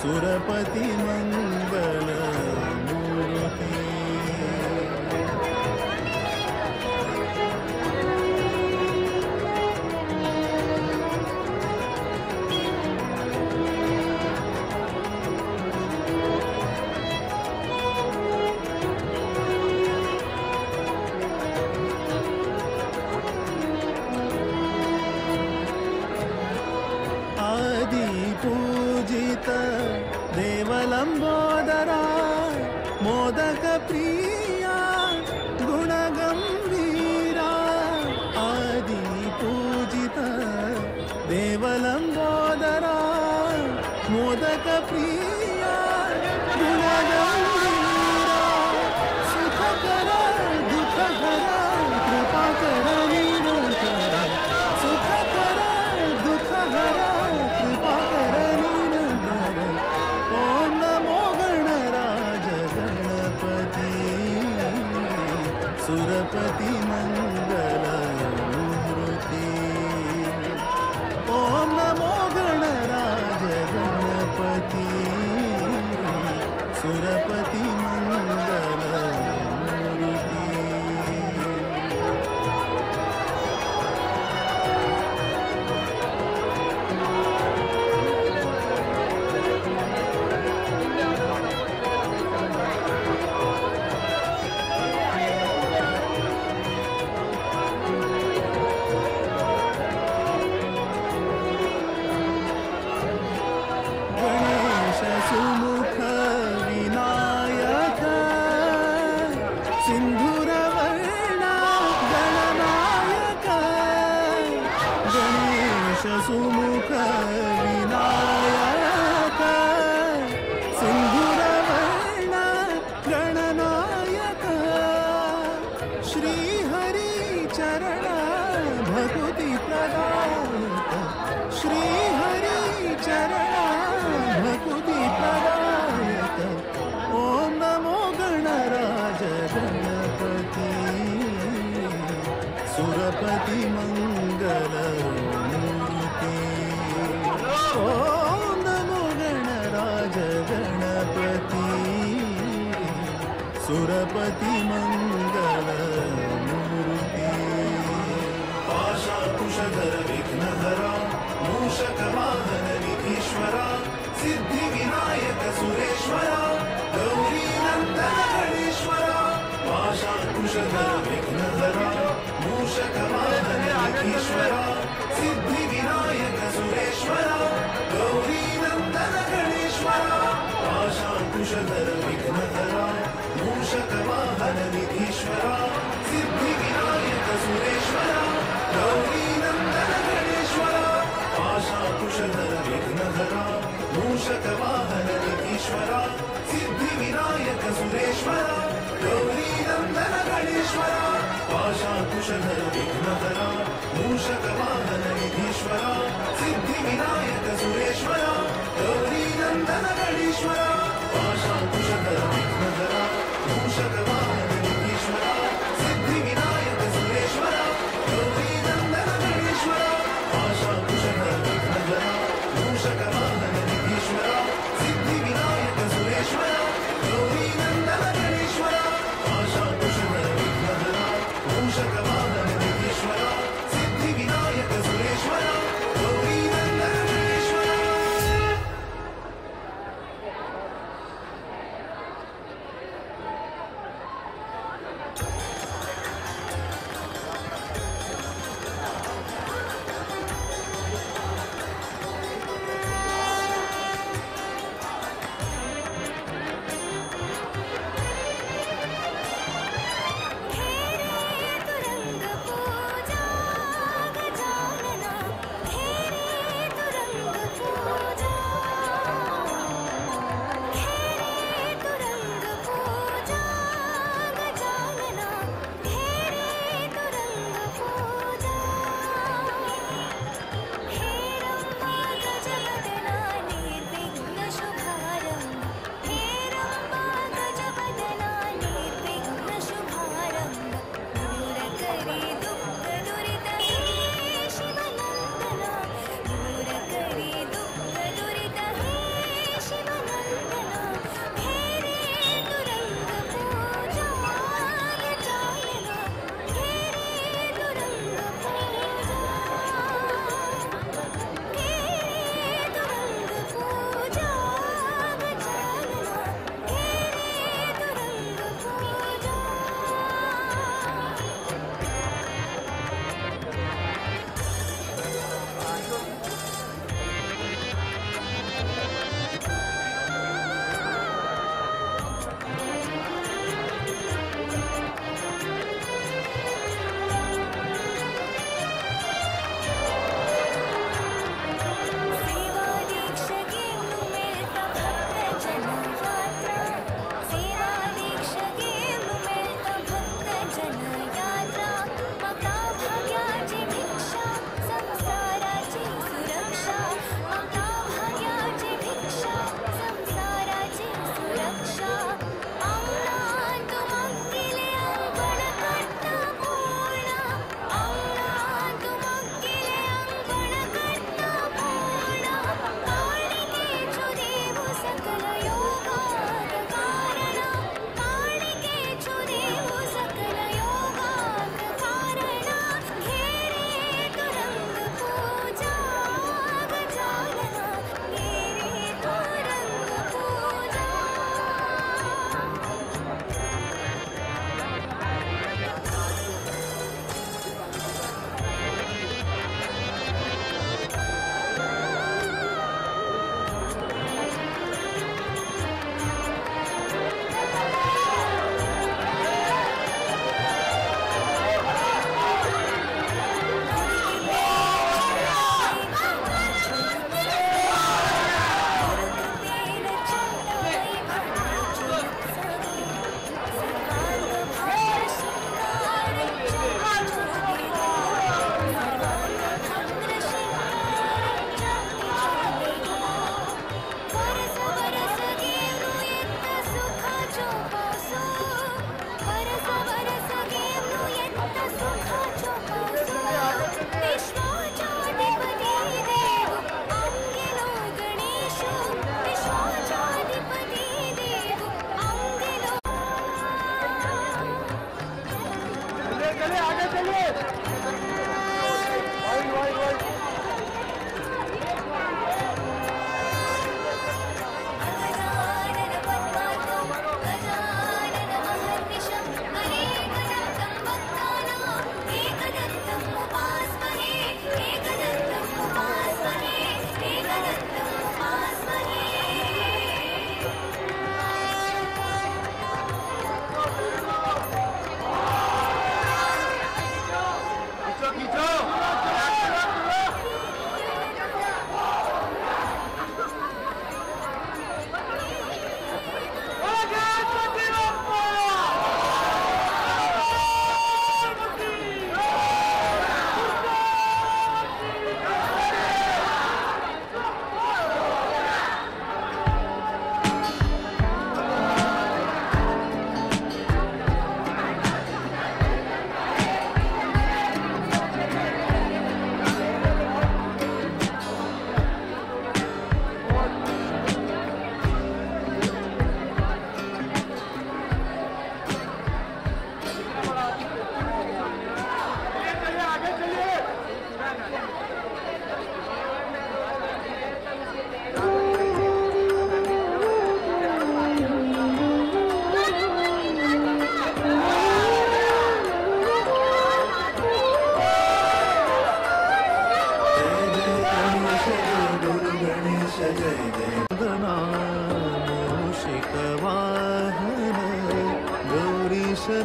सुरपति मंगल मूर्ति. आदि पूजित देवलंबोदरा मोदक प्रिया गुणगंभीरा. आदि पूजित देवलंबोदरा मोदक प्रिया गुणगंभीरा. सुख कर दुख हरा कृपा कर निरंतरा. सुख कर दुख हरा कृपा कर निरंतरा. ॐ नमो गणराज गणपति सुरपति मंगल प्रदायक श्री हरि चरणा भक्ति प्रदायक ओम नमो गणराज गणपति सुरपति मंगल मूर्ति ओम नमो गणराज गणपति सुरपति मंगल मूर्ति पाशाकुशधर विघ्नहरा मूषकवाहन निधीश्वरा सिद्धि विनायक सुरेश्वरा गौरी नंदन गणेश्वरा पाशाकुशधर विघ्नहरा मूषकवाहन निधीश्वरा सिद्धि विनायक सुरेश्वरा गौरी नंदन गणेश्वरा पाशाकुशधर विघ्नहरा मूषकवाहन निधीश्वरा सिद्धि विनायक सुरेश्वरा गौरी नंदन गणेश्वरा पाशाकुशधर विघ्नहरा मूषकवाहन निधीश्वरा सिद्धि विनायक सुरेश्वरा गौरी नंदन गणेश्वरा पाशाकुशधर विघ्नहरा मूषकवाहन निधीश्वरा सिद्धि विनायक सुरेश्वरा गौरी नंदन गणेश्वरा पाशाकुशधर विघ्नहरा मूषकवाहन निधीश्वरा सिद्धि विनायक सुरेश्वरा गौरी नंदन गणेश्वरा पाशाकुशधर विघ्नहरा मूषकवाहन निधीश्वरा सिद्धि विनायक सुरेश्वरा गौरी नंदन गणेश्वरा पाशाकुशधर विघ्नहरा मूषकवाहन निधीश्वरा सिद्धि विनायक सुरेश्वरा गौरी नंदन गणेश्वरा.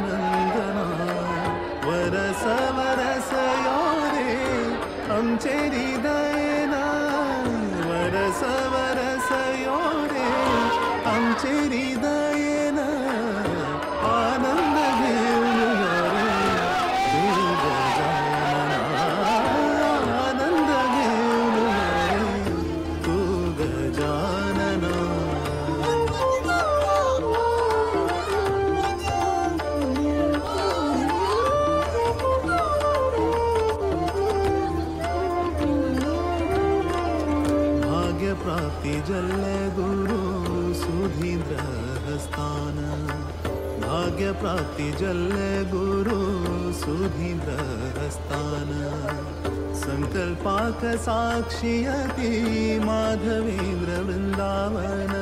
नंदना वरस वरस यो रे आमचे हृदयना वरस वरस यो रे आमचे हृदयना आनंद घेऊन यो रे तू गजानना आनंद घेऊन यो रे तू गजानना। प्राप्ति जल गुरु सुधींद्र हस्तान भाग्य प्राप्ति जल गुरु सुधींद्र हस्तान संकल्पाक साक्षियति माधवेंद्र वृंदावन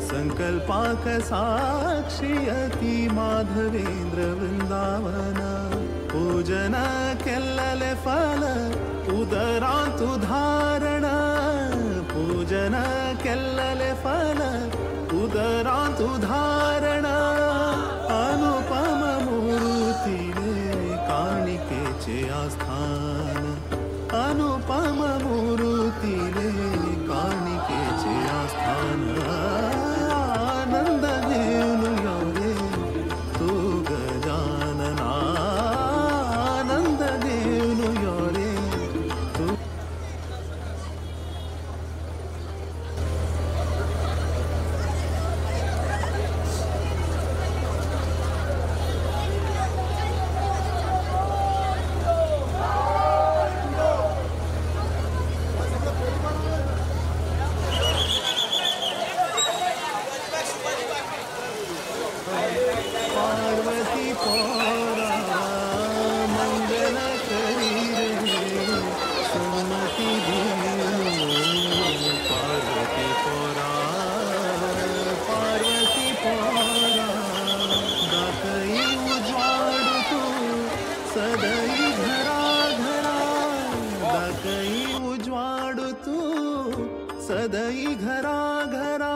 संकल्पाक साक्षियति माधवेंद्र वृंदावन पूजन केल्लले फल उदरांतु धारण पूजन केल्लले फल उदरांतु धारण अनुपम मूर्तिले काणिकेचे आस्थान अनुपम मूर्तिले काणिकेचे आस्थान आनंद घेऊन यो रे तू गजानना आनंद घेऊन यो रे तू। पार्वती पोरा मंगल करी रे सुमति दीनु पार्वती पोरा पार्वती पोरा दाखई उजवाड तू सदई घरा घरा दाखई उजवाड तू सदई घरा घरा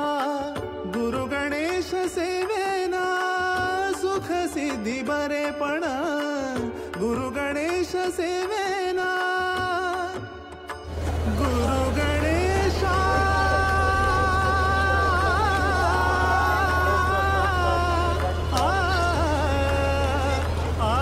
गुरु गणेश सेवेना सुख सिद्धी बरेपणा गुरु गणेश सेवेना गुरु गणेशा आ आ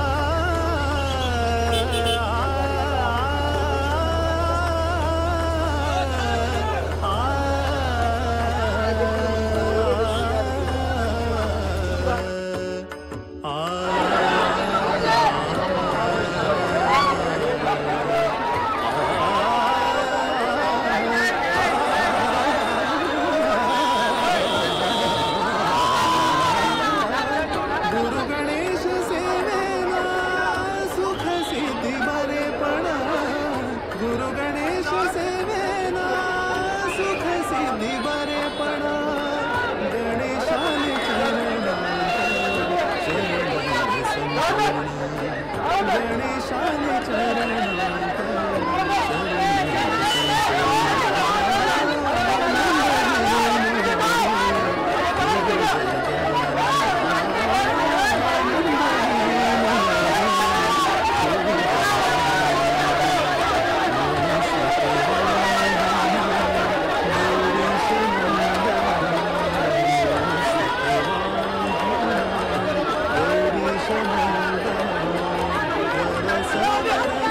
गुरु गणेश सेवेना सुख सिद्धी बरेपणा गुरु गणेश सेवेना सुख सिद्धी बरेपणा गणेशाने चरणांत शरण संपूर्ण गणेशाने चरणांत शरण संपूर्ण।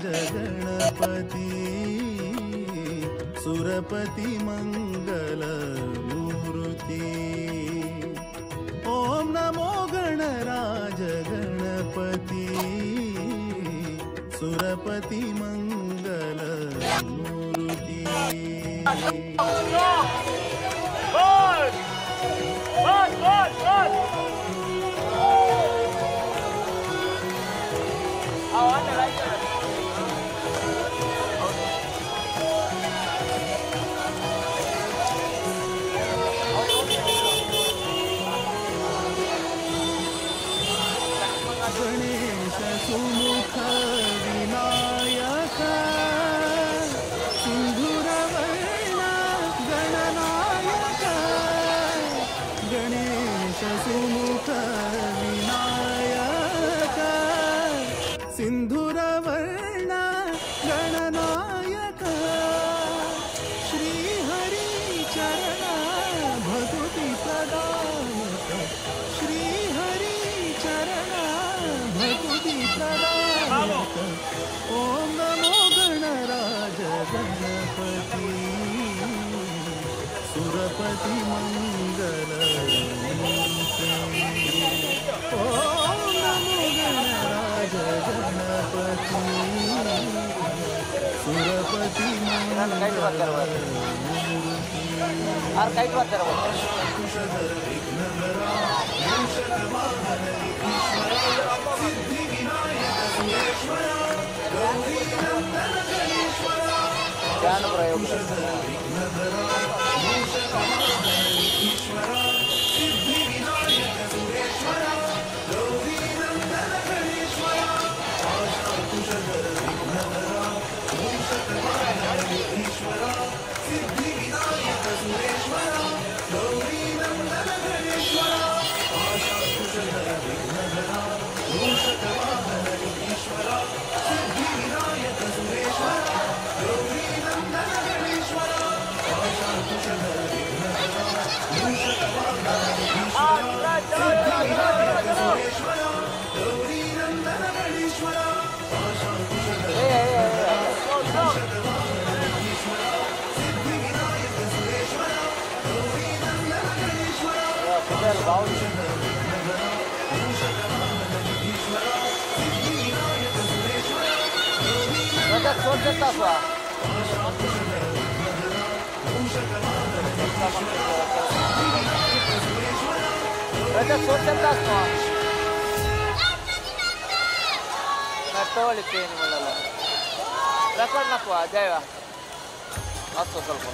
गणपति सुरपति मंगल मूर्ति। ओम नमो गणराज गणपति सुरपति मंगल मूर्ति। गणेश सुमुख विनायक सिंधुरवर्ण गणनायक। गणेश सुमुख विनायक सिंधुरवर्ण गणनायक। श्री हरि चरण भक्ति प्रदायक। श्री हरि चरण भक्ति प्रदायक। ओम नमो गणराज गणपति सुरपति मंगल मूर्ति। ओम नमो गणराज गणपति सुरपति मंगल मूर्ति। रेकॉर्ड नको जय असो ಸ್ವಲ್ಪ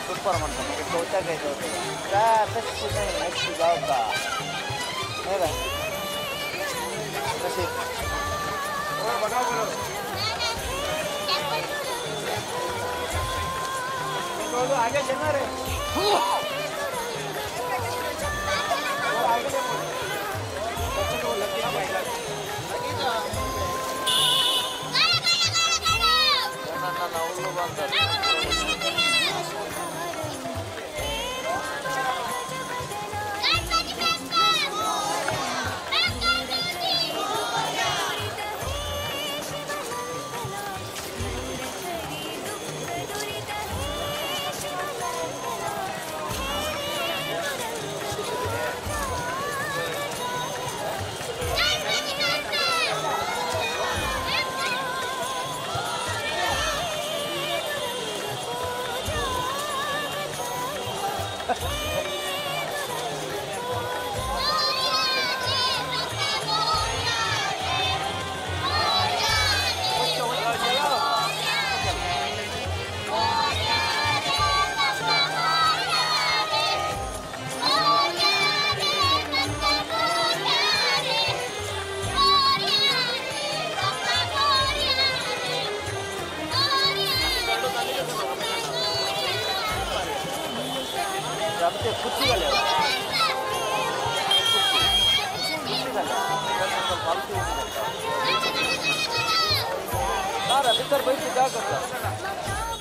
सुपर म्हणतो चौथा घ्यायचं होतं काय कशी नाही नक्की जाऊ का नाही का कशी आगे चलणार आहे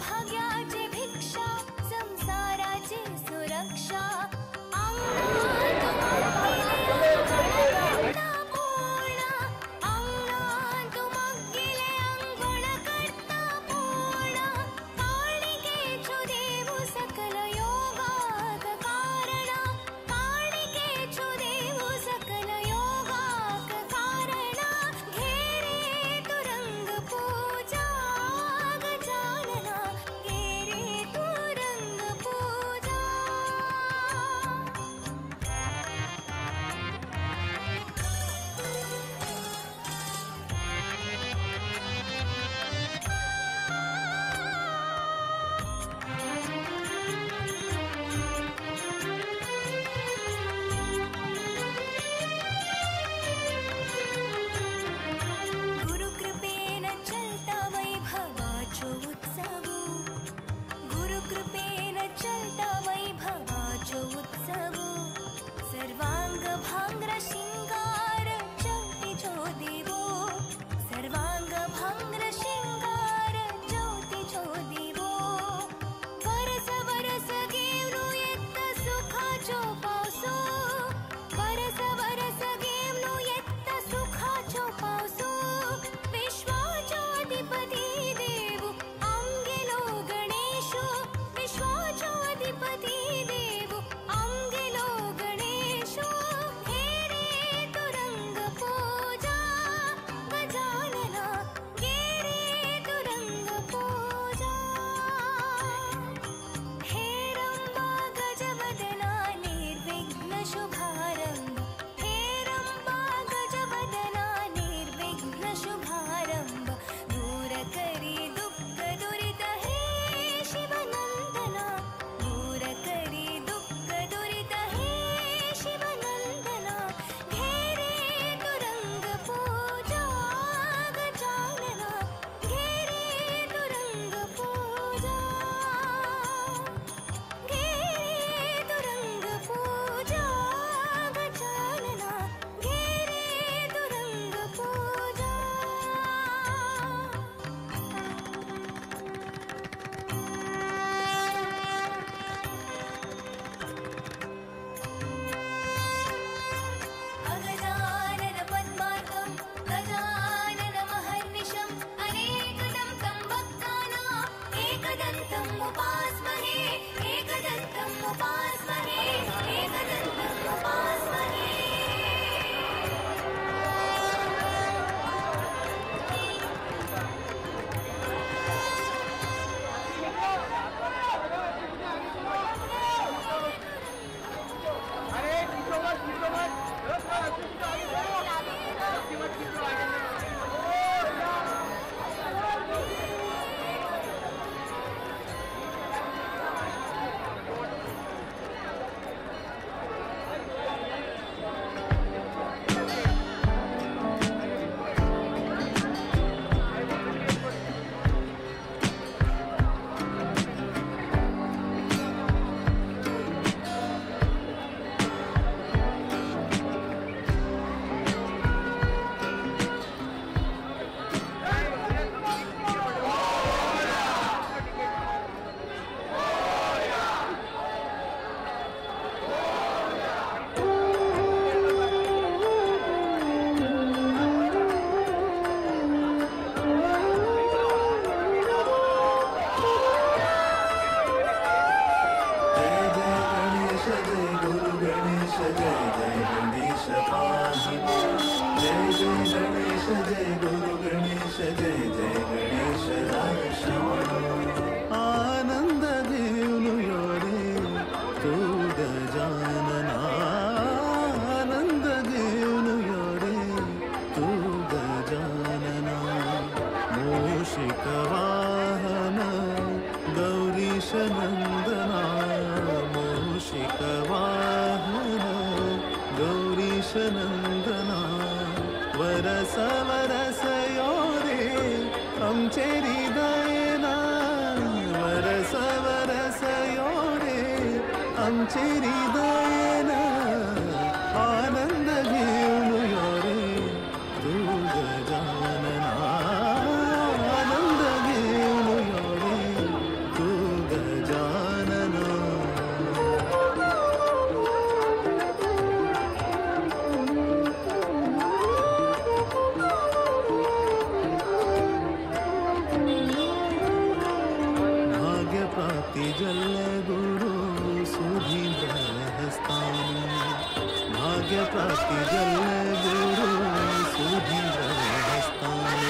भाग्याची भिक्षा संसाराची सुरक्षा। गौरीशनंदना मूषिकवाहन गौरीशनंदना वरस वरस यो रे आमचे हृदयना वरस वरस यो रे आमचे हृदयना आनंद घेऊन यो रे तू गजानना आनंद घेऊन यो रे तू गजानना. भाग्य प्राप्ती जल गुरु सुधींद्र हस्तान भाग्य प्राप्ती जल गुरु सुधींद्र हस्तान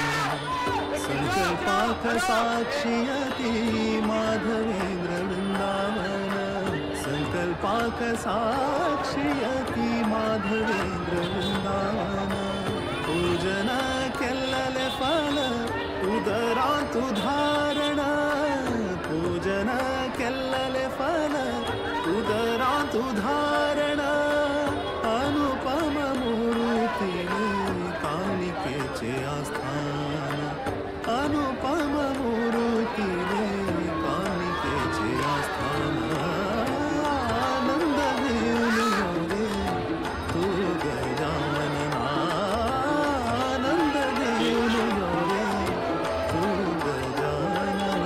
संकल्पाक साक्षियती माधवेंद्र वृंदावन संकल्पाक साक्षियती माधवेंद्र वृंदावन पूजन केल्लले फल उदरांतु धारण पूजन केल्लले फल उदरांतु धारण अनुपम मूर्तीने कानिकेचे आस्थान अनुपम मूर्तीने कानिकेचे आस्थान आनंद घेऊन यो रे तू गजानना आनंद घेऊन यो रे तू गजानना.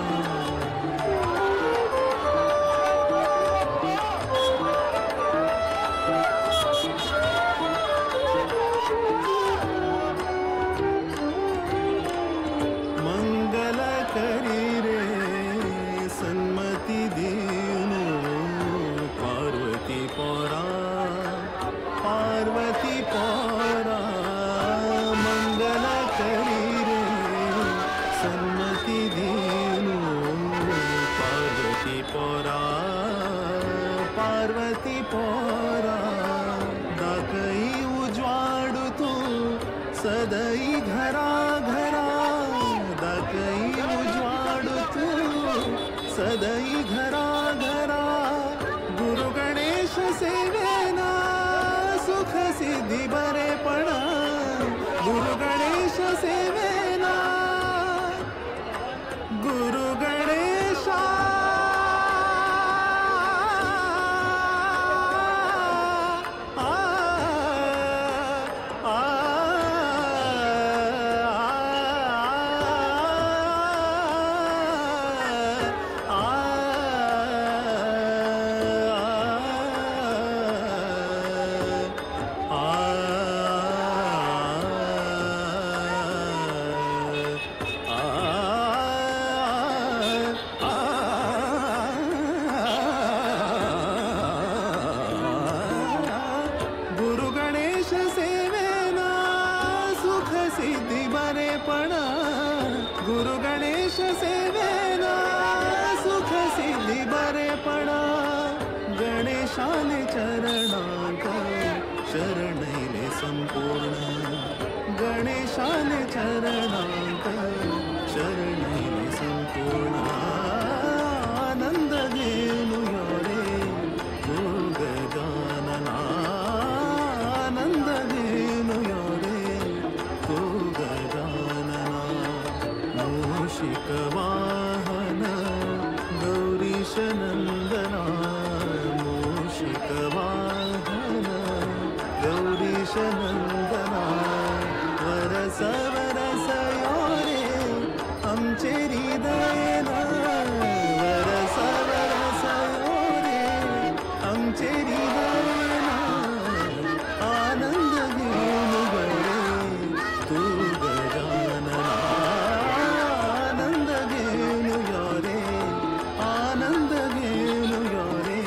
मंगल करी रे सन्मती देऊन पार्वती पोरा पार्वती पोरा मंगल करी रे सन्मती देऊन पार्वती पोरा पार्वती पोरा दाखई उजवाडू तू सदई घरा घरा दाखई उजवाडू तू सदई घरा घरा गुरु गणेश सेवेना सुख सिद्धी बरेपणा गुरु गणेश सेवेना गुरु गणेशा आ आ गुरु गणेश सेवेना सुख सिद्धी बरेपणा गुरु गणेश सेवेना सुख सिद्धी बरेपणा गणेशाने चरणांक शरणैले संपूर्ण गणेशाने चरणांक शरणैले संपूर्ण आनंद घेऊन यो रे तू गजानना आनंद घेऊन यो रे तू गजानना मूषिकवाहन गौरीशनंदना मूषिकवाहन गौरीशनंदना वरस वरस यो रे आमचे हृदयना वरस वरस यो रे आमचे हृदयना आनंद घेऊन यो रे तू गजानना आनंद घेऊन यो रे आनंद घेऊन यो रे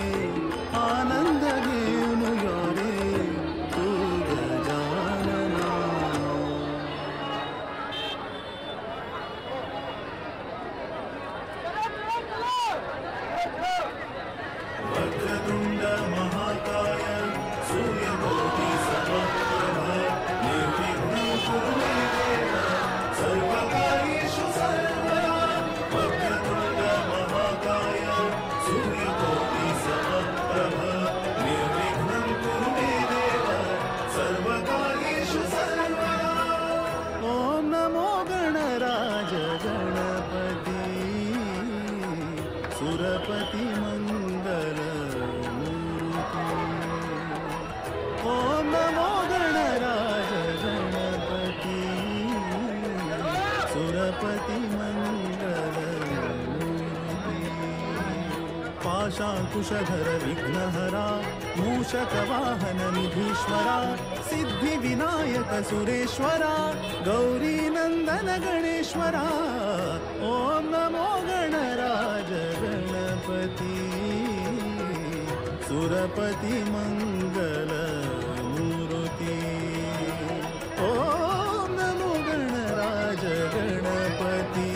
आनंद घेऊन यो रे तू गजानना. सुरपति मंगल मूर्ति। ओम नमो गणराज गणपति सुरपति मंगल मूर्ति। पाशांकुशधर विघ्नहरा मूषकवाहन निधीश्वरा सिद्धि विनायक सुरेश्वरा गौरी नंदन गणेश्वरा। ओम नमो गणराज गणपति सुरपति मंगल मूर्ति। ओम नमो गणराज गणपति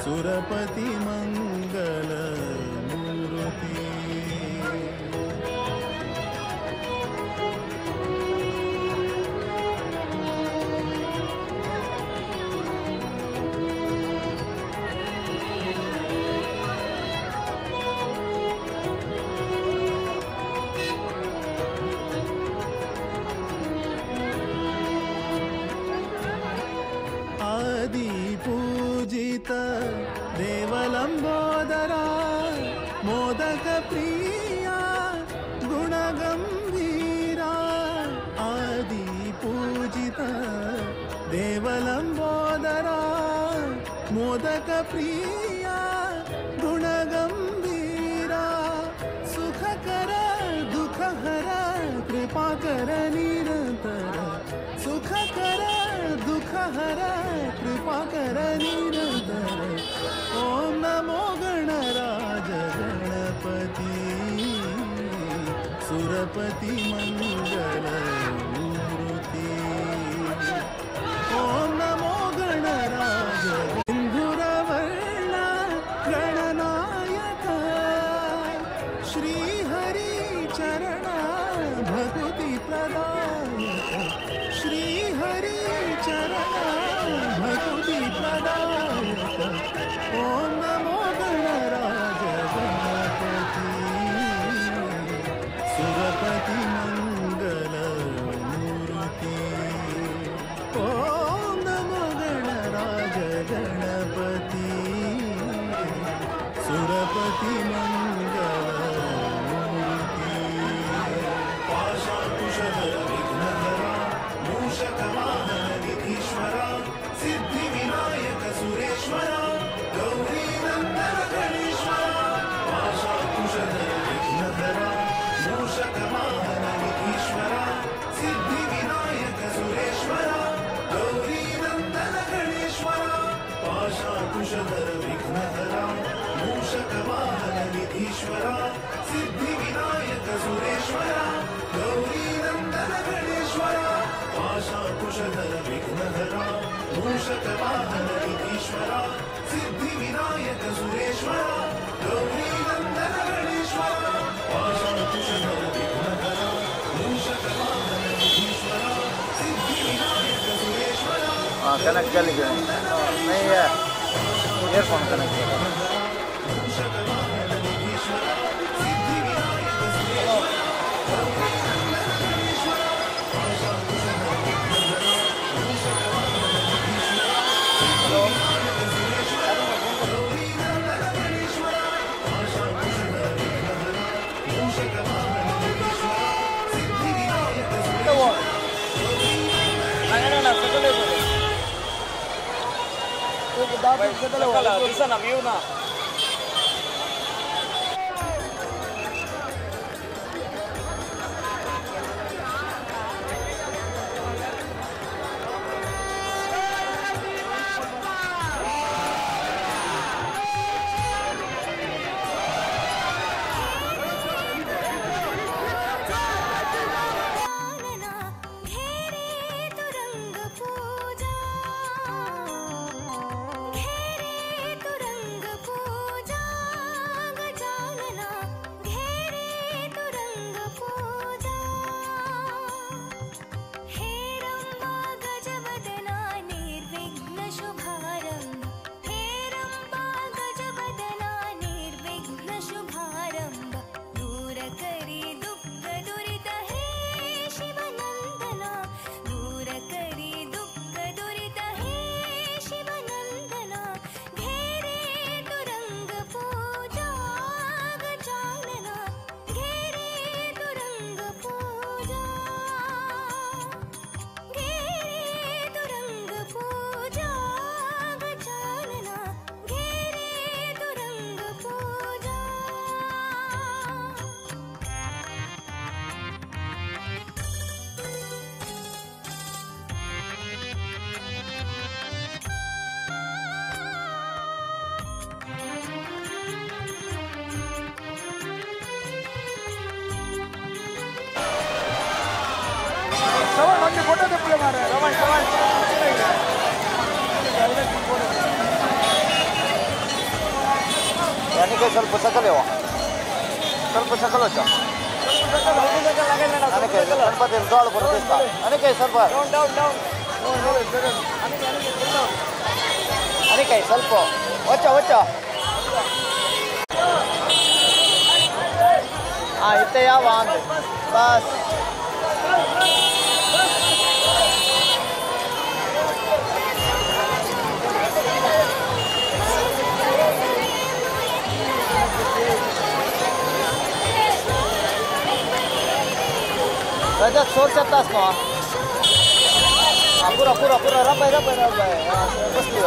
सुरपति मंगल मूर्ति। आदि पूजित देवलंबोदरा मोदक प्रिया गुणगंभीरा। आदि पूजित देवलंबोदरा मोदक प्रिया गुणगंभीरा। सुख कर दुख हर कृपा कर निरंतर। सुख कर दुख हर कृपा कर निरंतर। ओम नमो गणराज गणपति सुरपति मंगल मूर्ति। ओम नमो गणराज सिंधुरवर्ण गणनायक श्री हरि चरण भक्ति प्रदायक। श्री हरि चरण भक्ति प्रदायक। ओम नमो गणराज गणपति सुरपति मंगल मूर्ति। ओम नमो गणराज गणपति सुरपति मंगल मूर्ति। पाशांकुशधर विघ्नहरा मूषकवाहन निधीश्वरा सिद्धि विनायक सुरेश्वरा गौरी नंदन गणेश्वरा। पाशांकुशधर विघ्नहरा मूषकवाहन निधीश्वरा सिद्धि विनायक सुरेश्वरा गौरी नंदन गणेश्वरा। पाशांकुशधर विघ्नहरा मूषकवाहन निधीश्वरा सिद्धि विनायक सुरेश्वरा गौरी नंदन गणेश्वरा। पाशांकुशधर विघ्नहरा मूषकवाहन निधीश्वरा सिद्धि विनायक सुरेश्वरा गौरी नंदन गणेश्वरा। पाशांकुशधर विघ्नहरा मूषकवाहन निधीश्वरा सिद्धि विनायक सुरेश्वरा। हाँ कनेक्ट कर लीजिए। नहीं है ईयरफोन कनेक्ट कर। दिसना व्यू ना। पूजा घेरे तुरंग पूजा। फोटो दे पुले मारे रमण रमण यानी के ಸ್ವಲ್ಪ सकल हो ಸ್ವಲ್ಪ सकल हो अनेक गणपति जोड बरो दिसता अनेक ಸ್ವಲ್ಪ ಡೌನ್ ಡೌನ್ ಡೌನ್ अनेक ಸ್ವಲ್ಪ वच्च वच्च हाँ इतने या वांद बस रजत सोर शकतास न्हू हाँ पुरो पुरो पुरो रबय रबय रबय बसली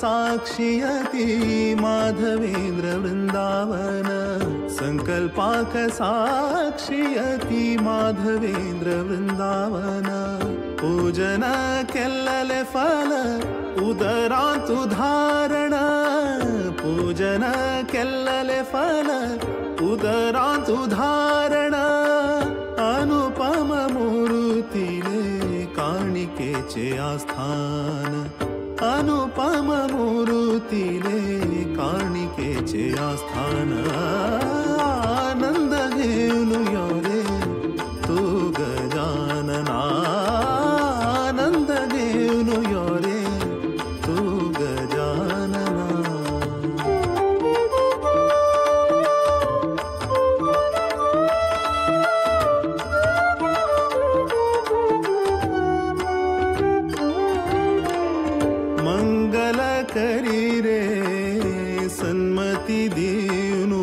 साक्षियति माधवेन्द्र वृंदावन संकल्पाक साक्षियति माधवेन्द्र वृंदावन पूजन केल्लले फल उदरांतु धारण। पूजन केल्लले फल उदरांत उदाहरण अनुपम मूर्तीले काणिकेचे आस्थान अनुपम मूर्तीले काणिकेचे आस्थान आनंद घेऊन यो रे तू गजानना आनंद घेऊन यो रे तू गजानना। मंगल करी रे सन्मती दीनु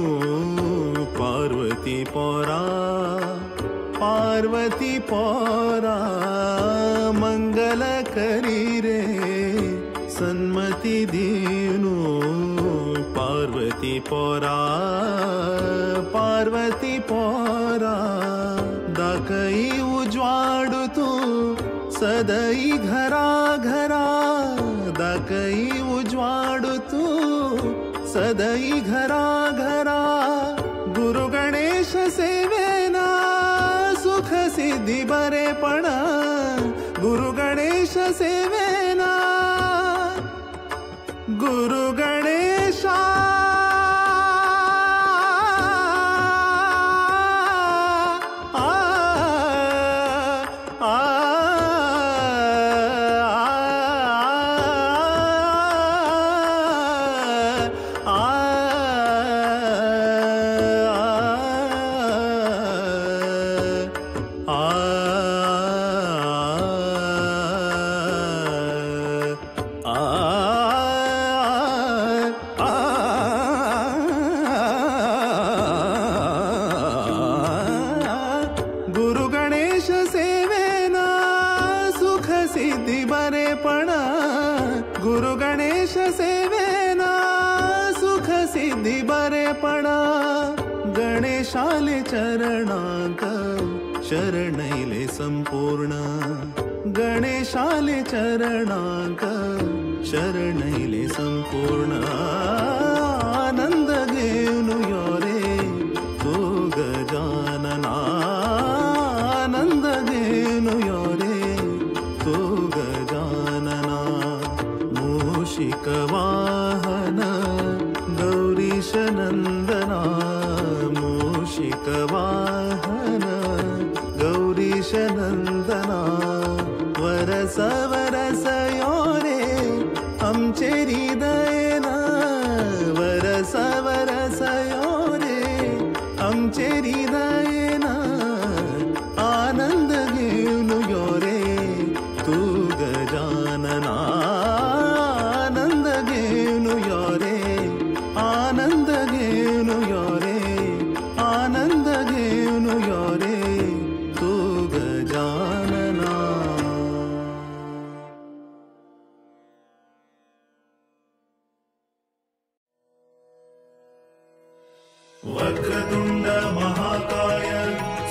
पार्वती पोरा पार्वती पोरा मंगल करी रे सन्मती दीनु पार्वती पोरा पार्वती पोरा दाखई उजवाडू तू सदई घरा घरा दाखई उजवाडू तू सदई घरा घरा गुरु गणेश सेवेना सुख सिद्धी बरेपणा गुरु गणेश सेवेना गुरु गणेशा गणेशाले चरणांक शरणैले संपूर्ण गणेशाले चरणांक शरणैले संपूर्ण आनंद घेऊन यो रे तू गजानना आनंद घेऊन यो रे तू गजानना मूषिक वाहन गौरीश नंदना मूषिक वाहन गौरीश नंदना वरस वरस यो रे आमचे हृदयना वरस वरस यो रे आमचे हृदयना आनंद घेऊन यो रे तू गजानना आनंद घेऊन यो रे आनंद घेऊन यो रे आनंद घेऊन यो रे तू गजानना। वक्रतुंड महाकाय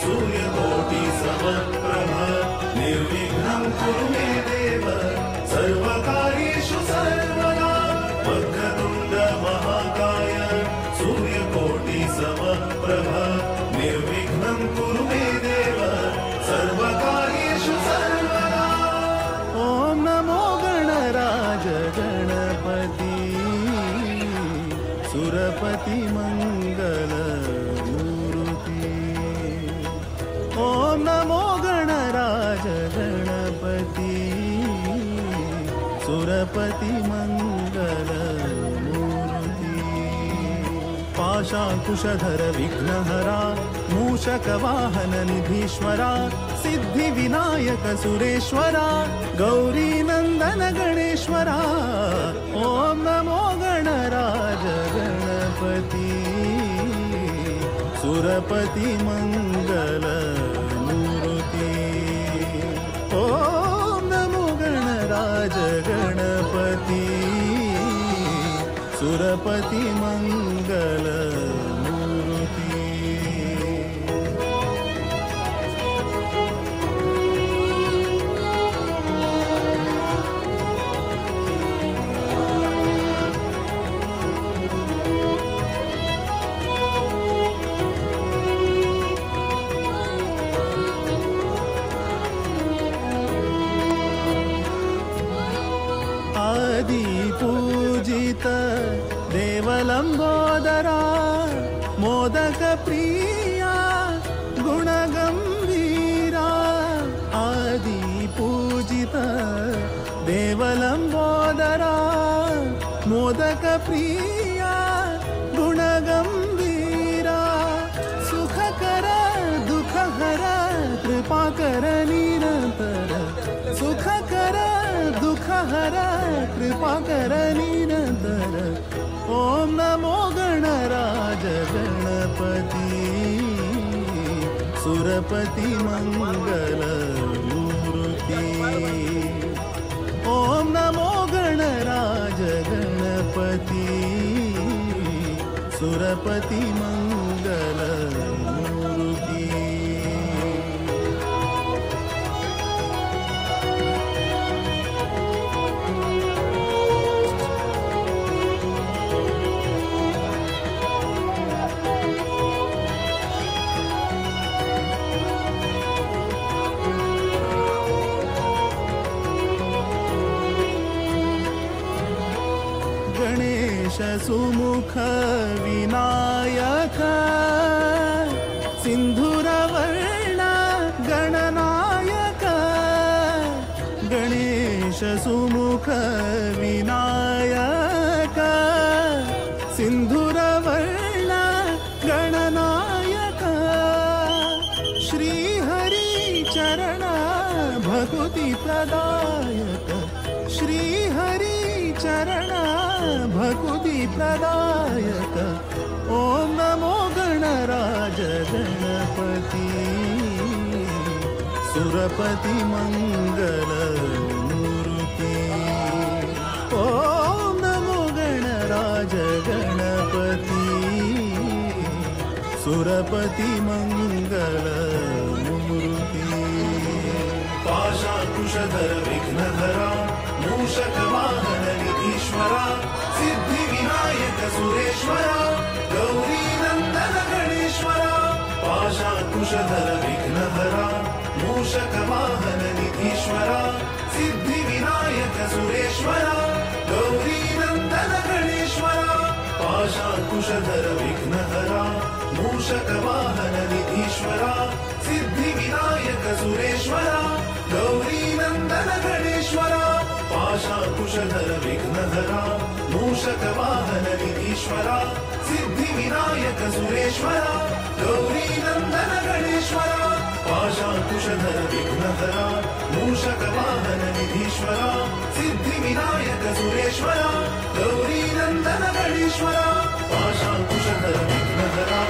सूर्यकोटि समप्रभ निर्विघ्नं कुरु मे देव सर्वकार्येषु सर्वदा। वक्रतुंड महाकाय सूर्यकोटि समप्रभ निर्विघ्नं कुरु मे देव सर्वकार्येषु सर्वदा। ॐ नमो गणराज गणपति सुरपति मंगल मूर्ति। ॐ नमो गणराज गणपति सुरपति मंगल मूर्ति। पाशांकुशधर विघ्नहरा मूषक वाहन निधीश्वरा सिद्धि विनायक सुरेश्वरा गौरी नंदन गणेश्वरा। ॐ नमो गणराज गणपति सुरपति मंगल मूर्ति। ॐ नमो गणराज गणपति सुरपति मंगल मूर्ति। देवलम्बोदरा मोदक प्रिया गुणगंभीरा आदि पूजित देवलम्बोदरा मोदक प्रिया गुणगंभीरा सुखकर दुःखहर कृपाकर निरंतर सुखकर दुःखहर कृपाकर निरंतर ओम नमो गणराज गणपति सुरपति मंगल मूर्ति ओम नमो गणराज गणपति सुरपति मंगल मूर्ति। गणेश सुमुख विनायक सिंधुरवर्ण गणनायक गणेश सुमुख विनायक सिंधुरवर्ण गणनायक श्रीहरि चरण भक्ति प्रदायक श्रीहरि चरण भक्ति प्रदायक ओम नमो गणराज गणपति सुरपति मंगल मूर्ति ओम नमो गणराज गणपति सुरपति मंगल मूर्ति। पाशाकुशधर विघ्नहरा मूषक वाहन निधीश्वरा सिद्धि विनायक सुरेश्वरा गौरी नंदन गणेश्वरा पाशाकुशधर विघ्नहरा मूषक वाहन निधीश्वरा सिद्धि विनायक सुरेश्वरा गौरी नंदन गणेश्वरा पाशाकुशधर विघ्नहरा मूषक वाहन निधीश्वरा सिद्धि विनायक सुरेश्वरा गौरी नंदन गणेश्वरा पाशाकुशधर विघ्नहरा मूषक वाहन निधीश्वरा सिद्धि विनायक सुरेश्वरा गौरी नंदन गणेश्वरा पाशाकुशधर विघ्नहरा मूषक वाहन निधीश्वरा सिद्धि विनायक सुरेश्वरा गौरी नंदन गणेश्वरा पाशाकुशधर विघ्नहरा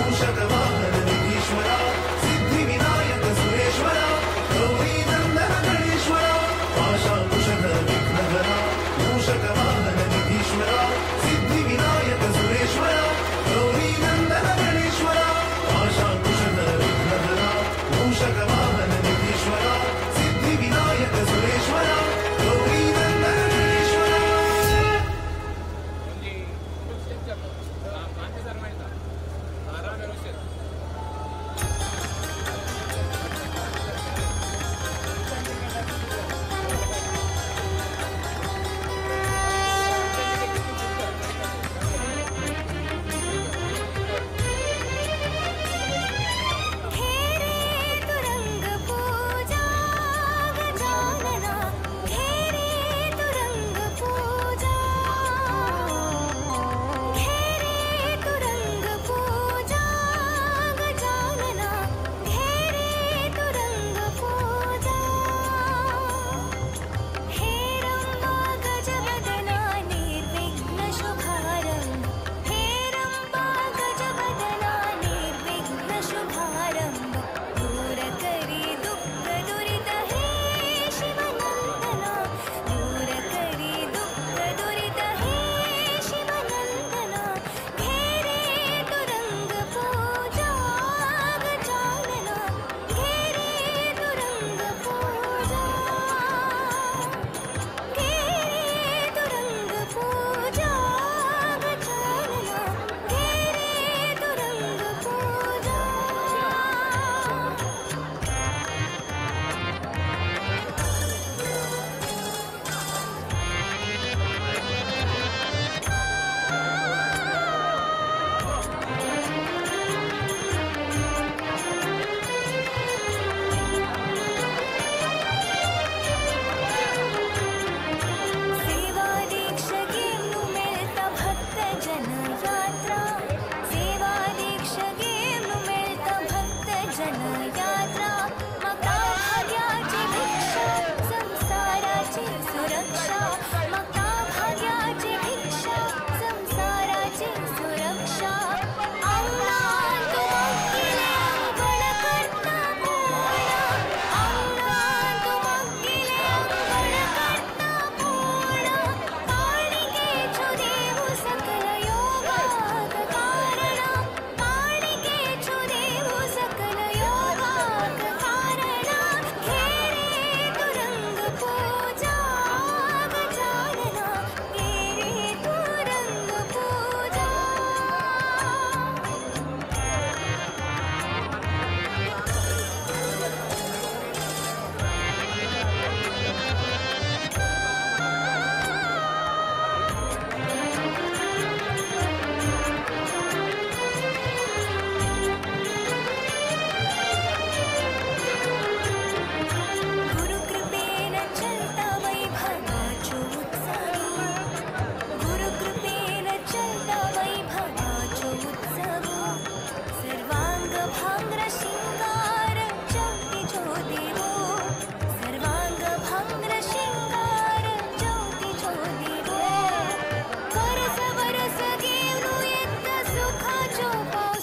मूषक वाहन निधीश्वरा सिद्धि विनायक सुरेश्वरा गौरी नंदन गणेश्वरा पाशाकुशधर विघ्नहरा मूषक वाहन निधीश्वरा सिद्धि विनायक सुरेश्वरा गौरी नंदन गणेश्वरा पाशाकुशधर विघ्नहरा मूषक वाहन निधीश्वरा सिद्धि विनायक सुरेश्वरा गौरी नंदन गणेश्वरा।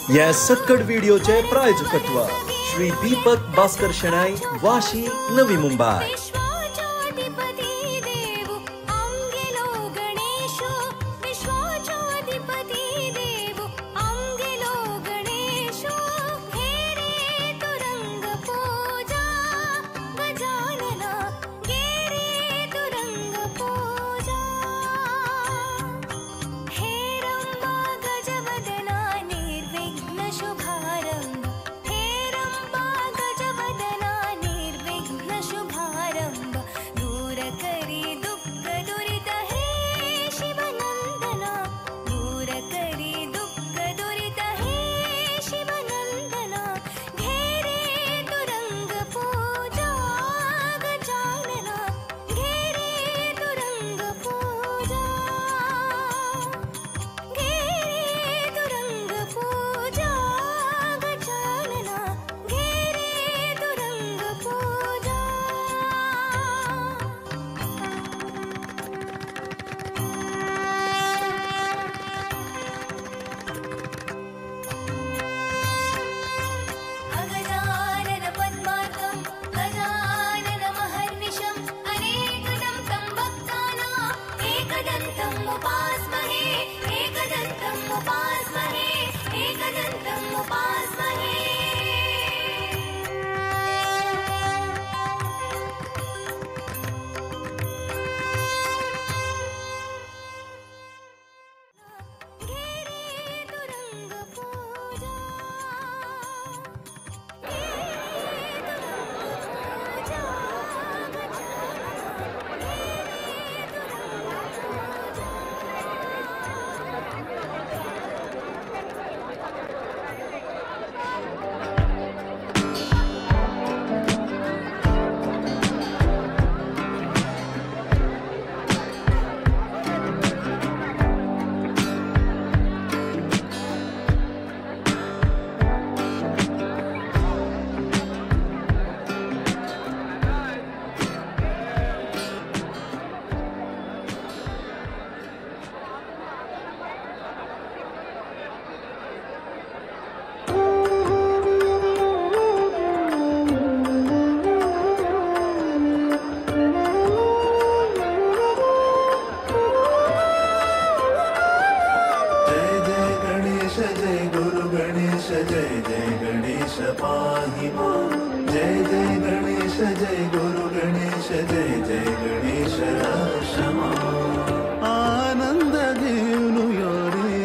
हे सक्कड व्हिडिओचे प्रायोजकत्व श्री दीपक भास्कर शेणै, वाशी, नवी मुंबई. विश्वाचाधिपती देव आमगेलो गणेशो, विश्वाचाधिपती देव आमगेलो गणेशो. घे रे तू रंग पूजा गजानना, घे रे तू रंग पूजा. हे रंबा गजवदना निर्विघ्न शुभारंभ, हे रंबा गजवदना निर्विघ्न शुभारंभ. दूर करी दुःख दुरित हे शिवनंदना, दूर करी दुःख दुरित हे शिवनंदना. घे रे तू रंग पूजा गजानना, घे रे तू रंग पूजा, घे रे तू रंग पूजा गजानना, घे रे तू रंग पूजा. अगजानन पद्मार्कं गजानन महर्निशम् अनेकदं तं भक्तानाम् एकदन्तम् उपास्महे, एकदन्तम् उपास्महे, एकदन्तम् उपास्महे. घे रे तू रंग पूजा, घे रे तू रंग पूजा गजानना, घे रे तू रंग पूजा. जय जय गणेश जय गुरु गणेश जय जय गणेश पाहि मां. जय जय गणेश जय गुरु गणेश जय जय गणेश रक्षमा. आनंद घेऊन यो रे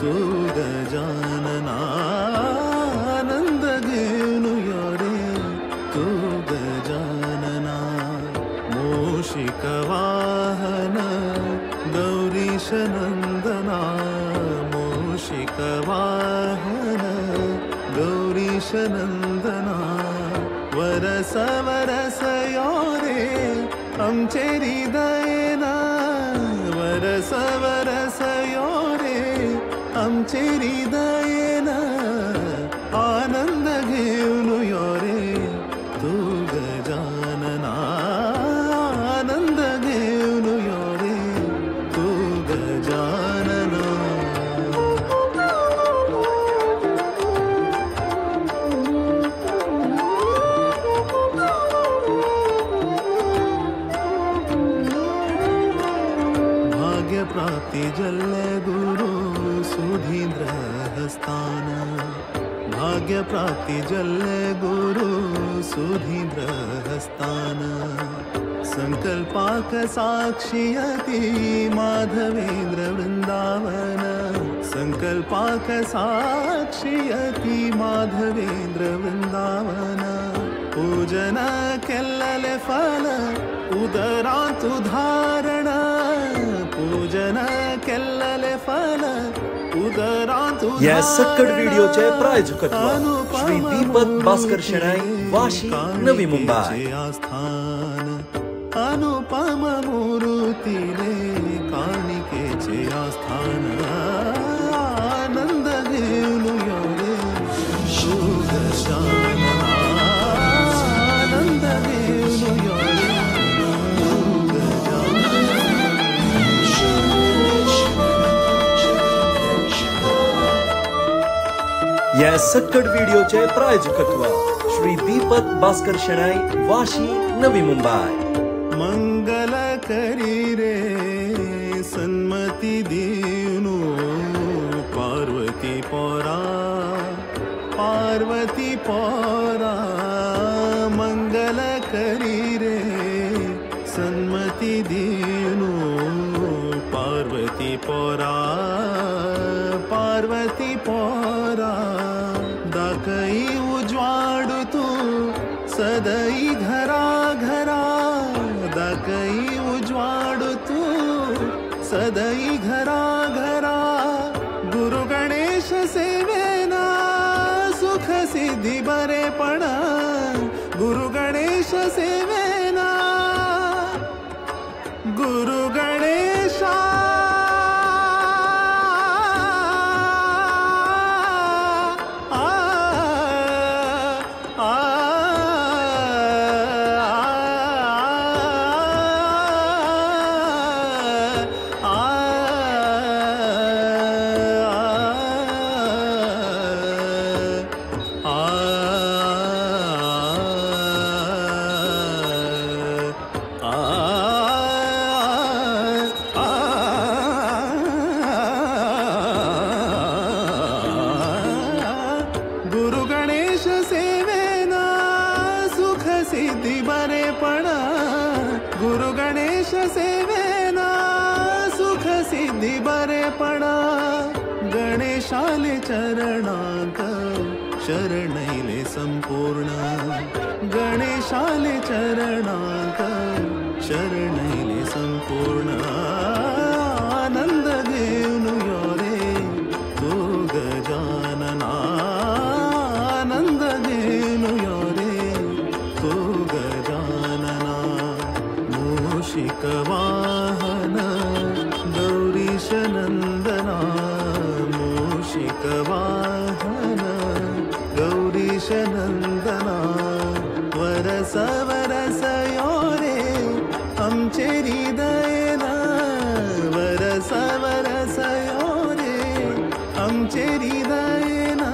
तू गजानना, आनंद घेऊन यो रे तू गजानना. मूषिक वाहन गौरीश नंदना, मूषिक वाहन गौरीश नंदना. वरस वरस यो रे आमचे हृदयना, वरस वरस यो रे आमचे हृदयना. आनंद घेऊन यो रे तू गजानना, आनंद घेऊन यो रे तू गजानना. भाग्य प्राप्ती जल्ले गुरु सुधींद्र हस्तान, भाग्य प्राप्ती जल्ले गुरु सुधींद्र हस्तान. संकल्पाक साक्षियती माधवेंद्र वृंदावन, संकल्पाक साक्षियती माधवेंद्र वृंदावन. पूजन केल्लले फल उदरांतु धारण, पूजन केल्लले फल उदरांतु. हे सक्कड व्हिडिओचे प्रायोजकत्व श्री दीपक भास्कर शेणै, वाशी, नवी मुंबई. आस्थान अनुपम मूर्तीले काणिकेचे आस्थान. आनंद घेऊन यो रे तू गजानना, आनंद घेऊन यो रे तू गजानना. हे सक्कड व्हिडिओचे प्रायोजकत्व श्री दीपक भास्कर शेणै, वाशी, नवी मुंबई। मंगल करी रे सन्मती दीनु पार्वती पोरा, पार्वती पोरा। मंगल करी रे सन्मती दीनु पार्वती पोरा, पार्वती पोरा। दाखई उजवाडू तू सदई घरा घरा, दाखई उजवाडू तू सदई घरा घरा। गुरु गणेश सेवेना सुख सिद्धी बरेपणा, गुरु गणेश सेवेना, गुरु गणेशा। गुरु गणेश सेवेना सुख सिद्धी बरेपणा। गणेशाले चरणांक शरणैले संपूर्ण, गणेशाले चरणांक शरणैले संपूर्ण। आनंद घेऊन यो रे तू गजानना, आनंद घेऊन यो रे तू गजानना। मूषिक वाहन गौरीश नंदना, मूषिक वाहन गौरीश नंदना। वरस वरस यो रे आमचे हृदयना, वरस वरस यो रे आमचे हृदयना।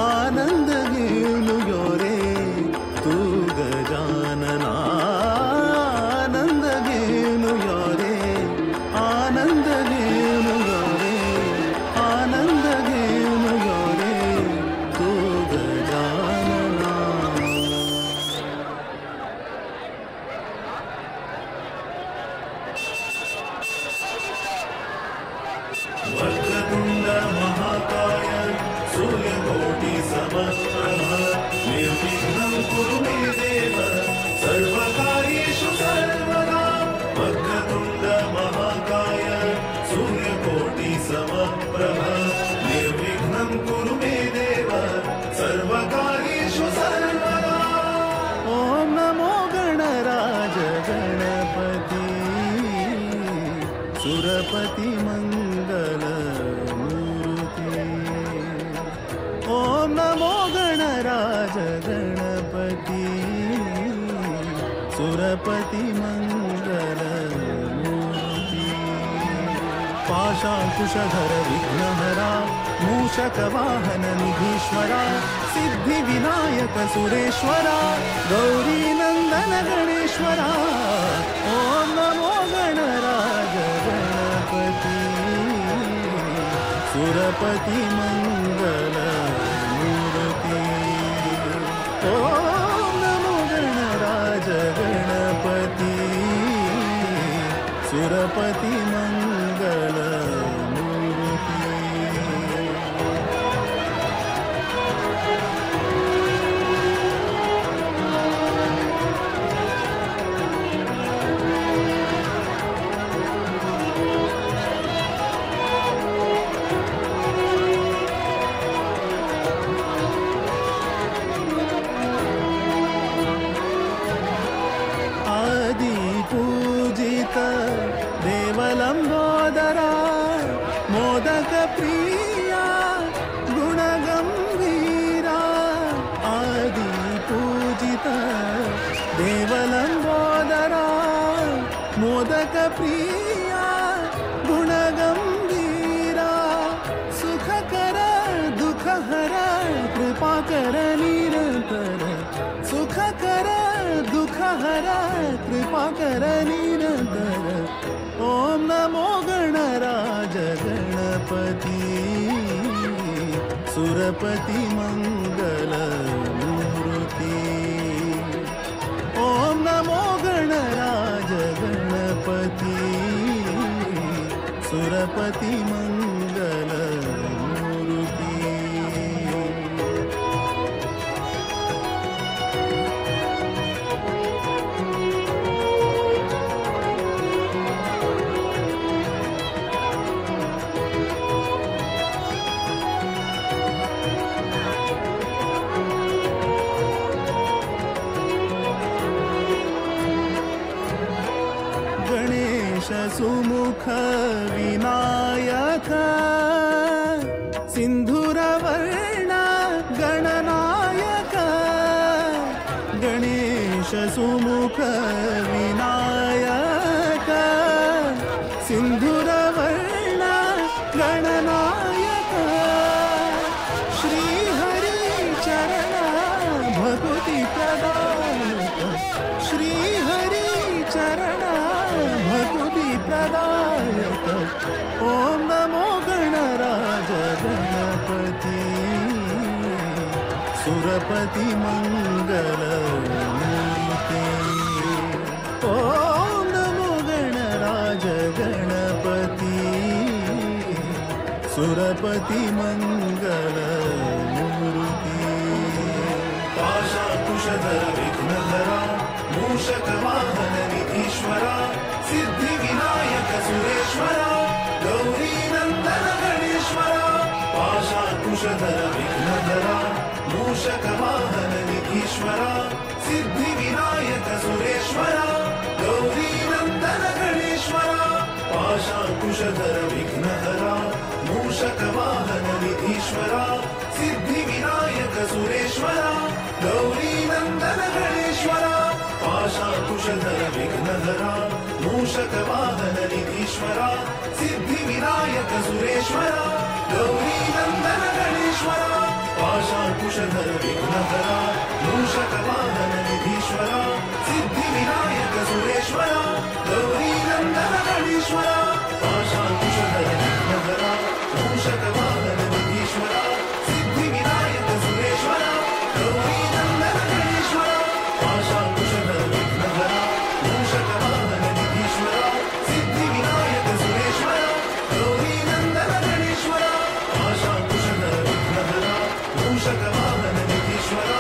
आनंद घेऊन यो रे तू गजानना, आनंद घेऊन यो रे, आनंद घेऊन यो रे, आनंद घेऊन यो रे तू गजानना। वक्रतुंड महाकाय सूर्यकोटि समप्रभ, निर्विघ्नं कुरु मे देव सर्वकार्येषु सर्वदा। वक्रतुंड महाकाय सूर्यकोटि समप्रभ, निर्विघ्नं कुरु मे देव सर्वकार्येषु सर्वदा। ॐ नमो गणराज गणपति सुरपति मंगल मूर्ति। ॐ नमो गणराज गणपति सुरपति मंगल मूर्ति। पाशांकुशधर विघ्नहरा मूषक वाहन निधीश्वरा, सिद्धि विनायक सुरेश्वरा, गौरी नंदन गणेश्वरा। ॐ नमो गणराज गणपति सुरपति मंगल मूर्ति। ॐ नमो गणराज गणपति सुरपति मंगल मूर्ति। आदि पूजित देवलंबोदरा, मोदक प्रिया गुणगंभीरा। आदि पूजित देवलंबोदरा, मोदक प्रिया गुणगंभीरा। सुख कर दुख हर दुःखहर कृपा कर निरंतर। ओम नमो गणराज गणपति सुरपति मंगल मूर्ति। ओम नमो गणराज गणपति सुरपति मंगल मूर्ति। गणेश सुमुख विनायक सिंधुरवर्ण गणनायक। गणेश सुमुख विनायक सिंधुरवर्ण गणनायक। श्री हरि चरण भक्ति प्रदायक। श्री हरि चरण भक्ति प्रदायक। ओम नमो गणराज गणपति सुरपति मंगल मूर्ति। ओम नमो गणराज गणपति सुरपति मंगल मूर्ति। पाशाकुशधर विघ्नहरा मूषक वाहन निधीश्वरा सिद्धि विनायक सुरेश्वरा गौरी नंदन गणेश्वरा। पाशाकुशधर विघ्नहरा मूषक वाहन निधीश्वरा सिद्धि विनायक सुरेश्वरा गौरी नंदन गणेश्वरा। पाशाकुशधर विघ्नहरा मूषक वाहन निधीश्वरा सिद्धि विनायक सुरेश्वरा गौरी नंदन गणेश्वरा। पाशाकुशधर विघ्नहरा मूषक वाहन निधीश्वरा सिद्धि विनायक सुरेश्वरा गौरी नंदन गणेश्वरा। पाशाकुशधर विघ्नहरा मूषक वाहन निधीश्वरा सिद्धि विनायक सुरेश्वरा गौरी नंदन गणेश्वरा। पाशाकुशधर विघ्नहरा मूषक वाहन निधीश्वरा सिद्धि विनायक सुरेश्वरा गौरी नंदन गणेश्वरा। पाशाकुशधर विघ्नहरा मूषक वाहन निधीश्वरा सिद्धि विनायक सुरेश्वरा गौरी नंदन गणेश्वरा। पाशाकुशधर विघ्नहरा मूषक वाहन निधीश्वरा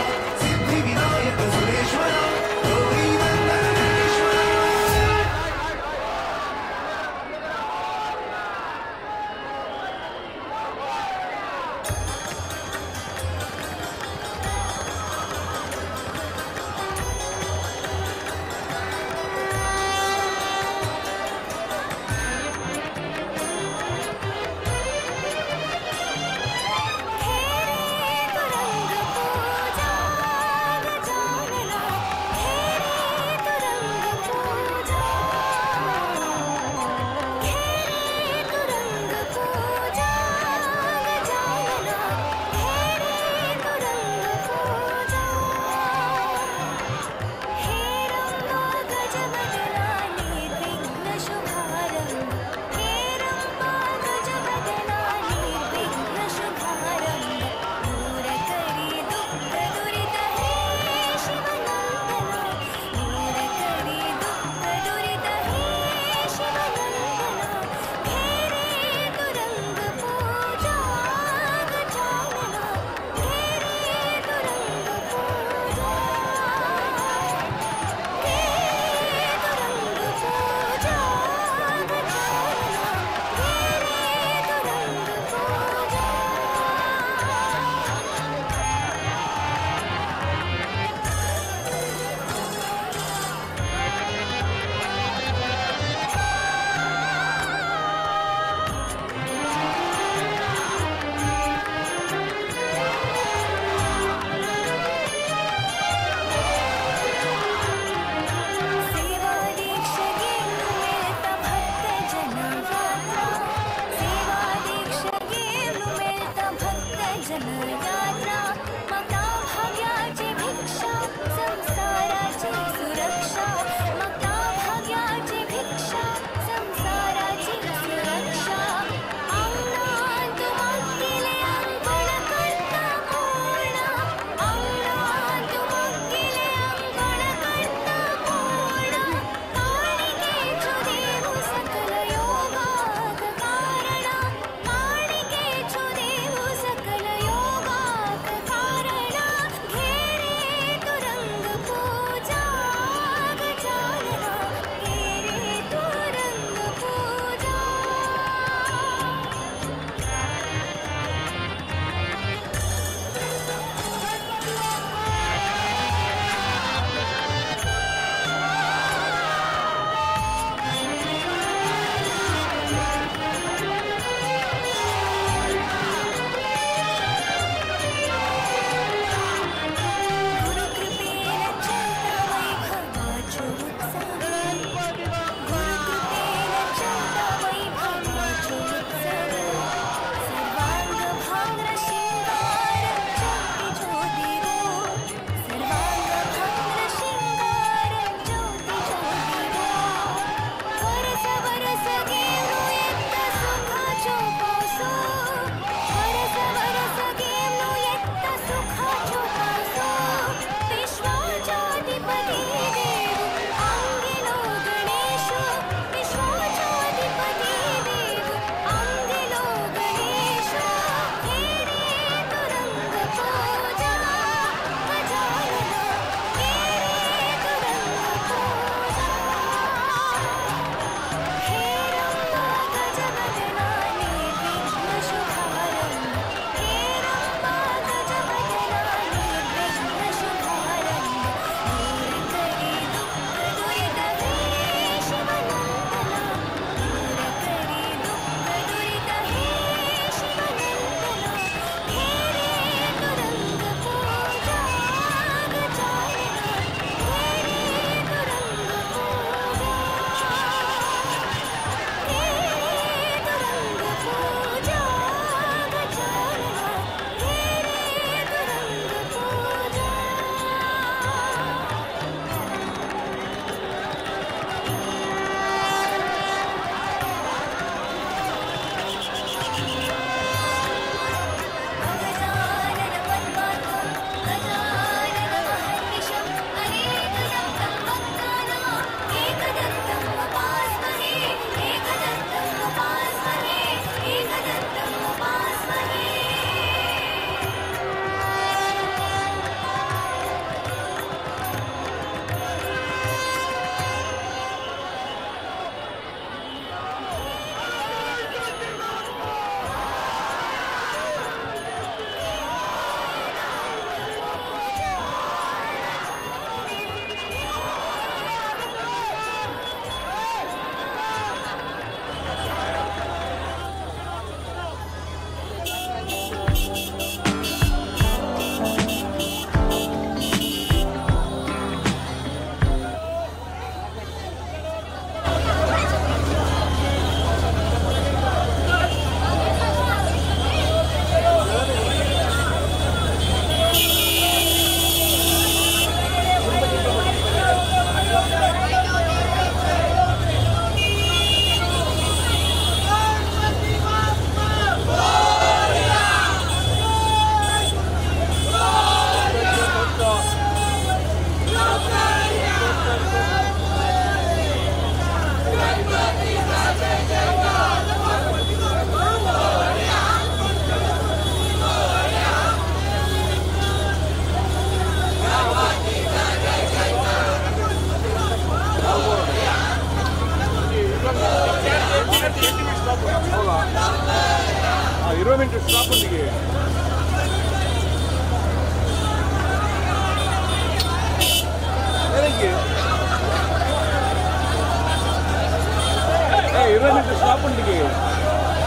ಆಪುಂಡಿಗೆ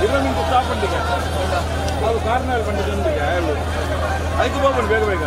20 ಮಿನಿಟ್ ಆಪುಂಡಿಗೆ ಅದು ಕಾರ್ನಲ್ ಬಂದಿದ್ದೊಂದಿಗೆ ಅದಕ್ಕೆ ಹೋಗ್ಬಂಡು ಬೇಗ ಬೇಗ.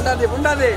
पुंडा दे पुंडा दे.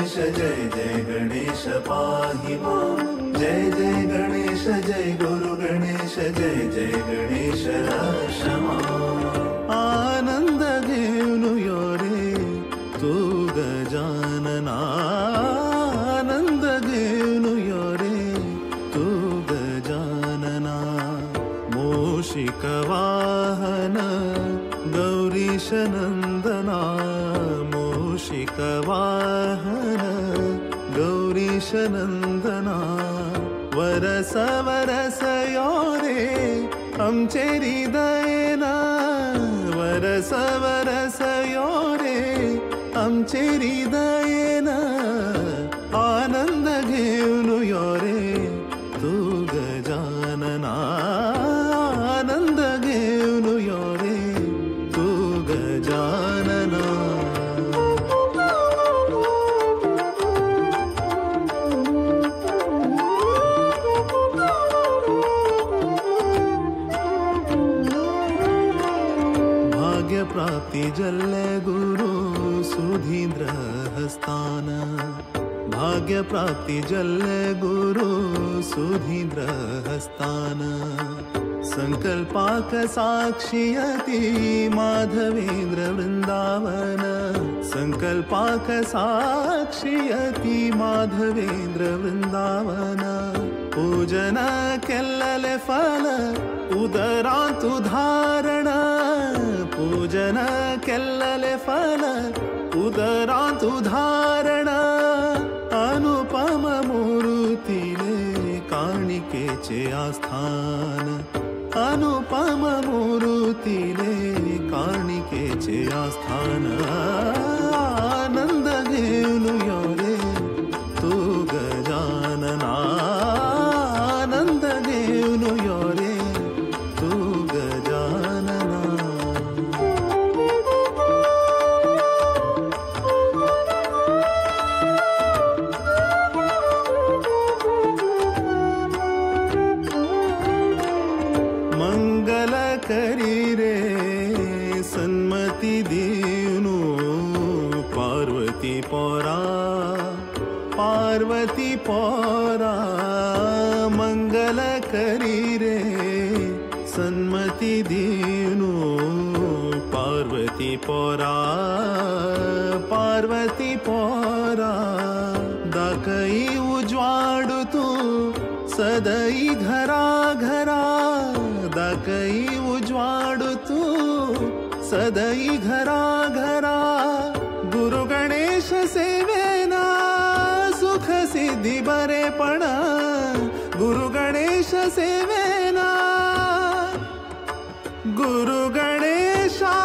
गणेश जय जय गणेश पाहि मां। जय जय गणेश जय गुरु गणेश जय जय गणेश रक्ष मां। आनंद घेऊन यो रे तू गजानना, आनंद घेऊन यो रे तू गजानना। मूषिक वाहन गौरीश नंदना, मूषिक वाहन गौरीश नंदना। वरस वरस यो रे आमचे हृदयना, वरस वरस यो रे आमचे हृदयना। आनंद घेऊन यो रे तू गजानना, आनंद घेऊन यो रे तू गजानना। भाग्य प्राप्ति जल्ले गुरु सुधींद्र हस्तान, भाग्य प्राप्ति जल्ले गुरु सुधींद्र हस्तान। संकल्पाक साक्षियति माधवेंद्र वृंदावन, संकल्पाक साक्षियति माधवेंद्र वृंदावन। पूजन केल्लले फल उदरांतु धारण, पूजन केल्लले फल उदरांतु धारण। अनुपम मूर्तिले काणिकेचे आस्थान, अनुपम मूर्तिले काणिकेचे आस्थान। आनंद घेऊन यो रे तू गजानना, आनंद घेऊन यो रे तू गजानना। मंगल करी रे सन्मती दीनु पार्वती पोरा, पार्वती पोरा। मंगल करी रे सन्मती दीनु पार्वती पोरा, पार्वती पोरा। दाखई उजवाडू तू सदई घरा घरा, दाखई उजवाडू तू सदई घरा घरा। गुरु गणेश सेवेना सुख सिद्धी बरेपण, गुरु गणेश सेवेना, गुरु गणेशा।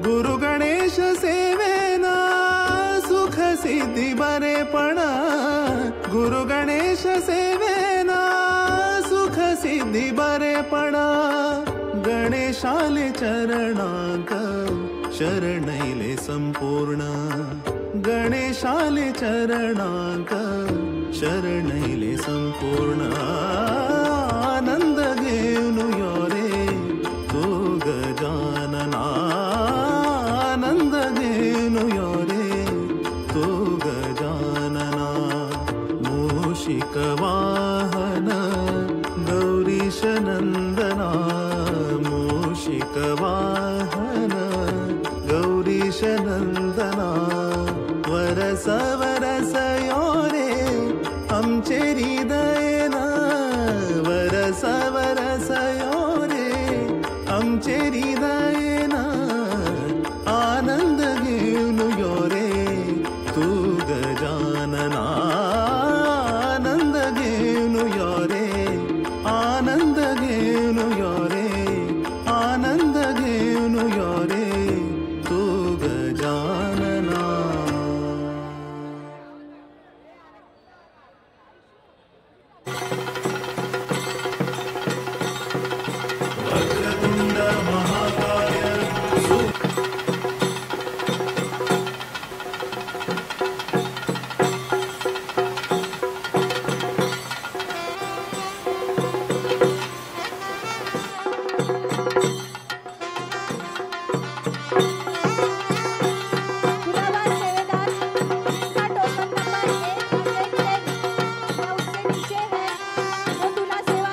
गुरु गणेश सेवेना सुख सिद्धी बरेपण, गुरु गणेश सेवेना सुख सिद्धी बरेपण। गणेशाले चरणांक शरणैले संपूर्ण, गणेशाले चरणांक शरणैले संपूर्ण। आनंद घेऊन यो रे तू गजानना, आनंद घेऊन यो रे तू गजानना। मूषिक वाहन गौरीश नंदना, मूषिक वाहन गौरीश नंदना। वरस वरस यो रे आमचे हृदयना, वरस वरस यो रे आमचे हृदयना। आनंद घेऊन यो रे तू गजानना, आनंद घेऊन यो रे, आनंद घेऊन यो रे, आनंद घेऊन घेवन यो रे तू गजानना. वक्रतुंड महाकाय कुलाबा सेवेदार जिनका टोकन नंबर 110 या उससे नीचे है वो तुला सेवा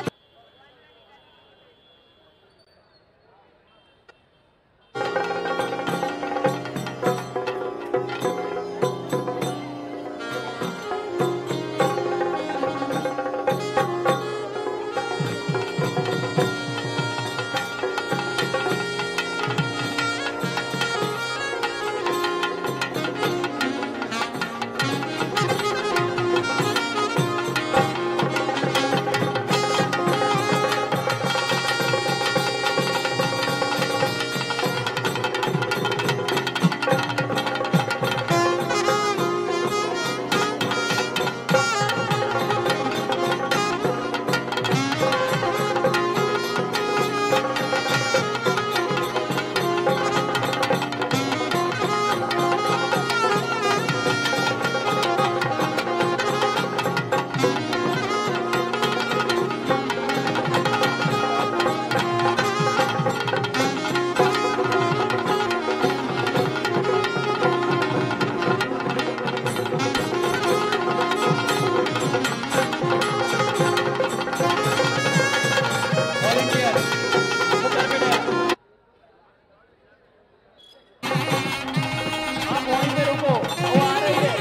आप वहीं पे रुको, वो आ रही है,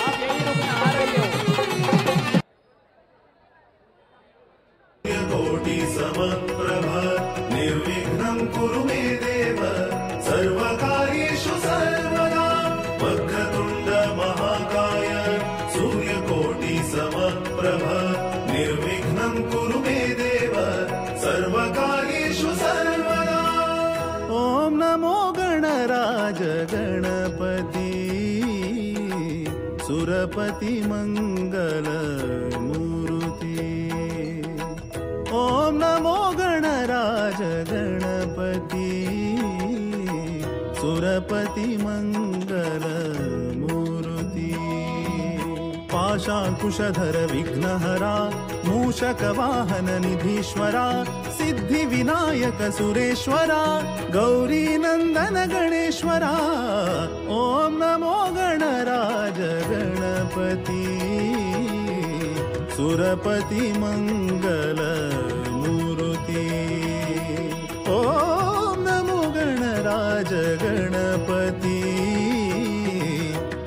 आप यहीं रुकना, आ रही है वो। कोटि समप्रभ निर्विघ्नं कुरु मे देव सर्वकार्येषु सर्वदा. वक्रतुंड महाकाय सूर्यकोटि समप्रभ निर्विघ्नं कुरु मे देव सर्वकार्येषु सर्वदा. ॐ नमो गणराज गणपति सुरपति मंगल मूर्ति. ॐ नमो गणराज गणपति सुरपति मंगल मूर्ति. पाशांकुशधर विघ्नहरा मूषकवाहन निधीश्वरा सिद्धिविनायक सुरेश्वरा गौरी नंदन गणेश्वरा. ॐ नमो गणराज गणपति सुरपति मंगल मूर्ति. ॐ नमो गणराज गणपति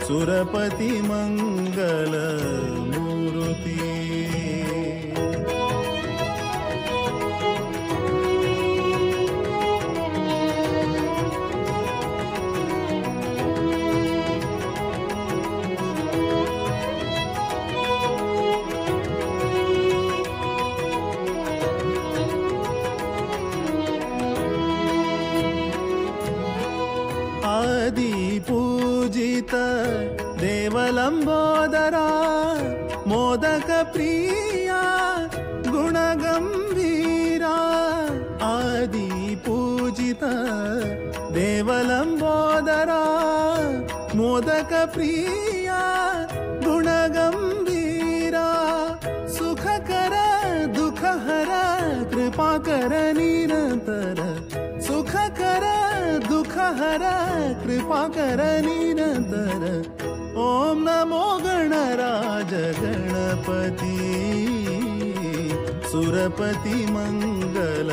सुरपति मंगल मूर्ति. आदि पूजित देवलंबोदरा मोदक प्रिया गुणगंभीरा. आदि पूजित देवलंबोदरा मोदक प्रिया गुणगंभीरा. सुख कर दुख हर कृपा कर निरंतर. सुख कर दुख हर कृपा कर निरंतर. ॐ नमो गणराज गणपति सुरपति मंगल.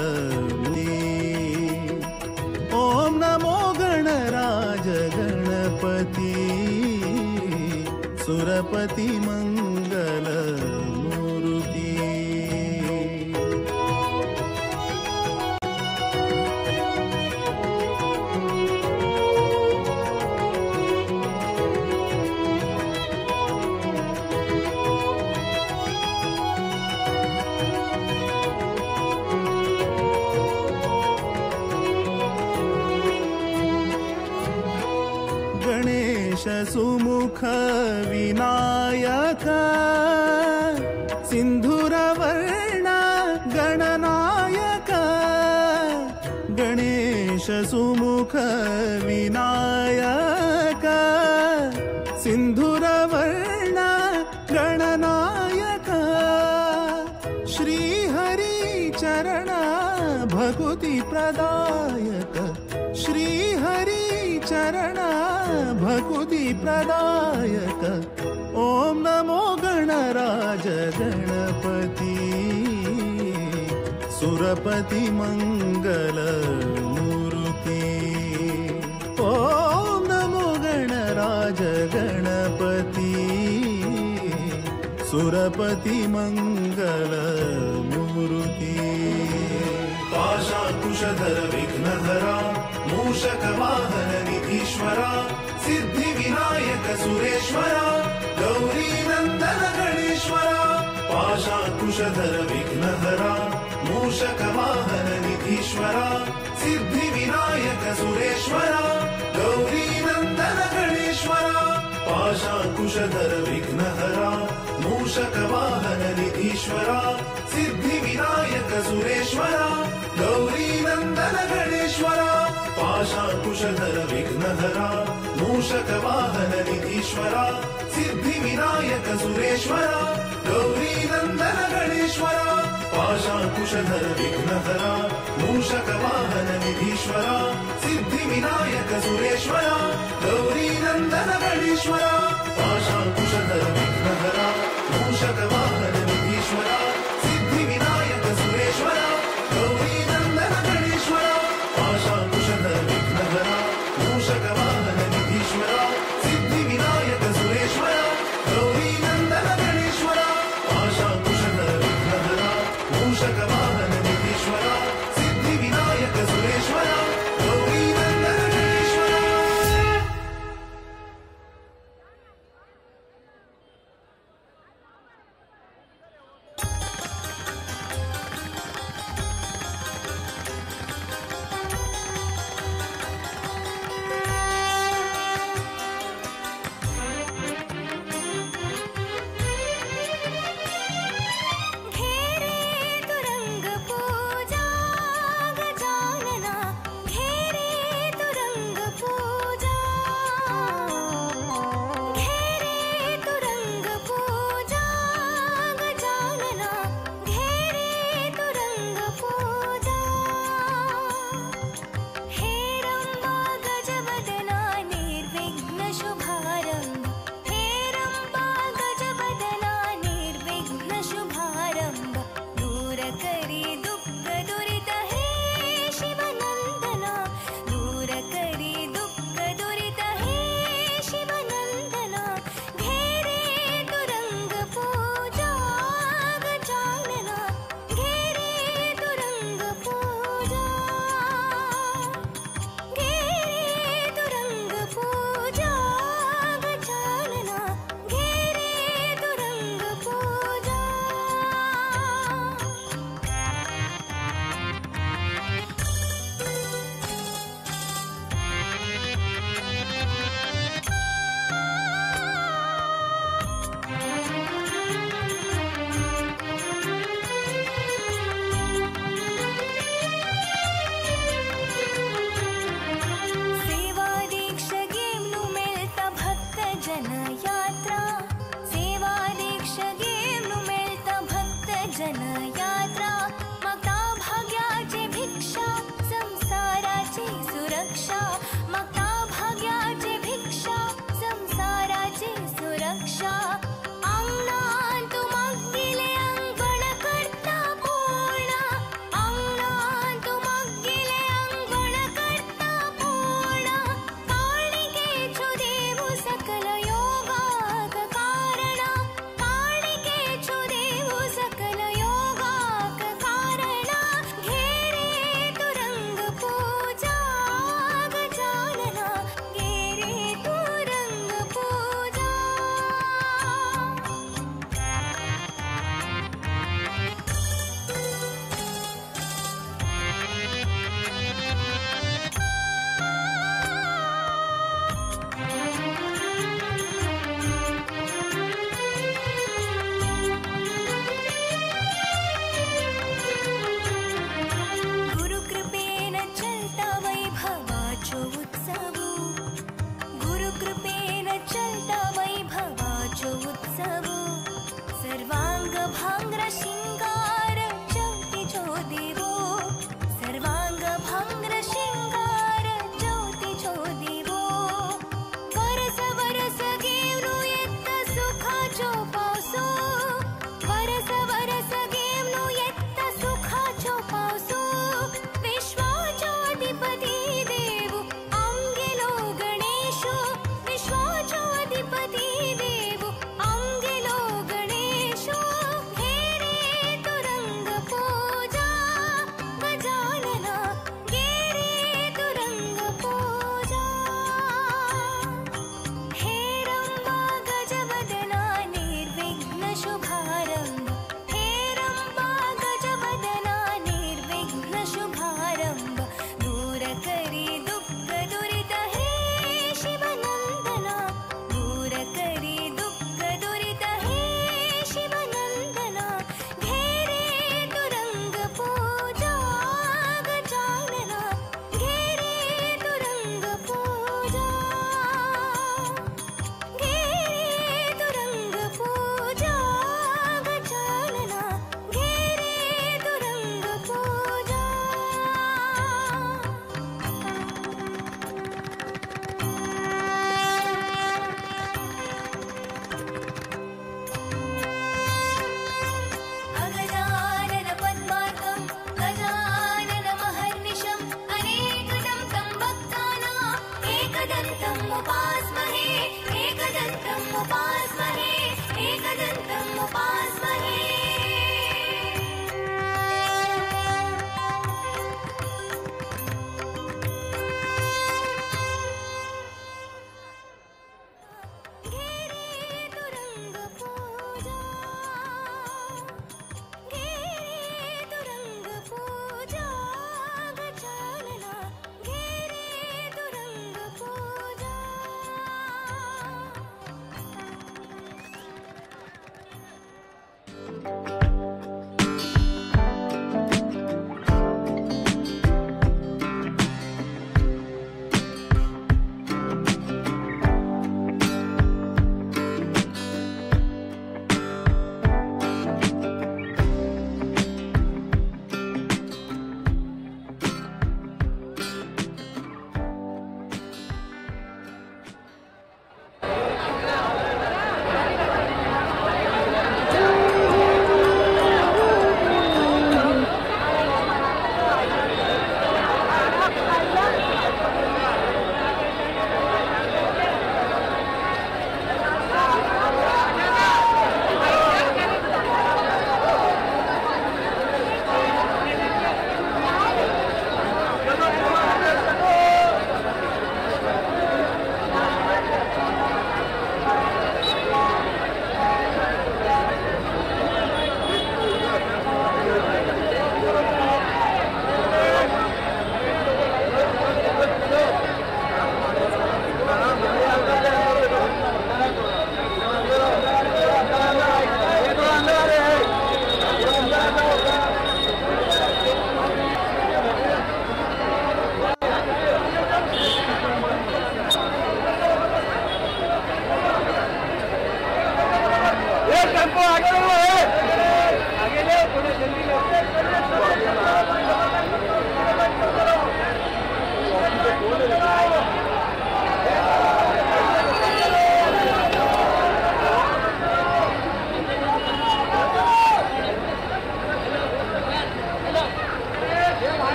ॐ नमो गणराज गणपति सुरपति मंगल मूर्ति. सुमुख विनायक सिंधुरवर्ण गणनायक गणेश सुमुख विनायक सिंधुरवर्ण गणनायक श्रीहरि चरण भक्ति प्रदायक श्रीहरि चरण भक्ति प्रदायक ओम नमो गणराज गणपति सुरपति मंगल मूर्ति ओम नमो गणराज गणपति सुरपति मंगल मूर्ति पाशाकुशधर विघ्नहरा मूषक वाहन निधीश्वरा सिद्धि विनायक सुरेश्वरा गौरी नंदन गणेश्वरा पाशाकुशधर विघ्नहरा मूषक वाहन निधीश्वरा सिद्धि विनायक सुरेश्वरा गौरी नंदन गणेश्वरा पाशाकुशधर विघ्नहरा मूषक वाहन निधीश्वरा सिद्धि विनायक सुरेश्वरा गौरी नंदन गणेश्वरा पाशाकुशधर विघ्नहरा मूषक वाहन निधीश्वरा सिद्धि विनायक सुरेश्वरा गौरी नंदन गणेश्वरा पाशाकुशधर विघ्नहरा मूषक वाहन निधीश्वरा सिद्धि विनायक सुरेश्वरा गौरी नंदन गणेश्वरा पाशाकुशधर विघ्नहरा मूषक वाहन निधीश्वरा सिद्धि विनायक सुरेश्वरा गौरी नंदन गणेश्वरा पाशाकुशधर विघ्नहरा मूषक वाहन निधीश्वरा सिद्धि विनायक सुरेश्वरा गौरी नंदन गणेश्वरा पाशाकुशधर विघ्नहरा मूषक वाहन निधीश्वरा सिद्धि विनायक सुरेश्वरा गौरी नंदन गणेश्वरा.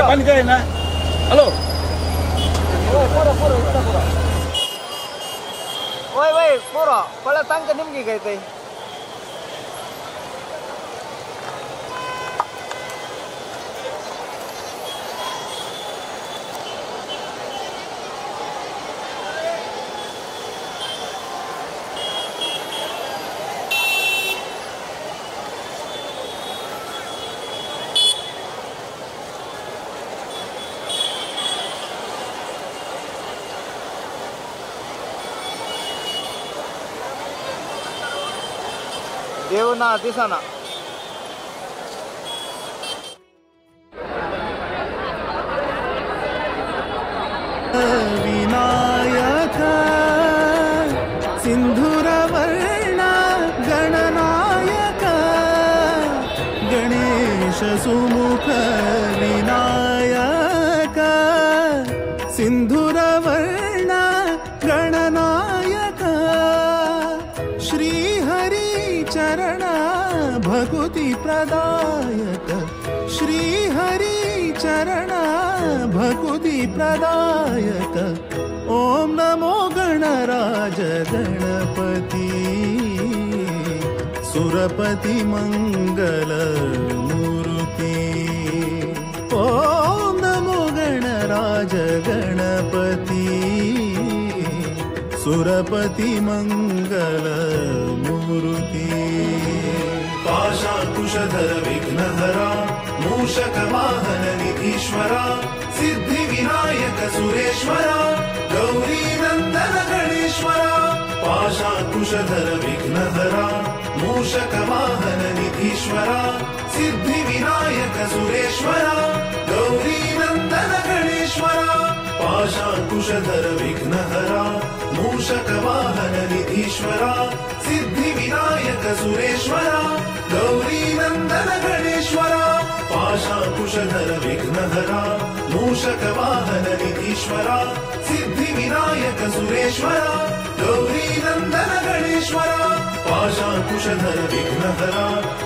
पाणी काय ना हॅलो वय वय पोरा पळा तांका निमगी काय ते देव ना दिसना विनायक सिंधुरवर्ण गणनायक गणेश सुमुख विनायक सिंधुरवर्ण गणनायक श्रीहरि चरण भक्ति प्रदायक श्रीहरि चरण भक्ति प्रदायक ओम नमो गणराज गणपति सुरपति मंगल मूर्ति ओम नमो गणराज गणपति सुरपति मंगल मूर्ति पाशाकुशधर विघ्नहरा मूषक वाहन निधीश्वरा सिद्धि विनायक सुरेश्वरा गौरी नंदन गणेश्वरा पाशाकुशधर विघ्नहरा मूषक वाहन निधीश्वरा सिद्धि विनायक सुरेश्वरा गौरी नंदन गणेश्वरा पाशाकुशधर विघ्नहरा मूषक वाहन निधीश्वरा सिद्धि विनायक सुरेश्वरा गौरी नंदन गणेश्वरा पाशाकुशधर विघ्नहरा मूषक वाहन निधीश्वरा सिद्धि विनायक सुरेश्वरा गौरी नंदन गणेश्वरा पाशाकुशधर विघ्नहरा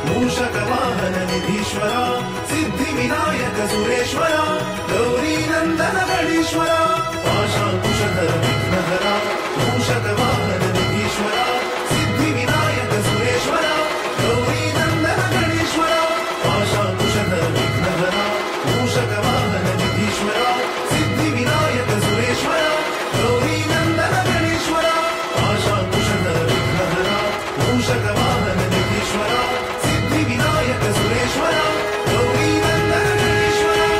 मूषक वाहन निधीश्वरा सिद्धि विनायक सुरेश्वरा गौरी नंदन गणेश्वरा पाशाकुशधर विघ्नहरा मूषक वाहन निधीश्वरा सिद्धि विनायक सुरेश्वरा गौरी नंदन गणेश्वरा पाशाकुशधर विघ्नहरा मूषक वाहन निधीश्वरा सिद्धि विनायक सुरेश्वरा गौरी नंदन गणेश्वरा पाशाकुशधर विघ्नहरा मूषक वाहन निधीश्वरा सिद्धि विनायक सुरेश्वरा गौरी नंदन गणेश्वरा.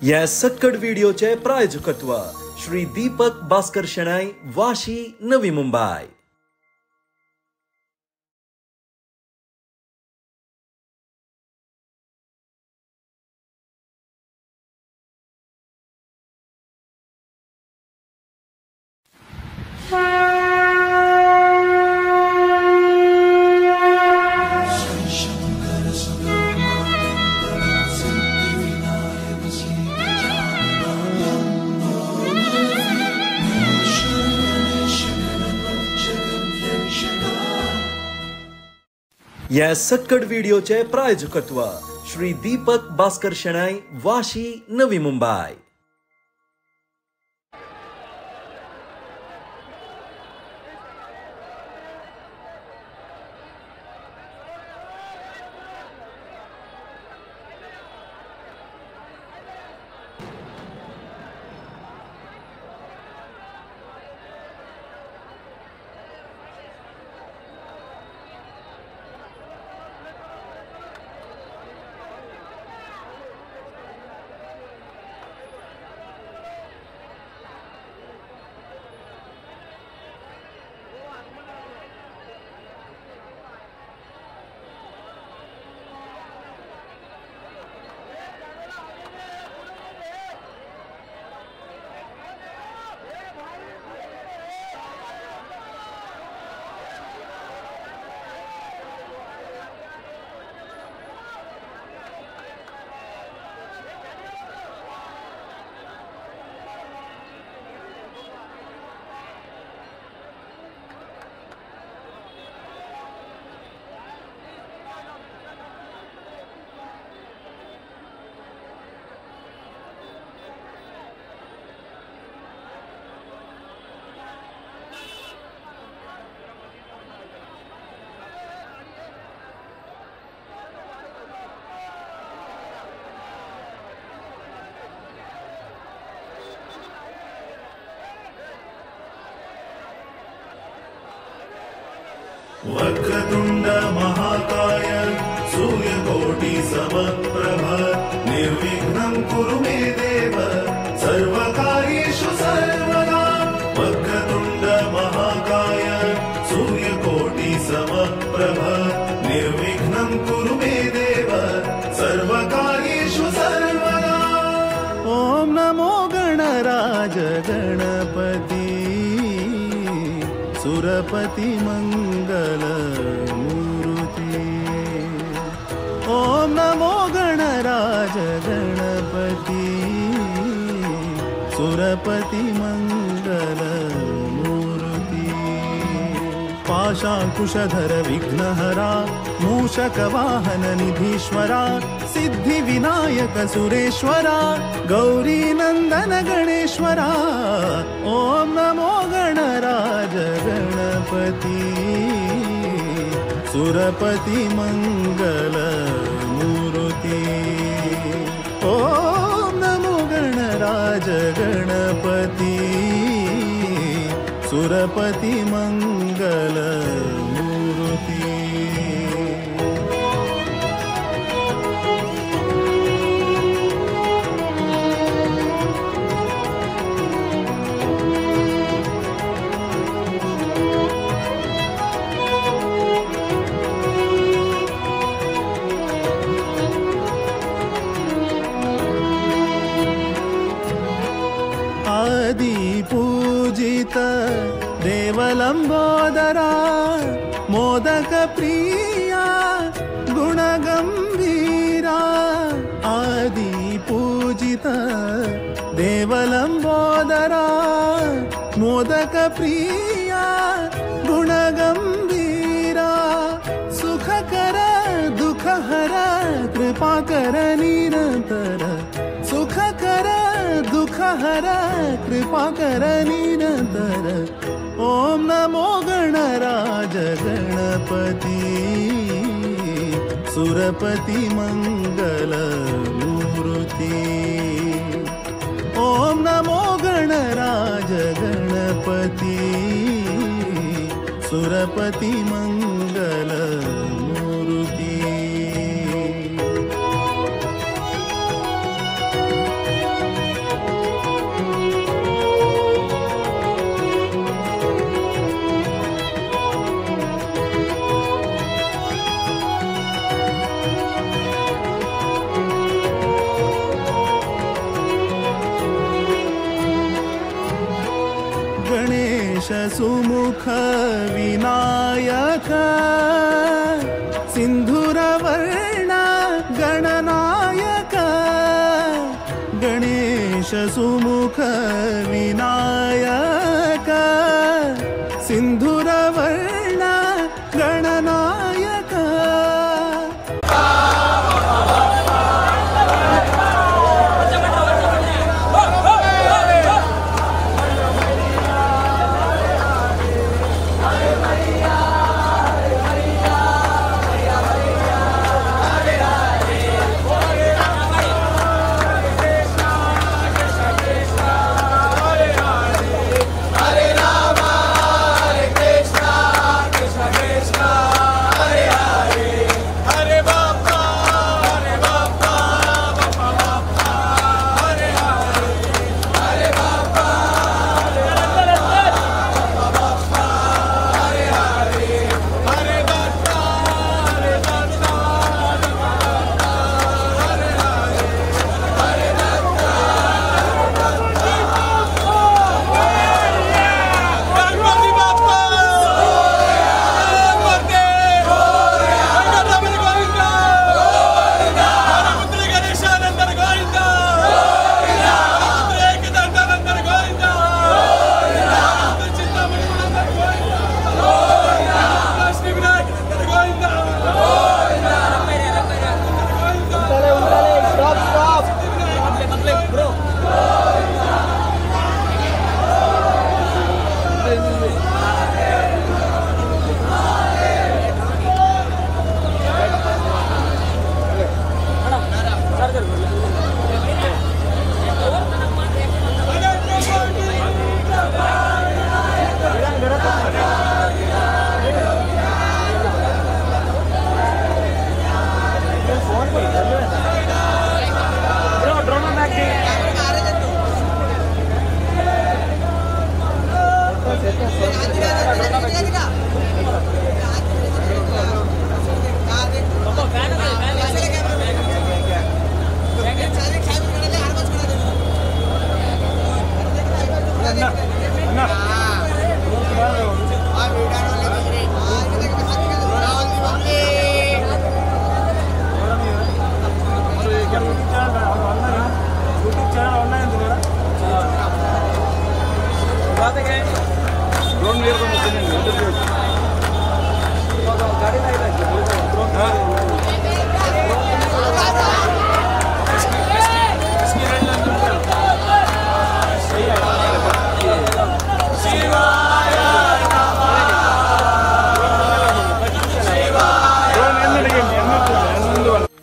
या सक्कड व्हिडिओचे प्रायोजकत्व श्री दीपक भास्कर शेणै, वाशी, नवी मुंबई. हे सक्कड व्हिडिओचे प्रायोजकत्व श्री दीपक भास्कर शेणै, वाशी, नवी मुंबई. वक्रतुंड महाकाय सूर्यकोटि समप्रभ निर्विघ्नं कुरु मे देव सर्वकार्येषु सर्वदा। वक्रतुंड महाकाय सूर्यकोटि समप्रभ निर्विघ्नं कुरु मे देव सर्वकार्येषु सर्वदा। ॐ नमो गणराज गणपति सुरपति मंगल मूर्ति। ॐ नमो गणराज गणपति सुरपति मंगल मूर्ति। पाशांकुशधर विघ्नहरा मूषकवाहन निधीश्वरा सिद्धि विनायक सुरेश्वरा गौरी नंदन गणेश्वरा। ॐ नमो गणराज गणपति सुरपति मंगल मूर्ति। ॐ नमो गणराज गणपति सुरपति मंगल मूर्ति। पूजित देवलंबोदरा मोदक प्रिया गुणगंभीरा। आदि पूजित देवलंबोदरा मोदक प्रिया गुणगंभीरा। सुख कर दुख हर कृपा कर निरंतर। सुख कर दुख हर कृपा कर निरंतर। ॐ नमो गणराज गणपति सुरपति मंगल मूर्ति। ॐ नमो गणराज गणपति सुरपति मंगल मूर्ति। गणेश सुमुख विनायक सिंधुरवर्ण गणनायक। गणेश सुमुख विनायक सिंधुरवर्ण गणनायक।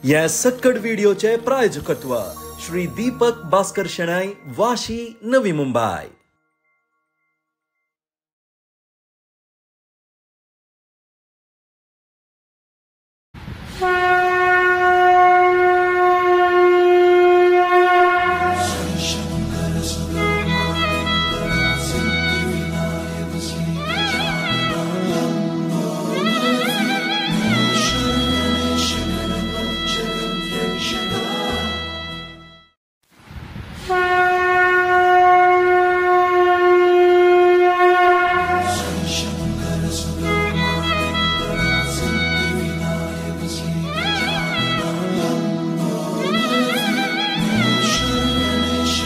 या सक्कड व्हिडिओचे प्रायोजकत्व श्री दीपक भास्कर शेणै, वाशी, नवी मुंबई।